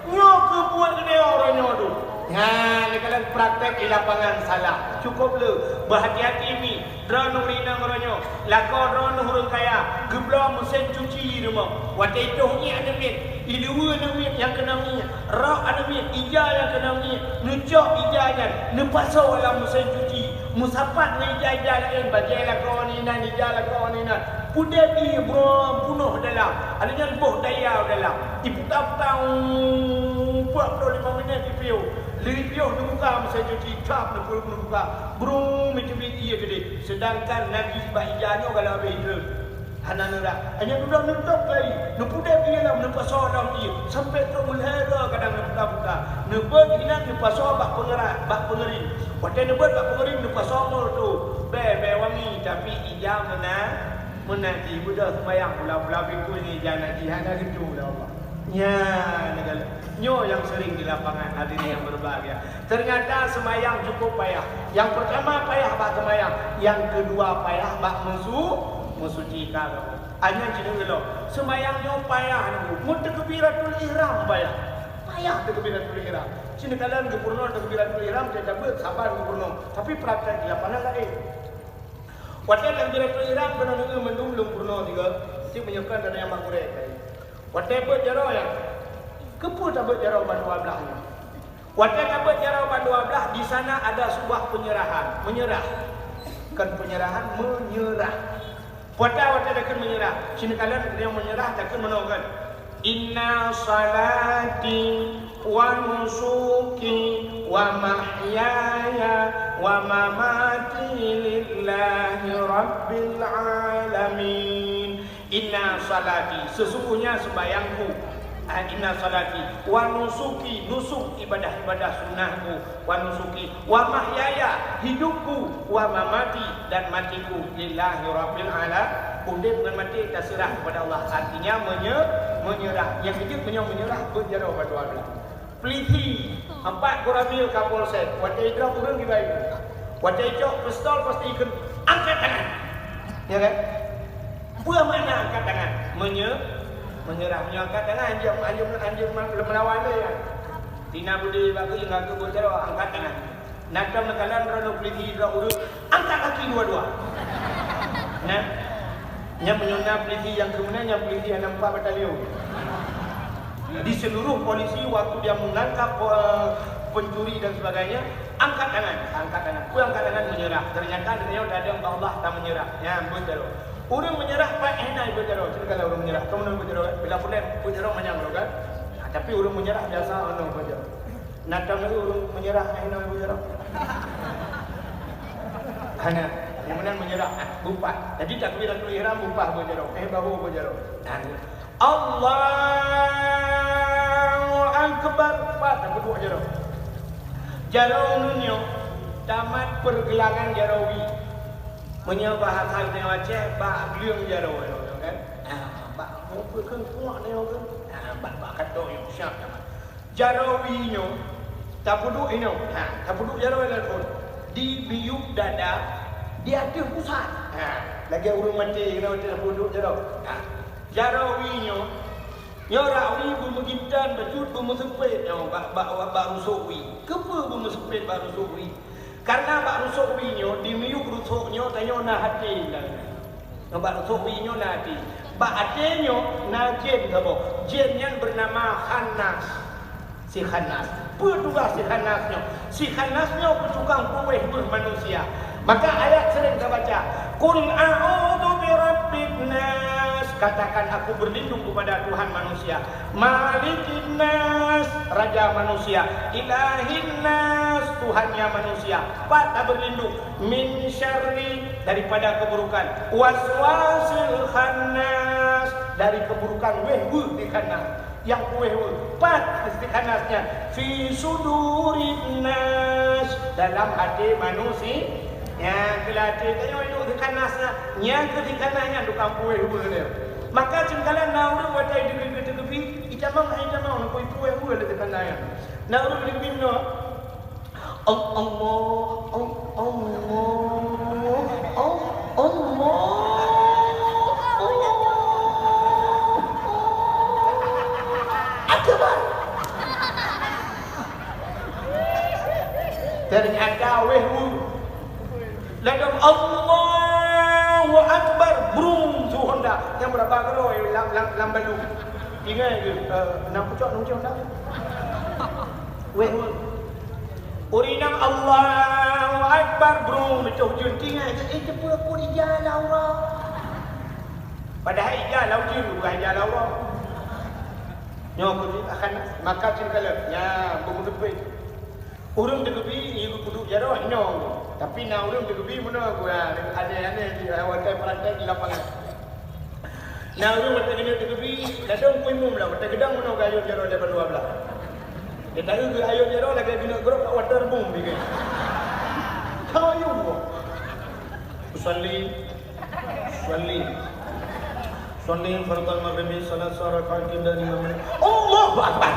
Nyoe keuh buet geude uroe nyoe tu. Nyan, lé kalian praktek di lapangan salah. Cukup le, beuhati-hati mi. Droeneuh rinong uroe nyoe. Lakoe droeneuh ureueng kaya, geubloe meusén cuci rumoh. Watèe itoh ié aneuk miet, iluweue aneuk miet nyang keunong ié. Rok aneuk miet ija nyang keunong ié, neucok ija nyan, neupasoe lam meusén cuci, meusapat ngon ija-ija laén, bajèe lakoe ngon inan, ija lakoe ngon inan. Pudép ié brong punoh dalam, aneuk nyan boh daya dalam. Iputa-puta, puak ploh limong minét ipiôh. Lheueh ipiôh neubuka meusén cuci, cap neupeu-, neubuka. Brong meuteubiet ié keudeh. Seudangkan najih bak ija nyoe galak habéh treun. Hana neurhah. Hanya dudoe neutôp lagi. Neupudép ié lom, neupasoe lom ié. Sampoe trok meulhèe droe kadang neubuka-buka. Neubeuet inan neupasoe bak peungeurat, bak peungeuring. Watèe neubeuet bak peungeuring neupasoe ngon reutôh. Bèe, bèe wangi, tapi ija meunan, meunan jih beudôh seumayang pula-pula bikui ngon ija najih hana geutu lé Allah. Nyan, nyoe nyang sering di lapangan, hadirin yang berbahagia. Ternyata seumayang cukup payah. Nyang peurtama payah bak seumayang, nyang keudua payah bak meusu-, meusuci ka. Hanya jinoe lom, seumayang nyoe payah nyoe, meutakbiratul ihram payah. Payah takbiratul ihram. Sinoe kalon geupeurunoe takbiratul ihram, tiep-tiep beuet saban geupeurunoe. Tapi praktek di lapangan laén. Watèe takbiratul ihram keunoe neueu mandum lôn peurunoe sigoe, cit meunyoe kon ada nyang magurèe. Watèe beuet jaroe nyan, keupeue tabeuet jaroe ban dua blah nyoe? Watèe tabeuet jaroe ban dua blah, di sana ada sebuah penyerahan. Menyerah. Kon penyerahan, menyerah. Peue ata watèe takheun menyerah? Sinoe kalon nyang menyerah takheun meunoe kon. Inna salati wa nusuki wa mahyaya wa mamati lillahi rabbil alamin. Inna salati, sesungguhnya sembahyangku. Ah, inna salati wa nusuki, nusuk, ibadah-ibadah sunnahku, wa nusuki, wa mahyaya, hidupku, wa mamati, dan matiku, lillahi rabbil ala-, udeb ngon maté taseurah kepada Allah. Artinya menye-, menyerah. Nyang keujeuet meunyoe menyerah, beuet jaroe bak dua blah. Pulisi, empat koramil Kapolsek, watée idrop ureuëng dibai. Watée icok pistol pasti ikheun, "Angkat tangan!" Ya kan? Peue makna angkat tangan? Menye-, menyerah. Meunyoe angkat tangan, anjeum, anjeum, anjeum meulawan lé, ya. Tina budi bak keuieng, aku beujaroe, angkat tangan. Na tom neukalon droeneuh pulisi droe ureuëng, angkat kaki dua-dua. Nah, nyan meunyoe na pulisi nyang keumeunang, nyan pulisi hana empat batalion. Di seluruh polisi, waktu dia menangkap, eh, pencuri dan sebagainya, angkat tangan, angkat tangan. Peue angkat tangan? Menyerah. Ternyata geutanyoe tadong bak Allah, ta menyerah. Nyan beuet jaroe. Ureuëng menyerah pat hana beuet jaroe. Cit kala ureuëng menyerah. Kamoe beuet jaroe, eh? Bila pulen beuet jaroe manyang lom kan? Nah, tapi ureuëng menyerah biasa, oh, no, beuet jaroe. Na tom lagée ureuëng menyerah, eh, na beuet jaroe? Hana. Nyang meunan menyerah, ah, beuet pat. Jadi takbiratul ihram beuet pat beuet jaroe. Eh, bahu beuet jaroe. Nah, Allahu Akbar. Pat, tapeuduek jaroe. Jaroe uneun nyoe tamat pergelangan jaroe wie. Meunyoe bahasa geutanyoe Aceh, bak gleueng jaroe nyoe kan. Ah, bak muphom keuh kuak nyoe kan. Ah, bak, bak kantô nyoe siap tamat. Jaroe wie nyoe, tapeuduek inoe. Ha, tapeuduek jaroe lam phon. Di miyueb dada, di ateueh pusat. Ha, lagée ureuëng maté keunoe tapeuduek jaroe. Ha, jaroe wie nyoe, nyoe rak wie beumeugintan, bacut beumeuseupet nyoe bak, bak, bak, bak rusok wie. Keupeue beumeuseupet bak rusok wie? Karena bak rusok wie nyoe, di miyueb rusok nyoe tanyoe na até lam. Nyoe bak rusok wie nyoe na até. Bak até nyoe na jén saboh. Jén nyan bernama Khannas. Si Khannas. Peue tugaih si Khannas nyoe? Si Khannas nyoe peutukang puwéh beuh manusia. Maka ayat sering tabaca, "Qul a'udzu birabbin nas." Katakan, "Aku berlindung kepada Tuhan manusia." Malikin nas, raja manusia. Ilahin nas, Tuhannya manusia. Pat taberlindung? Min syarri, daripada keburukan. Waswasil khannas, dari keburukan wéh-weuh si Khannas. Nyang wéh-weuh. Pat si Khannas nyan? Fi sudurin nas, dalam até manusia. Nyan keuh até tanyoe si Khannas nyan. Nyan keuh si Khannas nyan tukang puwéh-weuh nyan. Maka cit kala na ureuëng watée deukeue-deukeue teukeubit, itamong hai tamong, na puwéh-weuh lé teuka na nyan. Na ureuëng deukeubit nyoe. Al-, Allah, al-, Allah, al-, Allah, Allah Akbar. Ternyata wéh-weuh. Ladom Allahu Akbar, brum, su Honda. Nyang beurapa kilo lam, lam, lam balu. Ingat ke? Eh, enam pucuk, enam pucuk Honda. Wéh, wéh. Ureueng inong Allahu Akbar, brum, beutôi jun. Ingat ke? Eh, cepat aku di jalan Allah. Padahal ija lam ujeuen, bukan ija lam uroe. Nyoe keuneuk akan maka cit kalon. Nya, beumeuteupeu. Ureueng teukeubit, nyoe geupeuduk jaroe, nyoe. Tapi na ureueng teukeubit, meunoe, gua, aneh-aneh di, eh, watèe praktek di lapangan. Na ureueng watèe keuneuk teukeubit, ladôm kuimum lah, watèe geudang meunoe geuayôn jaroe lé bandua blah. Dia tahu geuayôn jaroe lagèe keuneuk grob kat waterboom, dia kata. Tahu, ya Allah. Usalli. Shalli. Shalli fardal maghribi salasa rakaatin dan imam. Allahu Akbar.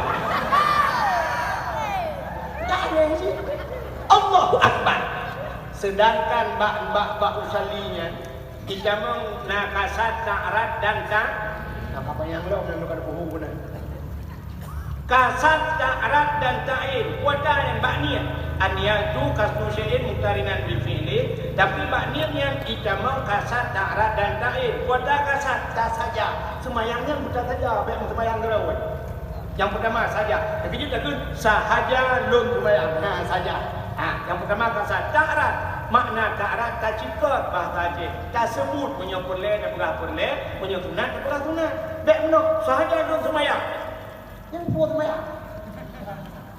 Tak ada sih. Allahu Akbar. Sedangkan bak, bak, bak usalli nyan, itamong na kasat, ta'rad dan ta-, apa yang lo, yang lo kada puhu guna. Kasat, ta'rad dan ta'in, kuata nyan bak niet. An-niyatu qasdu syai'in muqtarinan bil fi'li, tapi bak niet nyan itamong kasat, ta'rad dan ta'in. Kuata kasat, ta saja. Seumayang nyan buta saja, bèk seumayang keudroe. Nyang peutama saja. Tapi jeuet takheun sahaja lôn seumayang. Ha, saja. Ha, nyang peutama kasat, ta'rad. Makna ta'rad Tacikot bahasa Aceh, taseubut meunyoe peureulée tapeugah peureulée, meunyoe sunat tapeugah sunat. Bék meunoe, sahaja lôn seumayang. Nyang peue seumayang?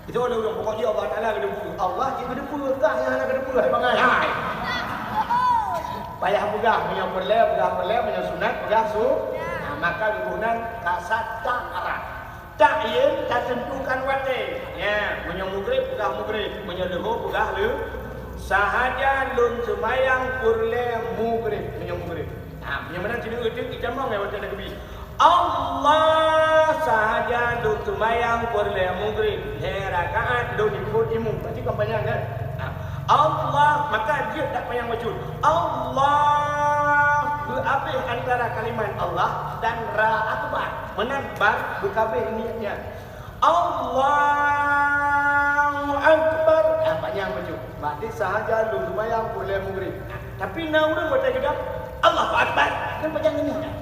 Itu oleh ureuëng pokok jih Allah Taala geudeupeue. Allah jih geudeupeue, kah nyang hana geudeupeue, hai bangai, hai. Payah peugah, meunyoe peureulée peugah peureulée, meunyoe sunat peugah su-, nah, maka geuboh nan kasat tak arah. Ta'yin tateuntukan watée. Nya, meunyoe mugrib peugah mugrib, meunyoe leuhô peugah leu-, sahaja lôn seumayang peureulée mugrib, meunyoe mugrib. Ha, meunyoe meunan sideuek teuk itamong ya watée takbir. Allah, sahaja lôn seumayang peureulée mugrib, lhée rakaat lôn ikot imum. Berarti kan panyang kan? Ha. Allah, maka jeuet dak panyang bacut. Allah, beuabéh antara kalimat Allah dan ra akbar. Meunan ban beukabeh niet nyan. Allahu Akbar. Ah, panyang bacut. Berarti sahaja lôn seumayang peureulée mugrib. Tapi na ureuëng watée geudong, Allahu Akbar. Kan panyang niet nyan.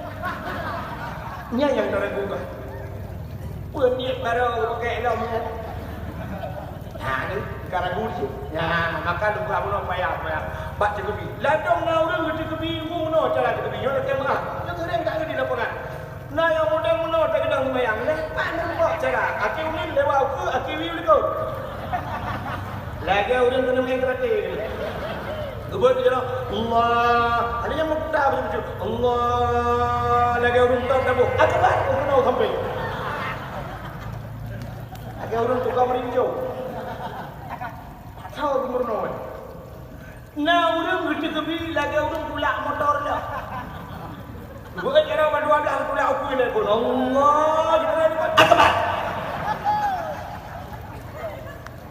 Nyan nyang taragu kah. Peue niet baroe geupakée lom nyan. Nah, ni, ka ragu di situ. Nah, maka lôn peugah bunoe payah, payah. Bak takbir. Ladôm na ureuëng geuteukeubie, bunoe cara takbir. Nyoe lakée meurah. Nyoe seuring ka di lapangan. Na nyang mudeng meunoe tageudong seumayang, lé pat meurumpok cara. Akhé uneun lewat ukeue, akhé wiyeue likot. Lagée ureuëng keuneuk main karate. Geubeuet jaroe, Allah. Ada nyang meukuta beujeuet-beujeuet. Allah. Lagée ureuëng tôb taboh. Akbar, ureuëng nyoe sampai. Lagée ureuëng tukang meurinjau. Tahu geumeurunoe. Na ureuëng geuteukeubie lagée ureuëng tulak motor lom. Buet jaroe bak dua blaih tulak ukeue lé phon. Allah, jeuet akbar.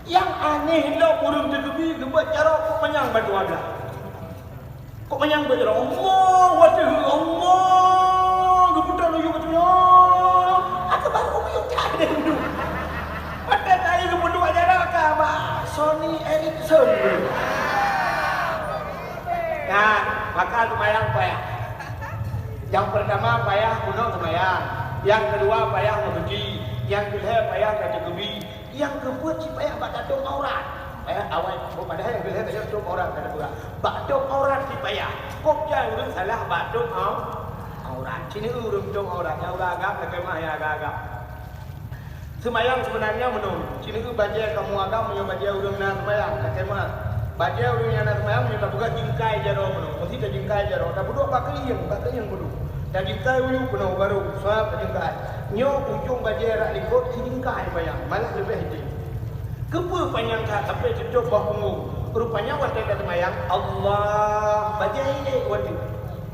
Nyang aneh lom ureuëng teukeubie geubuet jaroe kok manyang bak dua blaih. Kok manyang buet jaroe, Allah, watée Allah, geuputar laju macam nyoe. Akbar, umi, utak deh dulu. Watée tadi geuputar jaroe ka bak Sony Ericsson. Nah, maka seumayang payah. Nyang pertama payah bunoe seumayang. Nyang keudua payah meusuci. Nyang keulhée payah ka teukeubie. Nyang keupeuet cit payah bak tatôb aurat. Payah awai, padahai nyang keulhée ka tatôb aurat ka teupeugah. Bak tôb aurat cit payah. Kok jai ureuëng salah bak tôb au-, aurat. Cit ureuëng tôb aurat, nyang ureuëng agam, lakée meuah nyang agam-agam. Seumayang seubeunanya meunoe, cit bajée kamoe agam meunyoe bajée ureuëng na seumayang, lakée meuah. Bajée ureuëng nyang na seumayang meunyoe tapeugah jingkai jaroe meunoe, meusti tajingkai jaroe, tapeuduek bak keuieng, bak keuieng peuduek. Tajingkai u yup keunoe barô, sab tajingkai. Nyoe ujong bajée rot likot, jingkai panyang, malah leubeh idéh. Keupeue panyang that sampoe teutôb bak punggong? Rupanya watée ka seumayang, Allah, bajée ék watée.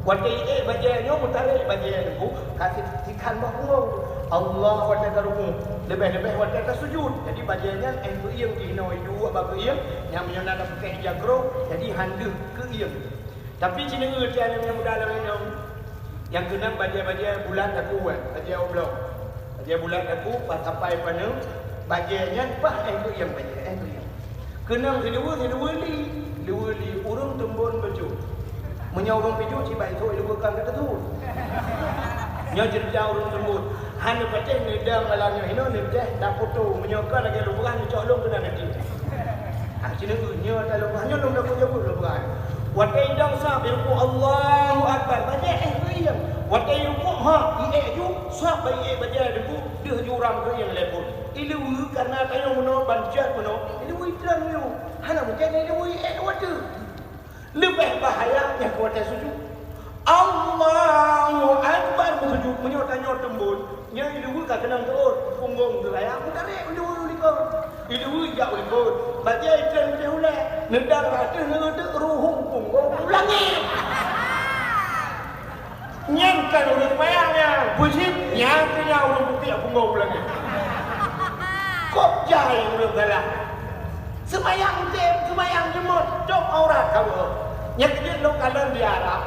Watée ék bajée nyoe meutarek bajée teungku ka si-, sikhan bak punggong. Allah watée ka rukuk, leubeh-leubeh watée ka sujud. Jadi bajée nyan éh keuieng jih inoe iduek bak keuieng, nyang meunyoe na tapeugah ija kro, jadi han deuh keuieng. Tapi jineungeue tieb aneuëk muda lagée nyoe, nyang keunong bajée-bajée bulat daku, eh, bajée oblong. Bajée bulat daku, paih sapai paneuk, bajée nyan paih éh keuieng bajée, éh keuieng. Keunong siluweue, siluweue li, luweue li, ureuëng teumbon bacut. Meunyoe ureuëng pijuet, sibai thok luweue kan ka teuthok. Nyoe ceurita ureuëng teumbon. Hana patéh neudong malam nyoe hinoe neudeh tapoto. Meunyoe ka lagée lubeurah neucok lôn keunan neudeh. Ha, sineuk nyoe ta lubeurah nyoe lôn dapat jaweueb lubeurah. Watée idong sab irukuk Allahu Akbar, bajée éh keuieng. Watée irukuk ha, iék ju, sab bak iék bajée deungon deuh ju ram keuieng lé phon. Iluweue karna tanyoe meunoe ban jeuet meunoe, iluweue itreun nyoe. Hana mungken iluweue iék watée. Leubeh bahaya nyang watée sujud. Allahu Akbar meusujud, meunyoe tanyoe teumbon, nyan iluweue ka keunong teuôt, punggong teuraya meutarek iluweue u likot. Iluweue jak u likot, bajée item teuh ulée, neudang ateueh neudeuk ruhueng punggong u langét. Nyan kan ureuëng seumayang nyan, beujeuet nyan keuh nyan ureuëng putéh punggong u langét. Kok jai ureuëng galak? Seumayang tem, seumayang jeumot, tôb aurat ka beuh. Nyang keujeuet lôn kalon di Arab,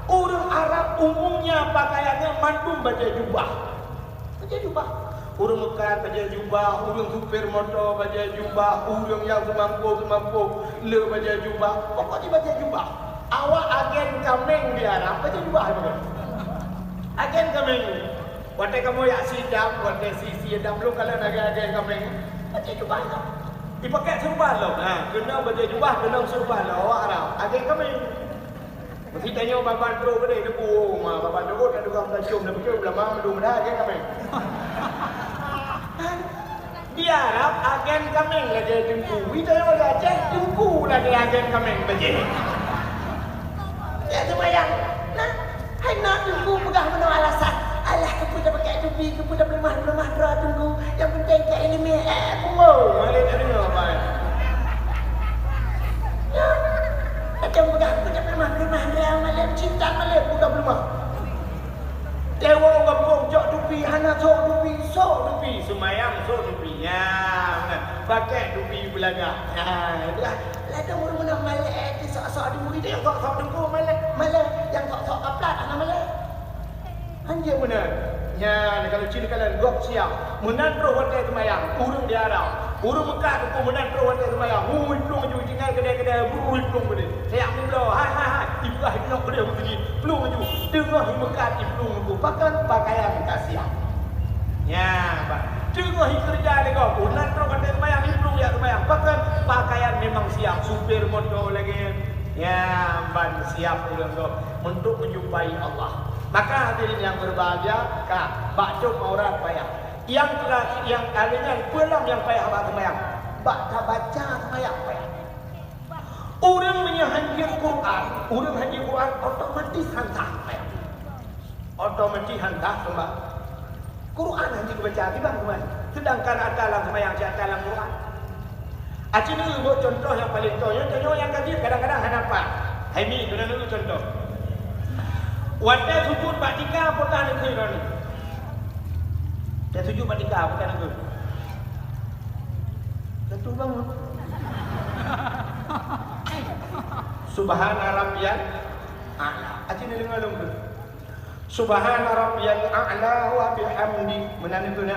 ureuëng Arab umumnya pakaiannya mandum bajée jubah. Bajée jubah. Ureuëng meukat bajée jubah, ureuëng supir moto bajée jubah, ureuëng nyang seumampo-seumampo le bajée jubah. Pokok jih bajée jubah. Awak agen kaméng di Arab bajée jubah. Agen kaméng. Watée kamoe jak sidang, watée si, si dang lôn kalon agen-agen kaméng, bajée jubah lom. Ipakai seureuban lom. Ha, keunong bajée jubah, keunong seureuban lom. Awak Arab, agen kaméng. Meusitanyoe babah trok keudeh Teungku, ma babah trok, na tukang peucom, na peucom, lamang mandum dah agen kaméng. Di Arab agen kaméng lagèe teungku, di tanyoe di Aceh teungku lagèe agen kaméng bajèe. Ya seumayang, nah, hai na teungku peugah meunoe alasan, "Alah, keupeue tapakèk tupi, keupeue tapeuleumah-peuleumah droe teungku, nyang penting keu ileumèe." Eh, pungo, malèe tadeungoe, bai. Ya, macam peugah, "Keupeue tapeuleumah-peuleumah droe malèe, cinta malèe peugah peuleumah." Dewa gampông cok tupi, hana sok tupi, sok tupi, seumayang sok tupi. Nyan, pakèk tupi beulagak. Nyan, itulah. Ladôm ureueng meunan malèe, disok-sok di murit, nyang sok-sok teungku malèe, malèe, nyang sok-sok kaplat hana malèe. Hanjeuet meunan. Nyan, kalau cit kalon gob siap. Meunan troh watèe seumayang, ureueng di Arab. Ureueng Mekah teungku meunan troh watèe seumayang. Ui, plueng ju tinggai keudè-keudè, ui, plueng keudè. Siap meubloe, hai, hai, hai. Ipeugah inok keudè meukeujih. Plueng ju, teungoh imeukat iplueng ngon pakon pakaian ka siap. Nyan, bah. Teungoh ikeureuja lé gob, oh, nan troh watèe seumayang, iplueng jak seumayang. Pakon pakaian memang siap, supir moto lagèe. Nyan, ban siap ureueng gob untuk menjumpai Allah. Maka hadirin yang berbahagia, ka, bak cop aurat payah. Nyang terakhir, nyang ka lhèe nyan, peue lom nyang payah bak seumayang? Bak tabaca seumayang payah. Ureueng meunyoe hanjeuet Quran, ureueng hanjeuet Quran otomatis han sah seumayang. Otomatis han sah seumayang. Quran hanjeuet geubaca, kiban Quran. Sedangkan ata lam seumayang, cit ata lam Quran. Aci neueu buet cuntoh nyang paleng toh, nyoe tanyoe nyang ka jeuet kadang-kadang hana pat. Hai mi, keuneuk neueu cuntoh. Watèe sujud bak tika, peue ka neukheun droeneuh? Watèe sujud bak tika, peue ka neukheun? Jatuh bangun. Subhana rabbiyal a'la. Aci neudeungoe lôn kheun. Subhana rabbiyal a'la wa bihamdi. Meunan itu na.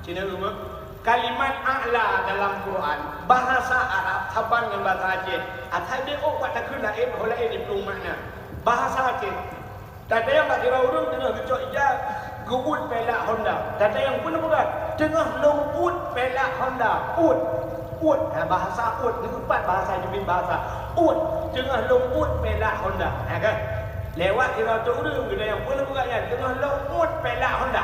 Cina rumoh. Kalimat a'la dalam Quran, bahasa Arab saban ngon bahasa Aceh. Asai beu bak takheun laén, ho laén iplueng makna. Bahasa Aceh. Tatanyong bak sidroe ureueng teungoh geucok ija, geuuet pelak Honda. Tatanyong peue neupeugah, teungoh lôn uet pelak Honda. Uet. Uet. Ha, bahasa uet. Neupat bahasa jeubiet bahasa. Uet. Teungoh lôn uet pelak Honda. Ha, kan? Lewat sidroe ureueng geutanyoe peue neupeugah nyan, teungoh lôn uet pelak Honda.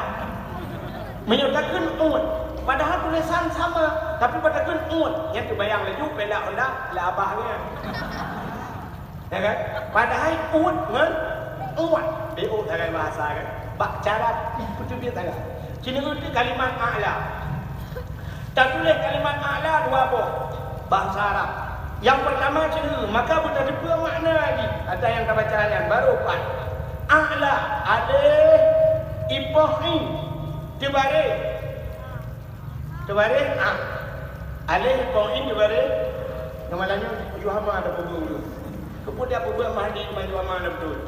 Meunyoe takheun uet, padahai tulisan sama, tapi bak takheun uet, nyan teubayang laju pelak Honda lé abah nyan. Ya kan? Padahai uet ngon uet, beu sagai bahasa kan. Bak cara peuteubiet sagai. Cina reuti kalimat a'la. Tatuléh kalimat a'la dua boh bahasa Arab. Nyang peurtama cit, maka beutateupeu makna jih. Ata nyang tabaca nyan baru pat. A'la, alif, ipoh in, teubareh. Teubareh a. Alif, ipoh in, teubareh. Nama lanyut, tujoh hama ada peubuet. Kemudian peubuet mahdi, tujoh hama ada betul.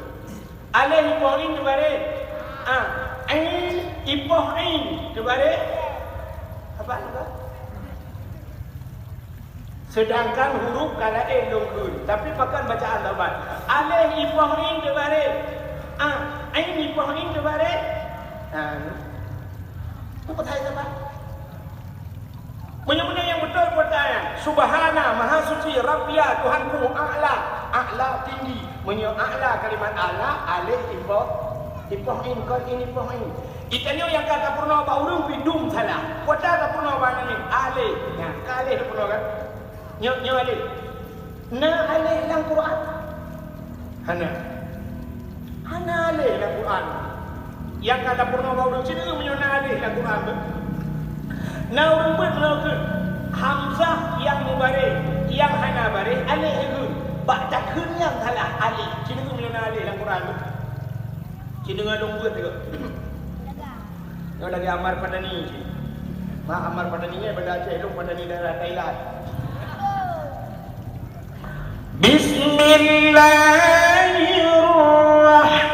Alif ipoh in teubareh a, ain ipoh in teubareh. Apa tu? Sedangkan huruf ka laén lôn kheun, tapi pakon bacaan saban. Alif ipoh in teubareh a, ain ipoh in teubareh. Ha, ni. Apa saya saban? Meunyoe meunan nyang beutôi peue ata nyan, Subhana, Maha Suci, Rabbiya, Tuhanku, A'la, A'la tinggi. Meunyoe A'la, kalimat A'la, alif ipoh, ipoh in, kon in ipoh in. Geutanyoe nyang ka tapeurunoe bak ureueng pih dum salah. Peue ata tapeurunoe bak nyan, alif. Nyan, ka alif tapeurunoe kan? Nyoe, nyoe alif. Na alif lam Quran? Hana. Hana alif lam Quran. Nyang ka tapeurunoe bak ureueng sinoe meunyoe na alif lam Quran tu. Na ureueng beuet meunyoe keu hamzah nyang mubareh, nyang hana bareh alif keu. Bak takheun nyang salah alif. Sinoe meunyoe na alif lam Quran tu. Sinoe lôn beuet tu. Nyoe lagèe Amar Padani cit. Mak Amar Padani nyan banda Aceh, lôn Padani daerah Thailand. Bismillahirrahmanirrahim.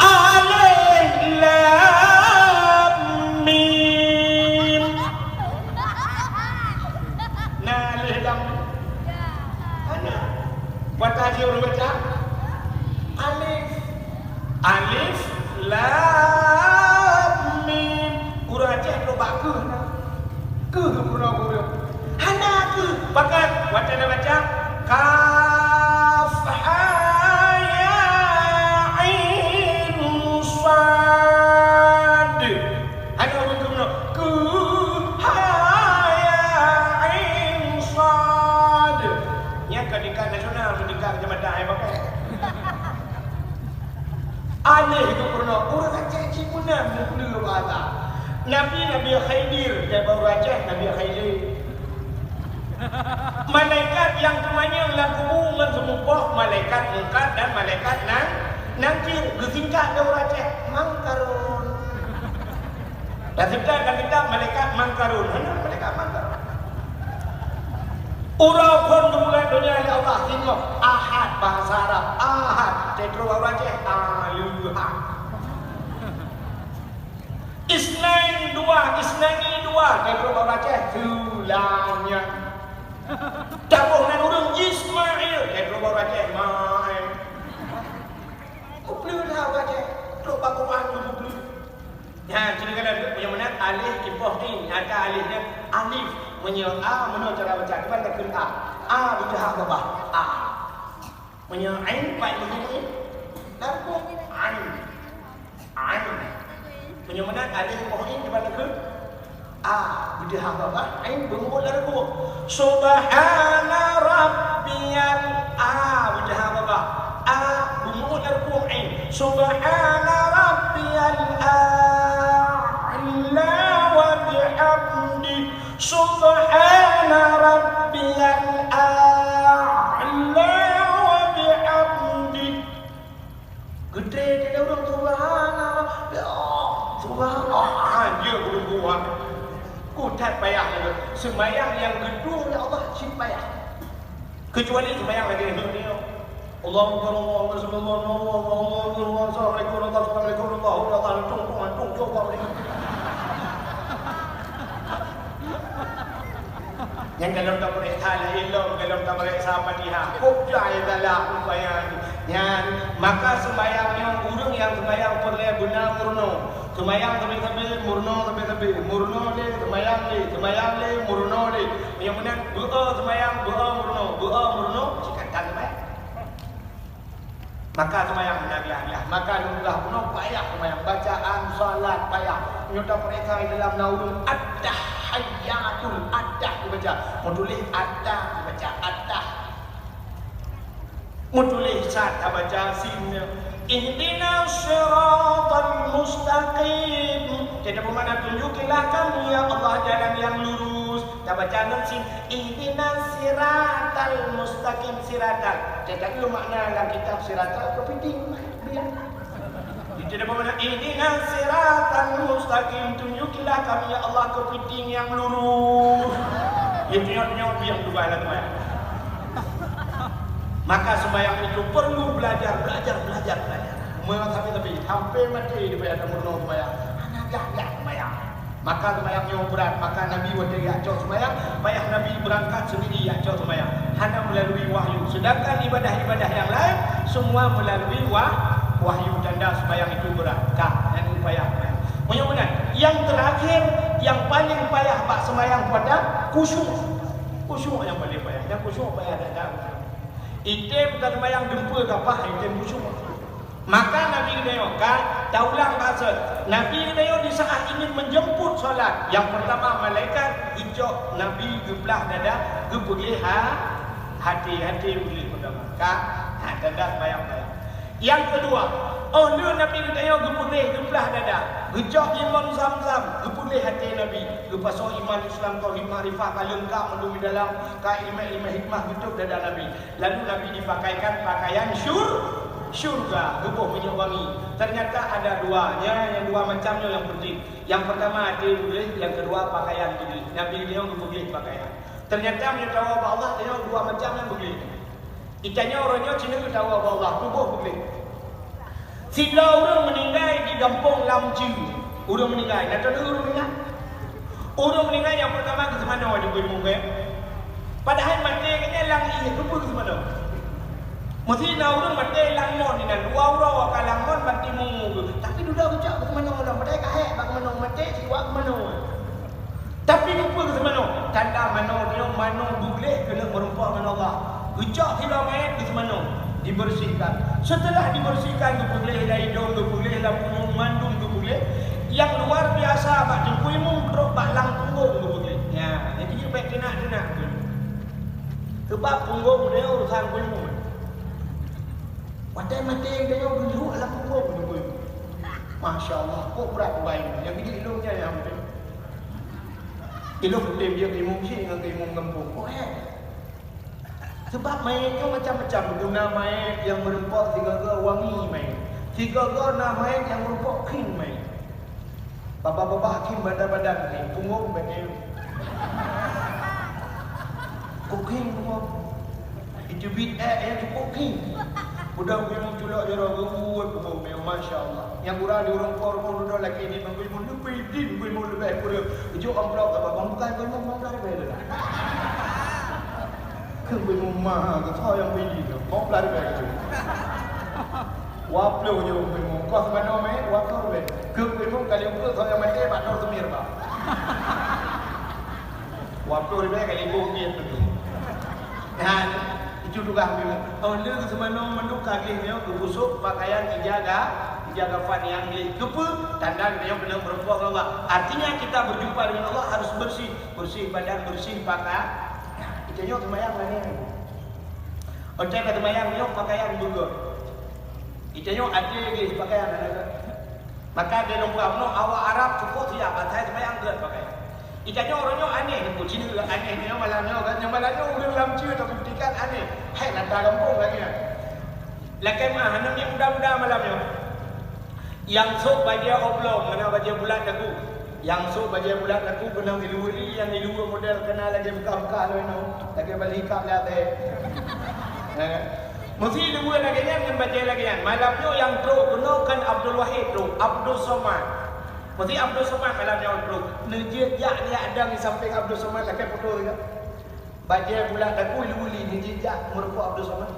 Alif lam mim. Na alif lam mim? Hana. Patah jih ureueng baca? Alif. Lam mim. Ureueng Aceh trok bak keuh na. Keuh peurunoe ureueng. Hana keuh. Pakat watèe na baca, kaf ha ya ain sad. Hana ureueng keuh peurunoe. Keuh ha ya ain sad. Nyan ka tingkat nasional, tingkat kecamatan, hai pakai. Alèh geupeurunoe, ureueng Aceh cit meunan meupeue bahasa. Nabi, Nabi Khidir, dan baru Aceh, Nabi Khidir. Malaikat nyang teumanyong lam kubu ngon seumupoh, malaikat Mungkar dan malaikat Nan-, Nakir, geusingkat lé ureueng Aceh, Mangkarun. Taseukat lam kitab malaikat Mangkarun. Hana malaikat Mangkarun. Uroe phon geupeugah donya lé Allah singoh Ahad, bahasa Arab Ahad. Teutro bak Aceh Aleuhad. Isnain dua, Isnaini dua, teutro bak Aceh Seulanya. Taboh nan ureueng Ismail, teutro bak Aceh Mail. Mupeuleueh dah bak Aceh, trok bak Quran geupeuleueh. Nyan, sinoe keunan, meunyoe meunan alif ipoh in, ata alif nyan alif. Meunyoe a, meunoe cara baca, kiban takheun a. A beuteuhah babah, a. Meunyoe ain, pat ipoh in, lam rukoe, ain. Ain. Meunyoe meunan alif ipoh in, kiban takheun a. Beuteuhah babah, ain beunguet lam rukoe. Subhana rabbiyal a, beuteuhah babah. A, beunguet lam rukoe, ain. Subhana rabbiyal a'la wa bihamdi. Subhana rabbiyal a'la wa bihamdi. Geutré teuh ureueng, subhanallah, ya, subhanallah. Ah, dia geurugoe. Ku that payah lagèe. Seumayang nyang geuduek lé Allah cit payah. Keucuali seumayang lagèe nyoe. Allahu Akbar, Allahu Akbar, Allahu Akbar, Allahu Akbar, Allahu Akbar, Allahu Akbar, Allahu Akbar, Allahu Akbar, Allahu Akbar. Nyang golom tapeuriksa lé ilom, golom tapeuriksa Fatihah. Kok jai galak rupanya nyan. Maka seumayang nyoe, ureueng nyang seumayang peureulèe beuna meurunoe. Seumayang sabe-sabe, meurunoe sabe-sabe. Meurunoe lé, seumayang lé, seumayang lé, meurunoe lé. Nyang meunan, beu-o seumayang, beu-o meurunoe, beu-o meurunoe, cit ka that seumayang. Maka seumayang meunan glah-glah. Maka lôn peugah bunoe payah seumayang. Bacaan salat payah. Nyoe tapeuriksa di dalam na ureueng at-tahiyyatul, at-tah dibaca. Meutuléh at-tah dibaca at-tah. Meutuléh sad tabaca sin. Ihdinas siratal mustaqim. Jadi, peue makna, tunjukilah kami, ya Allah, jalan yang lurus. Tabaca ngon sin. Ihdinas siratal mustaqim, siratal. Tetapi makna lam kitab siratal keupiting. Biar. Itu dia makna, ihdinas siratal mustaqim, tunjukilah kami, ya Allah, keupiting yang lurus. Ya, tunjuk-tunjuk yang dua lah, tuan. Maka sembahyang itu perlu belajar, belajar, belajar, belajar. Meunyoe tapi, tapi, sampai mati dia payah meurunoe sembahyang. Hana gah-gah sembahyang. Maka seumayang nyoe brat, maka Nabi watèe jak cok seumayang, payah Nabi beurangkat seundiri jak cok seumayang. Hana meulalui wahyu. Seudangkan ibadah-ibadah nyang laén, seumua meulalui wah-, wahyu, tanda seumayang itu brat. Ka, nyan payah seumayang. Meunyoe meunan, nyang teurakhir, nyang paleng payah bak seumayang puasa, khusyuk. Khusyuk nyang paleng payah. Nyang khusyuk payah that-that. Item ka seumayang dumpeue kapah, item khusyuk. Maka Nabi geutanyoe ka, taulang bahasa. Nabi geutanyoe di saat ingin menjemput salat, nyang pertama malaikat geucok Nabi geuplah dada, geupeugléh ha-, haté, haté peugléh pertama. Ka, ha, tanda seumayang-seumayang. Nyang keudua, óh lheueh Nabi geutanyoe geupeugléh geuplah dada, geucok limon Zamzam, geupeugléh haté Nabi, geupasoe iman, Islam, tauhid, makrifah ka leungkap mandum di dalam, ka ileumèe-ileumèe hikmah geutôb dada Nabi. Lalu Nabi dipakaikan pakaian syur-, syurga, geuboh minyeuk wangi. Ternyata ada dua, nya, nyang dua macam nyoe nyang penting. Nyang pertama até beugléh, nyang keudua pakaian beugléh. Nabi nyoe geubeugléh pakaian. Ternyata meunyoe tawoe bak Allah, nyoe dua macam nyang beugléh. Itanyoe uroe nyoe cit tawoe bak Allah, tuboh beugléh. Sidroe ureueng meuninggai di gampông Lam Jeue. Ureueng meuninggai, na tadeungoe ureueng meuninggai? Ureueng meuninggai nyang peurtama geuseumanoe di bui munggai. Padahai maté geuhnyan lam ié, keupeue geuseumanoe? Meusti na ureueng maté lam ngon inan, dua uroe ka lam ngon ban timu geuh. Tapi dudoe Tanda manoe nyoe, manoe beugleh keuneuk meurumpok ngon Allah. Geucok sidroe manyét keu si manoe, dibeureusikan. Seuteulah dibeureusikan, geupeugléh lam idông, geupeugléh lam punyueng, mandum geupeugléh. Nyang luar biasa bak Teungku Imum trok bak lam punggông geupeugléh. Nyan, jadi bèk teunak-teunak. Seubab punggông nyoe urusan Teungku Imum. Watèe maté geutanyoe geulhok lam punggông Teungku Imum. Masya Allah, kok brat ubai nyan. Nyang bijéh ilông nyan nyang penting. Ilông tem jeuet imum syik ngon imum gampông. Oh, eh. Seubab manyét nyoe macam-macam. Guna manyét nyang meurumpok sigoe-goe wangi manyét. Sigoe-goe na manyét nyang meurumpok kring manyét. Babah-babah kring badan-badan kring. Punggông bèk nyan. Kok kring punggông. Iteubiet èk, èk cukôp kring. Udang beuimum culok jaroe geubuet beuimum, masya Allah. Nyang gura di ureueng po rumoh dudoe lakèe di beuimum leubeh din beuimum leubeh kureueng. Ujok amplop kaba bang bukan beuimum bang dari bela. Keu beuimum mah geusoe nyang bidi tu. Bang dari bela tu. Waploh je beuimum kos manoe meh, waploh beh. Keu beuimum kali ukeue soe nyang maté bak nor seumir bah. Waploh ribèe ka lhèe boh biet beutôi. Nyan, itu tugaih Teungku Imum. Oh, lheueh seumanoe mandum ka gleh nyoe geupeusuet pakaian ija ga-, ija kafan nyang gleh. Keupeue? Tanda geutanyoe keuneuk meurumpok ngon Allah. Artinya kita berjumpa dengan Allah harus bersih. Bersih badan, bersih pakaian. Geutanyoe seumayang lagèe nyan. Watèe ka seumayang nyoe pakaian beugöt. Geutanyoe até lagèe pakaian lagèe nyan. Maka di lôn peugah bunoe awak Arab cukôp siap asai seumayang gèt pakai. Geutanyoe uroe nyoe aneh, Teungku, cit aneh nyoe malam nyoe kan, nyoe malam nyoe ureueng lam ceue tabuktikan aneh. Hai rata gampông lagèe nyan. Lakèe meu'ah aneuk miet muda-muda malam nyoe. Nyang sôk bajèe oblong, hana bajèe bulat daku. Nyang sôk bajèe bulat daku keunong iluwa li, nyang iluwa model kana lagèe buka-buka lôn nyoe, lagèe bali kap lé até. Ya kan? Meusi iluwa lagèe nyan ngon bajèe lagèe nyan. Malam nyoe nyang trôk keunoe kon Abdul Wahid trôk, Abdul Somad. Meusi Abdul Somad malam nyoe trôk. Neujeuet jak liak dang di sampéng Abdul Somad lakèe foto teuka. Bajèe bulat daku iluwa li neujeuet jak meurumpok Abdul Somad.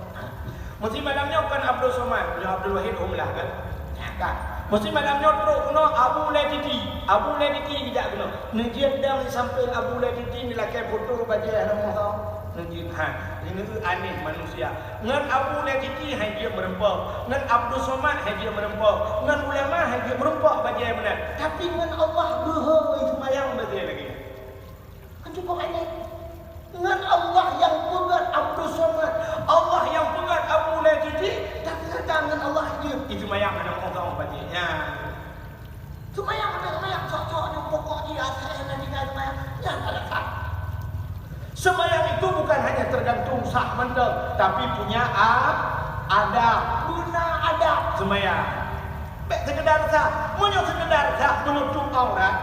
Meusi malam nyoe kon Abdul Somad, nyoe Abdul Wahid hom lah kan. Nyan kan. Meusi malam nyoe trôk keunoe Abu Lai Titi. Abu Lai Titi geujak keunoe. Neujeuet dang di sampéng Abu Lai Titi neulakèe foto bajèe hana meuho. Neujeuet, ha, ini tu aneh manusia. Ngon Abu Lai Titi hai jeuet meurumpok, ngon Abdul Somad hai jeuet meurumpok, ngon ulama hai jeuet meurumpok bajèe meunan. Tapi ngon Allah beuhôi seumayang bajèe lagèe nyan. Kan cukup aneh. Ngon Allah nyang peugöt Abdul Somad, Allah nyang peugöt Abu Lai Titi, tapi gata ngon Allah jeuet. Itu seumayang hana meuho bajèe nyan. Seumayang hana seumayang, sok-sok nyoe pokok jih asai hana tinggai seumayang. Nyan alasan. Seumayang itu bukan hanya tergantung sah mantong, tapi punya a-, adab. Beuna adab seumayang. Bèk seukeudar sah. Meunyoe seukeudar sah meunutôp aurat,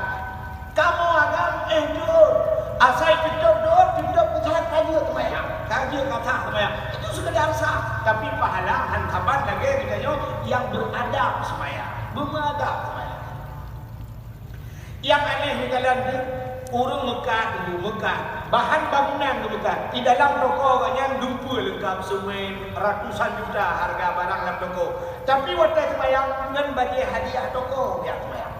kamoe agam, eh, jeuet. Asai tutôp dot, tutôp peusahat ka jeuet seumayang. Ka jeuet ka sah seumayang. Itu seukeudar sah, tapi pahala han saban lagèe geutanyoe nyang beuadab seumayang. Beumeuadab seumayang. Nyang aneh meukalan tu, ureueng meukat, meukat. Bahan bangunan geumeukat. Di dalam toko awaknyan lumpur leungkap, semen, ratusan juta harga barang lam toko. Tapi watèe seumayang ngon bajèe hadiah toko, ya seumayang.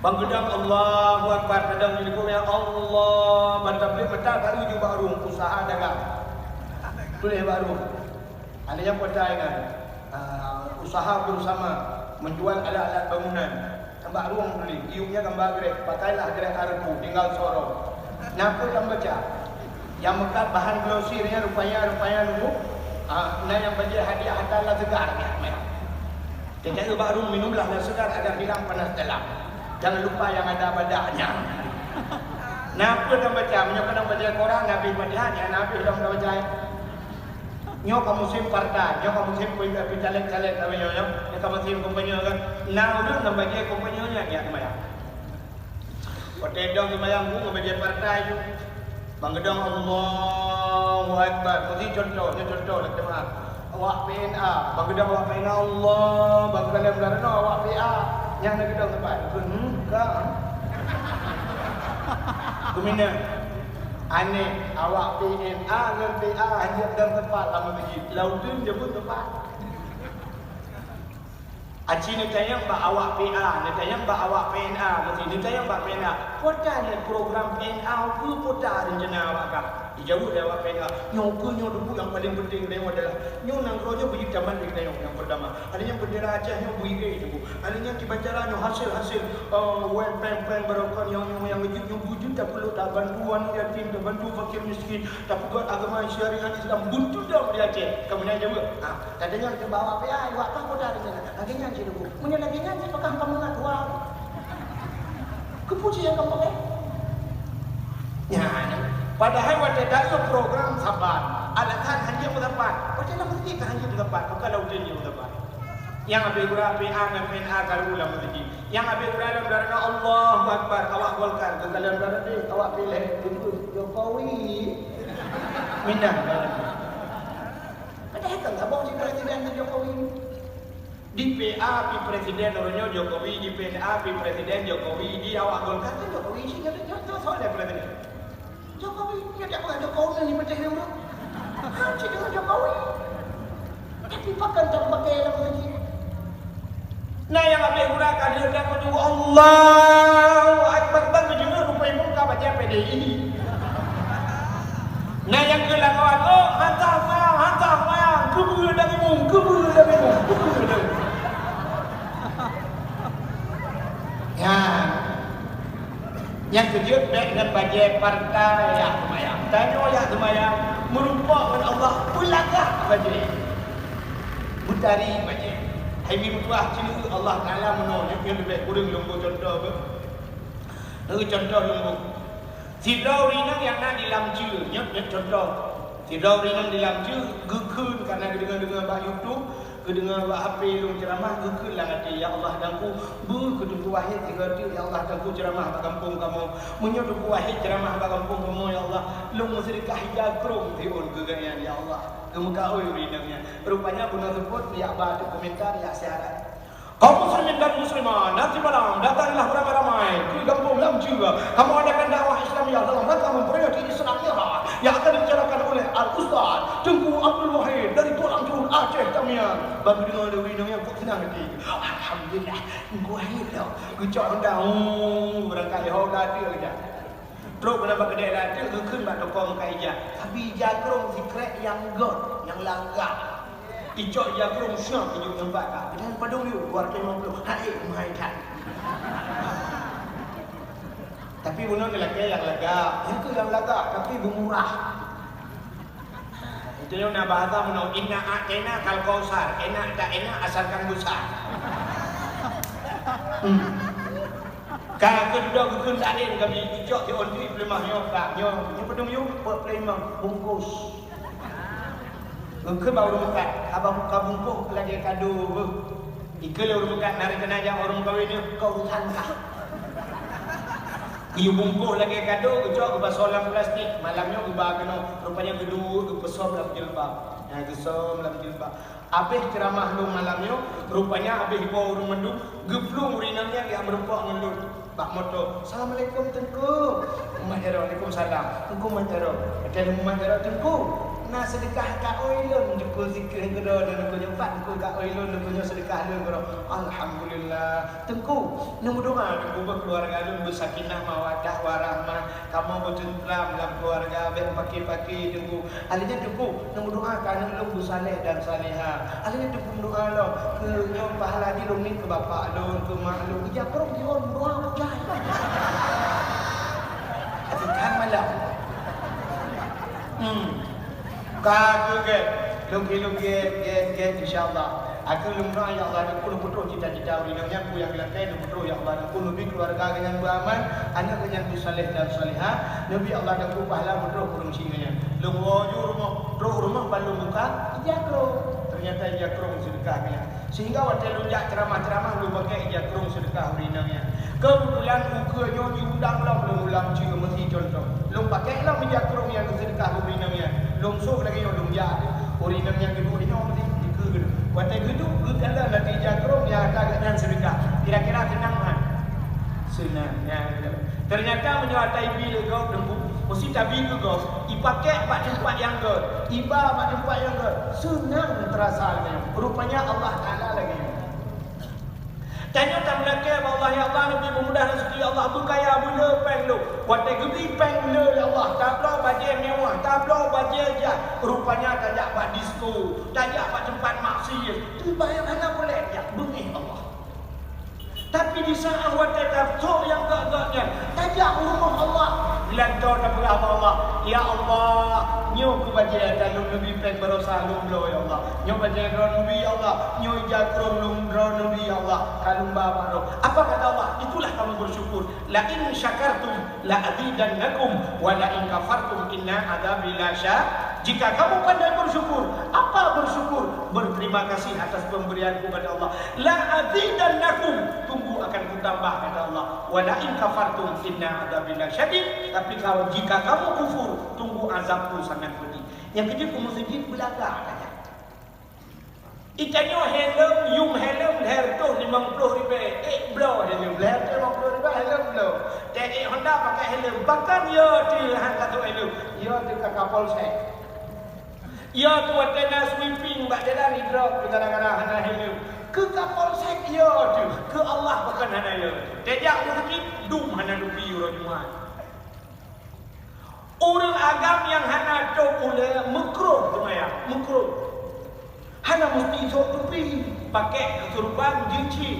Bang geudong Allahu Akbar, kadang di likot, ya Allah, ban tablék mata baru ju bak rueng usaha dagang. Tuléh bak rueng. Ada nyang peucaya kan? Ah, usaha bersama menjual alat-alat bangunan. Bak rueng tuléh, iumnya gambar grek, pakailah grek areuku, tinggal sorong. Na peue tambaca? Nyang meukat bahan glosir nyan rupanya, rupanya nunggu, ah, na nyang bajèe hadiah ata lam seugar nyan. Teuka bak rueng minumlah lam seugar agar hilang panas dalam. Jangan lupa yang ada badaknya. Na peue tambaca? Meunyoe keunong bajèe koran, na pih Fatihah, nyan na pih lom tambaca. Nyoe ka musim partai, nyoe ka musim peucaleg-caleg, ka nyoe, nyoe, nyoe ka musim kampanye kan. Na ureueng ngon bajèe kampanye nyan, nyan seumayang. Watèe dong seumayang, bu ngon bajèe partai ju. Bang geudong Allahu Akbar. Bagi contoh, nyoe contoh lah jemaah. Awak P N A, bang geudong awak P N A, Allah, bang kalem dah awak P A. Nyang na geudong tempat. Hmm, ka. Geuminang. Aneh, awak P N A ngon P A hanya dong tempat lam masjid. Lautun jemput tempat. Aci neutanyong bak awak P A, neutanyong bak awak P N A, meusti neutanyong bak P N A. Peue ta nyan program P N A, peue, peue ta rencana awak ka? Jijaweueb lé awak P N A, "Nyoe keuh nyoe Teungku nyang paleng peunteng lé nyoe adalah nyoe nanggroe nyoe beujeuet tamat lé geutanyoe nyang peurtama. Ada nyang bendera Aceh nyoe beujeuet Teungku. Ada nyang kiban cara nyoe hasil-hasil, eh, wéng péng-péng barokon nyoe, nyoe nyang beujeuet nyoe beujeuet tapeulok tabantu aneuk yatim, tabantu fakir miskin, tapeugöt agama syariat Islam beutôi dong di Aceh." Ka meunan jaweueb. Ha, tanyong keu bak awak P A, awak ka peue ta rencana. Lagèe nyan cit Teungku. Meunyoe lagèe nyan cit pakon kamoe ngat dua. Keupeue cit nyang kamoe pakai? Nyan. Padahai watèe taeu program saban, alasan hanjeuet meusapat. Watèe lam meuseujid ka hanjeuet meusapat, pakon lam udeb jeuet meusapat. Nyang abéh gura P A ngon P N A karu lam meuseujid. Nyang abéh gura lam dara Allahu Akbar, awak Golkar, ka lam dara deh, awak piléh, Jokowi. Minah. Padahai kan saboh cit presiden Jokowi. Di P A pi presiden uroe nyoe Jokowi, di P N A pi presiden Jokowi, di awak Golkar kan Jokowi, si nyoe, nyoe, nyoe soe lé presiden? Jokowi, nyoe dak peugah Jokowi ni peuteh nyoe. Ha, si deungon Jokowi. Tapi pakon tak pakai lam meuseujid? Nah, nyang abéh gura ka lheueh dak meunyoe Allahu Akbar, ban meujeuet rupai muka bajèe P D I. Nah, nyang keu lakoe, oh, hantom seumayang, hantom seumayang, keubeue lam imeum, keubeue lam imeum, keubeue lam imeum. Nyan. Nyang keujeuet bèk ngon bajèe partai jak seumayang. Tanyoe jak seumayang, meurumpok ngon Allah, peulagak bajèe. Meutari bajèe. Hai mi meutuah, ceuneuh Allah Taala meunoe, nyoe, nyoe leubeh kureueng lôn bri contoh beuh. Nyoe contoh lôn bri. Sidroe ureueng inong nyang na di Lamceu, nyoe, nyoe contoh. Sidroe ureueng inong di Lamceu geukheun kareuna geudeungoe-deungoe bak YouTube, geudeungoe bak H P lôn ceuramah, geukheun lam até, "Ya Allah, Teungku, beu keu Teungku Wahid sigoe teuk, ya Allah, Teungku ceuramah bak gampông kamoe. Meunyoe Teungku Wahid ceuramah bak gampông kamoe, ya Allah, lôn meuseudeukah ija krông siôn keu gobnyan, ya Allah." Geumeukaôi ureueng inong nyan. Rupanya bunoe seupôt jak ba teuk komentar, jak siaran. Kaum muslimin dan muslimat, nanti malam datanglah beramai-ramai ke gampông Lamceu. Kamoe adakan dakwah Islamiah dalam rangka memperingati Isra Mi'raj yang akan dibicarakan oleh Al-Ustaz Teungku Abdul Wahid dari Tulang Curut Aceh Tamiang. Bagi deungoe lé ureueng inong nyan kok seunang até. Alhamdulillah, Teungku Wahid lom. Geucok honda, oh, beurangkat lé honda tu aja. Trok keunan bak keudè lam teuk geukheun bak toko meukat ija. Tapi ija krông sikrek nyang göt, nyang lagak. Icok ija krông siang ijok nyang bak ka. Keunan padum yue, dua ratus lima puluh. Hai, mahai that. Tapi bunoe geulakèe nyang lagak. Nyang keuh nyang lagak, tapi beumurah. Itu nyoe na bahasa meunoe, "Inna a'taina kal kausar." Enak tak enak, asalkan besar. Hmm. Ka keuduek geukheun saleng kami, icok siôn duit peuleumah nyoe, ka nyoe, nyoe padum yue, peuet ploh limong, bungkôh. Geukheun bak ureueng meukat, haba ka bungkôh lagèe kado beuh. Ikheun lé ureueng meukat, "Nari keunan jak ureueng kawen nyoe, keu urusan kah." Geuyue bungkôh lagèe kado, geucok geupasoe lam plastik, malam nyoe geuba keunoe, rupanya geuduek geupeusom lam jilbab. Nah, geusöm lam jilbab. Abéh ceuramah lôn malam nyoe, rupanya abéh iboh ureueng mandum, geuplueng ureueng inong nyan jak meurumpok ngon lôn bak moto. "Assalamualaikum, Teungku." Mumat jaroe, "Waalaikumsalam." "Teungku mumat jaroe." Watèe lôn mumat jaroe, "Teungku, na seudeukah ka oi lôn, Teungku, sikeuh keudroe lôn, Teungku, nyoe pat, Teungku, ka oi lôn, Teungku, nyoe seudeukah lôn keudroe." Alhamdulillah. "Teungku, neumeudoa, Teungku, beu keuluwarga lôn beusakinah, mawaddah, warahmah, kamoe beuteuntram lam keuluwarga, bèk paki-paki, Teungku." Akhirnya Teungku neumeudoa keu aneuk lôn beusaleh dan salehah. Akhirnya Teungku meudoa lom keu nyoe pahala jih lôn miet keu bapak lôn, keu mak lôn. Ija krông jih meudoa bujai. Tapi kan malam. Hmm. Ka keu gèt, lôn keu lôn gèt, gèt, gèt, insya Allah. Aku lôn meudoa, ya Allah, Teungku, lôn peutrôh cita-cita ureueng inong nyan, peue nyang geulakèe lôn peutrôh, ya Allah, Teungku, neubi keuluwarga geuh nyan beuaman, aneuk geuh nyan beusaleh dan salehah, neubi, ya Allah, Teungku, pahala meutrôh ureueng singoh nyan. Lôn woe ju rumoh, trôh rumoh ban lôn buka, ija krông. Teunyata ija krông seudeukah geuh nyan. Sehingga watèe lôn jak ceuramah-ceuramah, lôn pakèk ija krông seudeukah ureueng inong nyan. Keubeutulan ukeue nyoe jiundang lom lôn u Lamceu, meusi contoh. Lôn pakèk lom ija krông nyang geuseudeukah keu ureueng inong nyan. Lôn sôk lagèe nyoe lôn jak. Ureueng inong nyang geuduek inoe meusi dikeue geuduek. Watèe geuduek geukalon lam ija krông nyang ka gobnyan seudeukah. Kira-kira seunang meunan? Seunang. Nyan. Teunyata meunyoe ata ibi lé gob Teungku, meusi tabi keu gob, ipakèk bak teumpat nyang göt, iba bak teumpat nyang göt. Seunang teurasa lagèe nyoe. Rupanya Allah Taala lagèe nyoe. Tanyoe tameulakée bak Allah, "Ya Allah, neubi peumudah raseuki, ya Allah, beukaya beuleu péng lôn." Watée geubi péng lé, "Ya Allah, tabloe bajée mewah, tabloe bajée jak." Rupanya tajak bak disko, tajak bak teumpat maksiet. Teubayang hana boleh jak, beungéh Allah. Tapi di saat watée tasok nyang gét-gét nyan, tajak u rumoh Allah, geulantoe tapeugah bak Allah, "Ya Allah, nyoe keuh bajée ata lôn neubi péng baroesa lôn bloe, ya Allah. Nyoe bajée droeneuh neubi, ya Allah. Nyoe ija krông lôn droeneuh neubi, ya Allah. Ka lôn ba bak droe." Apa kata Allah? Itulah kamu bersyukur. "La in syakartum la azidannakum, wa la in kafartum inna adzabi la sya-," Jika kamu pandai bersyukur, apa bersyukur? Berterima kasih atas pemberianku, kata Allah. "La azidannakum, tunggu akan kutambah," kata Allah. "Wa la in kafartum inna adzabi la syadid." Tapi kalau jika kamu kufur, tunggu azabku sangat pedih. Nyang keujeuet keu meuseujid beulagak saja. Itanyoe helm, yum helm lhèe reutôh limong ploh ribèe, ék bloe helm, lhèe reutôh limong ploh ribèe helm bloe. Teuék Honda pakai helm, bahkan yo teuh han ka sôk helm, yo teuh ka Kapolsek. Yo teuh watèe na sweeping bak jalan idrop gara-gara hana helm. Keu Kapolsek yo teuh, keu Allah bahkan hana yo. Teuék jak rumah sakit, dum hana dupi uroe Jumat. Ureueng agam nyang hana tôp ulèe meukruh seumayang, meukruh. Hana musti sôk tupi, pakèk surban jeuet cit.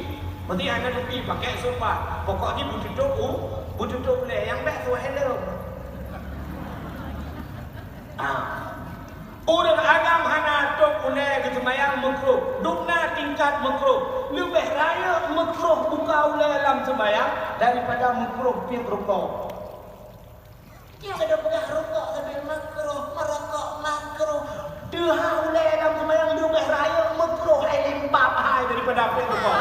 Meunyoe hana tupi, pakèk surban. Pokok jih beututôp u-, beututôp ulèe, nyang bèk sôk helm. Ah. Ureueng agam hana tôp ulèe geuseumayang meukruh. Dum na tingkat meukruh. Leubèh rayeuk meukruh buka ulèe lam seumayang daripada meukruh piep rukok. Nyang ka peugah rukok sabe makruh, meurokok makruh. Teuhah ulèe lam seumayang leubèh rayeuk makruh hai limpah hai daripada api rukok.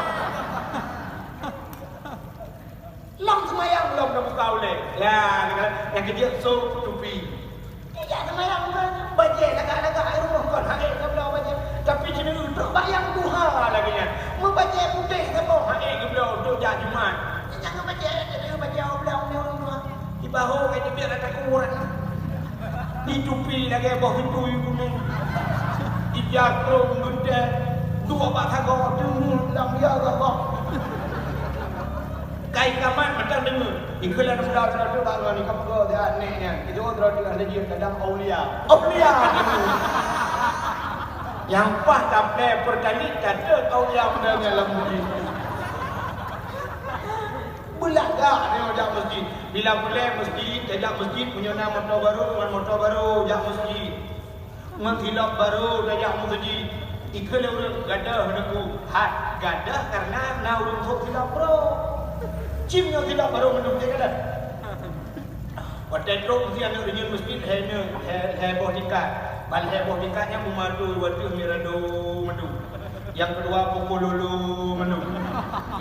Lam seumayang lom na buka ulèe. Lah, nyang keujeuet sôk tupi. Ijak seumayang kan, bajèe lagak-lagak hai rumoh kon, hai geubloe bajèe. Tapi jinoe trok bayang tuha lagèe nyan. Meubajèe putéh saboh hai geubloe untuk jak Jumat. Nyang bajèe, bajèe ublang ni ureueng tuha. Di bahu kai teubiet rata kuburan. Di tupi lagèe boh beutui kuning. Di jakrong geuntèe. Dua bak sagoe deungon lam ya Allah. Kai kamat mantong deungon. Ikeu lam muda droe bak ngon ikeu peugah dia aneuk nyan. Itu droe teuh ada jih kadang aulia. Aulia. Nyang paih taplè pertali tata aulia muda nyan lam budi. Beulagak nyoe jak meuseujid. Bila pulèe meuseujid, tajak meuseujid, meunyoe na moto barô, ngon moto barô jak meuseujid. Ngon silop barô tajak meuseujid. Ikeu lé ureueng gadoh neuk u. Hat, gadoh kareuna na ureueng sôk silop barô. Cit nyoe silop barô mandum jih gadoh. Watèe trok meuseujid aneuk reunyeun meuseujid lhèe nyoe, lhèe, lhèe boh tingkat. Ban lhèe boh tingkat nyan meumadu dua teuh mirado mandum. Nyang keudua pukul lolo mandum.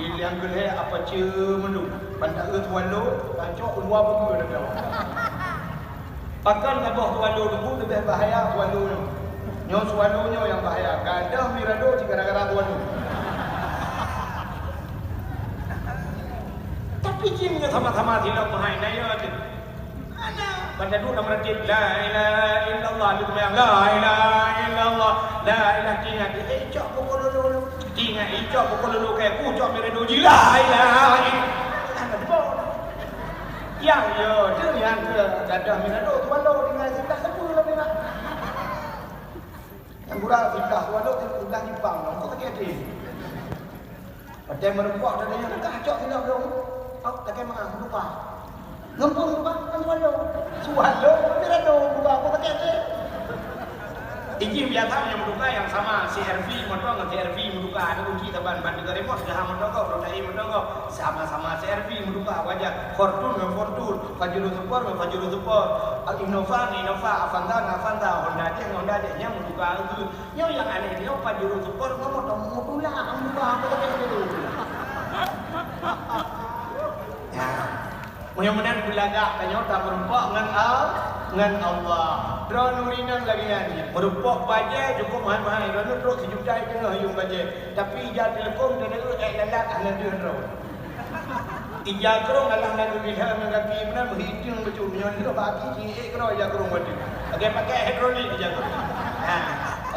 Nyang keulhèe apache mandum. Ban taeu swallow, tacok u luwa beugeue tacok. Pakon saboh swallow teungku leubeh bahaya swallow nyoe. Nyoe swallow nyoe nyang bahaya. Gadoh mirado cit gara-gara swallow. Tapi jih nyoe sama-sama silop meuhai na yo teuh. Ada. Ban taduek lam ratit, "La ilaha illallah," lheueh seumayang, "La ilaha illallah, la ilaha," tingat, eh, cok pukul lolo. Tingat, eh, cok pukul lolo, kayak kucok mirado jih, "La ilaha illallah." Nyang yo, tu nyang ke gadoh mirado, tu walau tinggal sebelah sepuluh lebih nak. Nyang gura sebelah walau, sebelah Jepang, kok sakit hati. Watèe meurumpok tadi nyang teuka cok silop dong. Au, takée mangang, lupa. Ngempung lupa, kan swallow. Swallow, tapi rado lupa, apa pakai tu? Iji biasa nyang meutuka nyang sama, C R V moto ngon C R V meutuka. Ada kunci saban ban tiga remote, dah moto kau, roda E moto kau. Sama-sama C R V meutuka, wajar. Fortune ngon Fortune, Pajero Sport ngon Pajero Sport. Innova ngon Innova, Avanza ngon Avanza, Honda Jazz ngon Honda Jazz, nyang meutuka itu. Nyoe nyang aneh nyoe Pajero Sport ngon moto meutulah, meutulah, meutulah. Ya. Meunyoe meunan beulagak tanyoe tameurumpok ngon Al-, ngon Allah. Droeneuh inong lagèe nyan, meurumpok bajèe cukup meuhai-meuhai, droeneuh trok sijuta teungoh yuem bajèe. Tapi ija teuleukom droeneuh ék lalat hana deuh droe. Ija krông alah na geubilheueng ngon gaki meunan meuhiteueng bacut, meunyoe lheueh bak aki ciek keudroe ija krông bacut. Lagèe pakai hidrolik ija krông. Ha,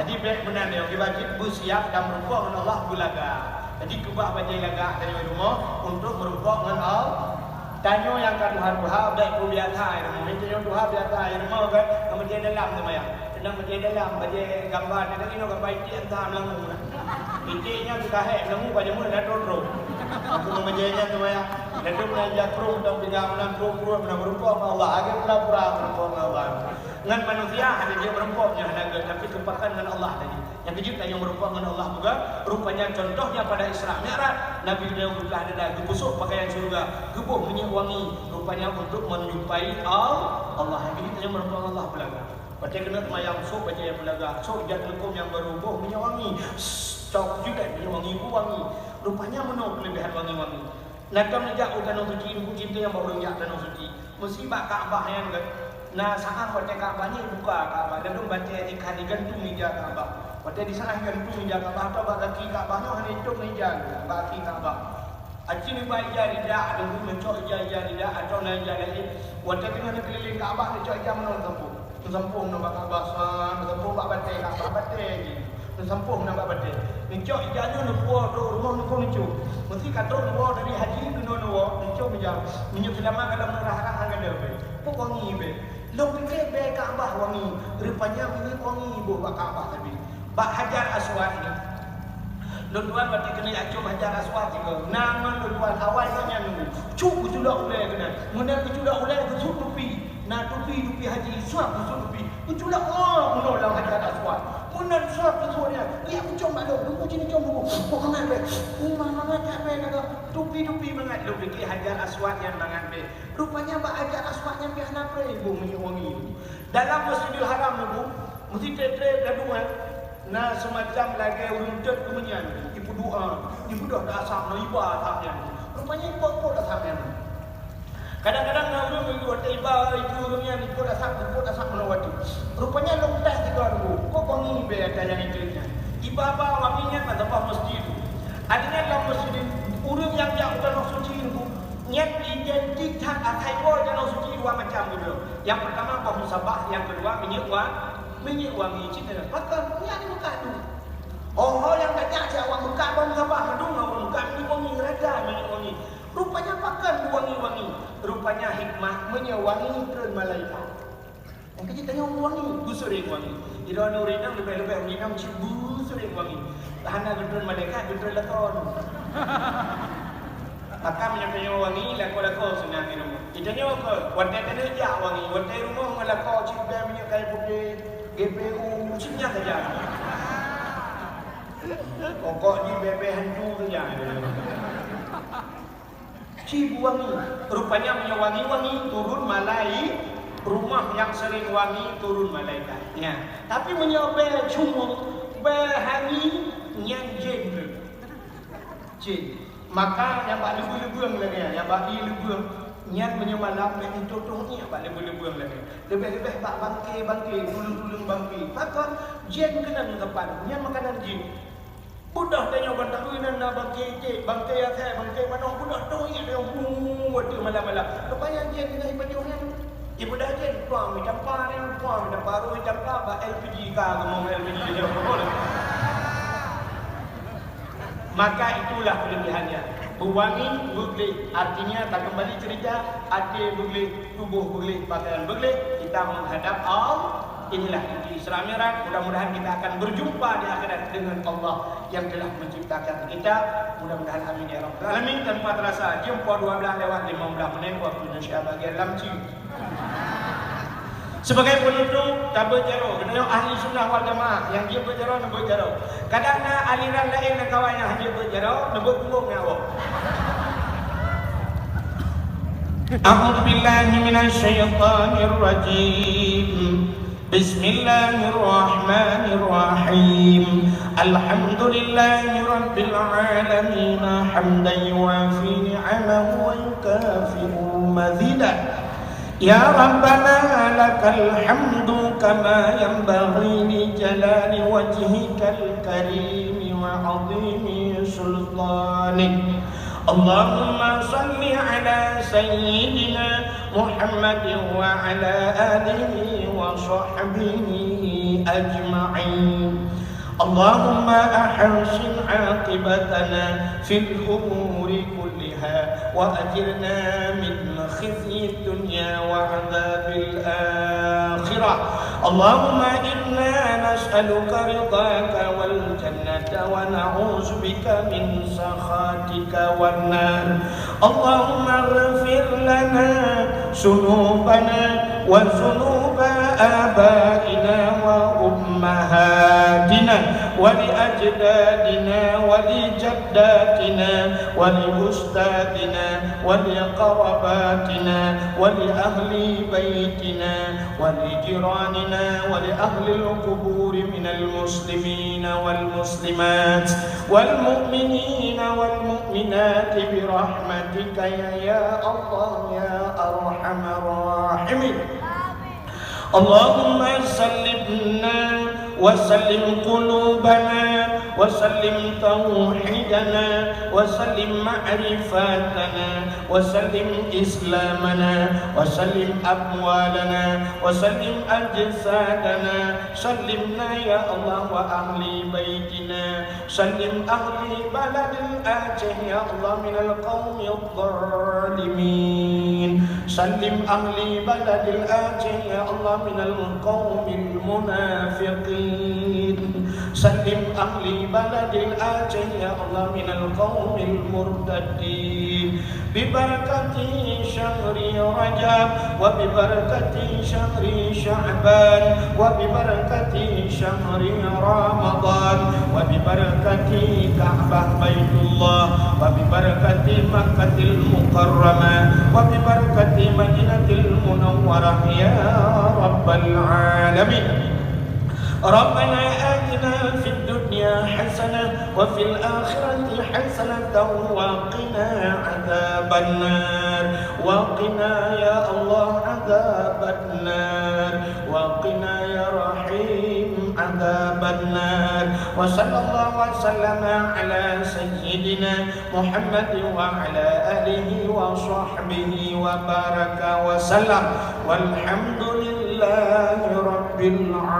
jadi bèk meunan nyoe, kiban cit beusiap dan meurumpok ngon Allah beulagak. Jadi keubah bajée lagak tanyoe rumoh untuk meurumpok ngon Allah. Tanyoe nyang ka tuha-tuha bék peubiasa rumoh. Tanyoe tuha biasa rumoh kan, ka meujeuet dalam seumayang. Keunan meujeuet dalam bajée gamba, tadi inoe gamba iték entah meulanggu na. Iték nyan sudah hék meulanggu bajée meunan trok-trok. Aku meujeuet nyan seumayang. Lalu meunang jakrong dan pinjam meunang trok-trok meunang meurumpok ngon Allah. Agak pura-pura meurumpok ngon Allah. Ngon manusia hana jeuet meurumpok nyan hana gét, tapi seupakat ngon Allah tadi. Nyang keujeuet tanyoe meurumpok ngon Allah juga, rupanya contohnya pada Isra Mi'raj, Nabi geupeugah dada, geupeusok pakaian syeuruga, geuboh minyeuk wangi, rupanya untuk menyupai Al-, Allah. Nyang keujeuet tanyoe meurumpok ngon Allah peulaga. Watée keuneuk seumayang, sôk bajée peulaga, sôk jak leukom nyang barô, boh minyeuk wangi, cok julet minyeuk wangi, bu wangi. Rupanya meunoe keuleubehan wangi-wangi. Na tom neujak u Tanoh Suci, Teungku, cinta nyang bak ureuëng jak Tanoh Suci. Meusi bak Ka'bah nyan kan. Na saát watée Ka'bah nyan buka Ka'bah, lalu batée ikat igantung ija Ka'bah. Watée disaát igantung ija Ka'bah atau bak gaki Ka'bah nyoe hana itôb na ija bak gaki Ka'bah. Aci neuba ija rida, lalu neucok ija-ija rida atau na ija laén. Watée teungoh neukeulileng Ka'bah neucok ija meunoe sampôh. Neusampôh meunan bak Ka'bah, sa, neusampôh bak batée Ka'bah, batée jih. Neusampôh meunan bak batée. Neucok ija nyoe neupuwoe trok rumoh neuko neucok. Meusi ka trok neuwoe dari haji keunoe neuwoe, neucok ija. Meunyoe seulama ka lam rah-rah hana gada bée. Peue wangi bée. Lôn pike bée Ka'bah wangi. Rupanya minyeuk wangi boh bak Ka'bah tadi. Bak Hajar Aswad nyan. Lôn tuan watée keuneuk acok Hajar Aswad sigoe. Na ngon lôn tuan awai ngon nyan nunggu. Cuk geuculok ulée keunan. Meunan geuculok ulée geusut tupi. Na tupi, tupi haji, suap geusut tupi. Geuculok, oh, meunoe lam Hajar Aswad. Meunan suap geusut nyan. Geujak geucom bak lôn. Geucom, geucom, geucom. Oh, mangat bée. Oh, mangat that bée kata. Tupi-tupi mangat. Lôn pike Hajar Aswad nyan mangat bée. Rupanya bak Hajar Aswad nyan pih hana pré boh minyeuk wangi. Dalam Masjidil Haram nyoe, meusti treb-treb ladôm, eh. Na seumacam lagée ureuëng teuet keumeunyan, jipeudoa, jipeudoh asap, na iba asap nyan. Rupanya ipot-pot asap nyan. Kadang-kadang na ureuëng watée iba itu ureuëng nyan ipot asap, ipot asap meunoe watée. Rupanya lôn teh sigoe, kok wangi bée ata nyang itu nyan. Iba-ba wangi nyan bak saboh masjid. Akhirnya lam masjid, ureuëng nyang jak u Tanoh Suci nyan identik that asai woe Tanoh Suci dua macam keudroe. Nyang peurtama boh musabah, nyang keudua minyeuk wa-, minyeuk wangi. Cit nyan, pakon? Nyan di Mekah tu. Oh, ho nyang ka jak siat awak Mekah boh musabah, mandum awak Mekah minyeuk wangi, raja minyeuk wangi. Rupanya pakon wangi-wangi? Rupanya hikmah meunyoe wangi treun malaikat. Nyang keujeuet tanyoe wangi, geusureng wangi. Di droeneuh ureuëng inong leubeh-leubeh ureuëng inong cit geusureng wangi. Hana geutreun malaikat, geutreun lakoe. Maka meunyoe tanyoe wangi, lakoe-lakoe seunang di rumoh. Di tanyoe keu, watée taneuk jak wangi, watée rumoh ngon lakoe cit bée minyeuk kayu putéh, G P U, cit nyan saja. Pokok jih bée-bée hantu saja. Ci bu wangi. Rupanya meunyoe wangi-wangi turun malai-, rumah nyang sering wangi turun malaikat. Ya. Tapi meunyoe bée cumong, bée hangi, nyan jén tu. Jén. Maka nyang bak leubeueng-leubeueng lagée nyan, nyang bak ié leubeueng, nyan meunyoe malam nyan itôh-tôh ié bak leubeueng-leubeueng lagée. Leubeh-leubeh bak bangke-bangke, tuleueng-tuleueng bangke. Pakon? Jén keunan meusapat. Nyan makanan jén. Beudôh tanyoe ban taeu nan na bangke iték, bangke asèe, bangke manok, beudôh teuh ié lé hu watèe malam-malam. Rupanya jén tinggai pajoh nyan. Ié beudôh jén, tuang meucampa nyan, tuang meucampa, rôh meucampa bak L P G ka geumong L P G nyoe. Maka itulah kelebihannya. Beuwangi, beugleh. Artinya, takeumbali cerita, até beugleh, tuboh beugleh, pakaian beugleh, kita menghadap Allah. Inilah inti Isra Mi'raj. Mudah-mudahan kita akan berjumpa di akhirat dengan Allah yang telah menciptakan kita. Mudah-mudahan amin ya rabbal alamin. Tanpa terasa, jeuem poh dua belas lewat lima belas menit waktu Indonesia bagian lam ci. Sebagai penutup, tabeuet jaroe. Geutanyoe ahli sunnah wal jamaah, nyang jeuet beuet jaroe, neubeuet jaroe. Kadang na aliran laén nyang kawan nyang hana jeuet beuet jaroe, neubeuet punggong ngon awak. A'udzubillahi minasyaitonirrajim. Bismillahirrahmanirrahim. Alhamdulillahirabbil alamin, hamdan yuwafi ni'amahu wa yukafi'u mazidah. Ya Rabbana, lakal hamdu kama yanbaghi li jalali wajhikal karimi wa azimi sultanik. Allahumma salli ala sayyidina Muhammadin wa ala alihi wa sahbihi ajma'in. اللهم أحسن عاقبتنا في الأمور كلها وأجرنا من خزي الدنيا وعذاب الآخرة. اللهم إنا نسألك رضاك والجنة ونعوذ بك من سخطك والنار. اللهم اغفر لنا ذنوبنا وذنوب آبائنا وأمهاتنا ولأجدادنا ولجداتنا ولأستاذنا ولقرباتنا ولأهل بيتنا ولجيراننا ولأهل القبور من المسلمين والمسلمات والمؤمنين والمؤمنات برحمتك يا، يا الله يا أرحم الراحمين. اللهم سلمنا وسلم قلوبنا وسلم توحيدنا وسلم معرفتنا وسلم إسلامنا وسلم أموالنا وسلم أجسادنا. سلمنا يا الله وأهل بيتنا. سلم أهل بلد الآجه يا الله من القوم الظالمين. سلم أهل بلد الآجه يا الله من القوم المنافقين. سلم أهل بلد الآجه يا الله من القوم المرتدين. ببركة شهر رجب وببركة شهر شعبان وببركة شهر رمضان وببركة كعبة بيت الله وببركة مكة المكرمة وببركة مدينة المنورة يا رب العالمين. ربنا آتنا في الدنيا حسنة وفي الآخرة حسنة وقنا عذاب النار. وقنا يا الله عذاب النار. وقنا يا رحيم عذاب النار. وصلى الله وسلم على سيدنا محمد وعلى آله وصحبه وبارك وسلم. والحمد لله رب العالمين.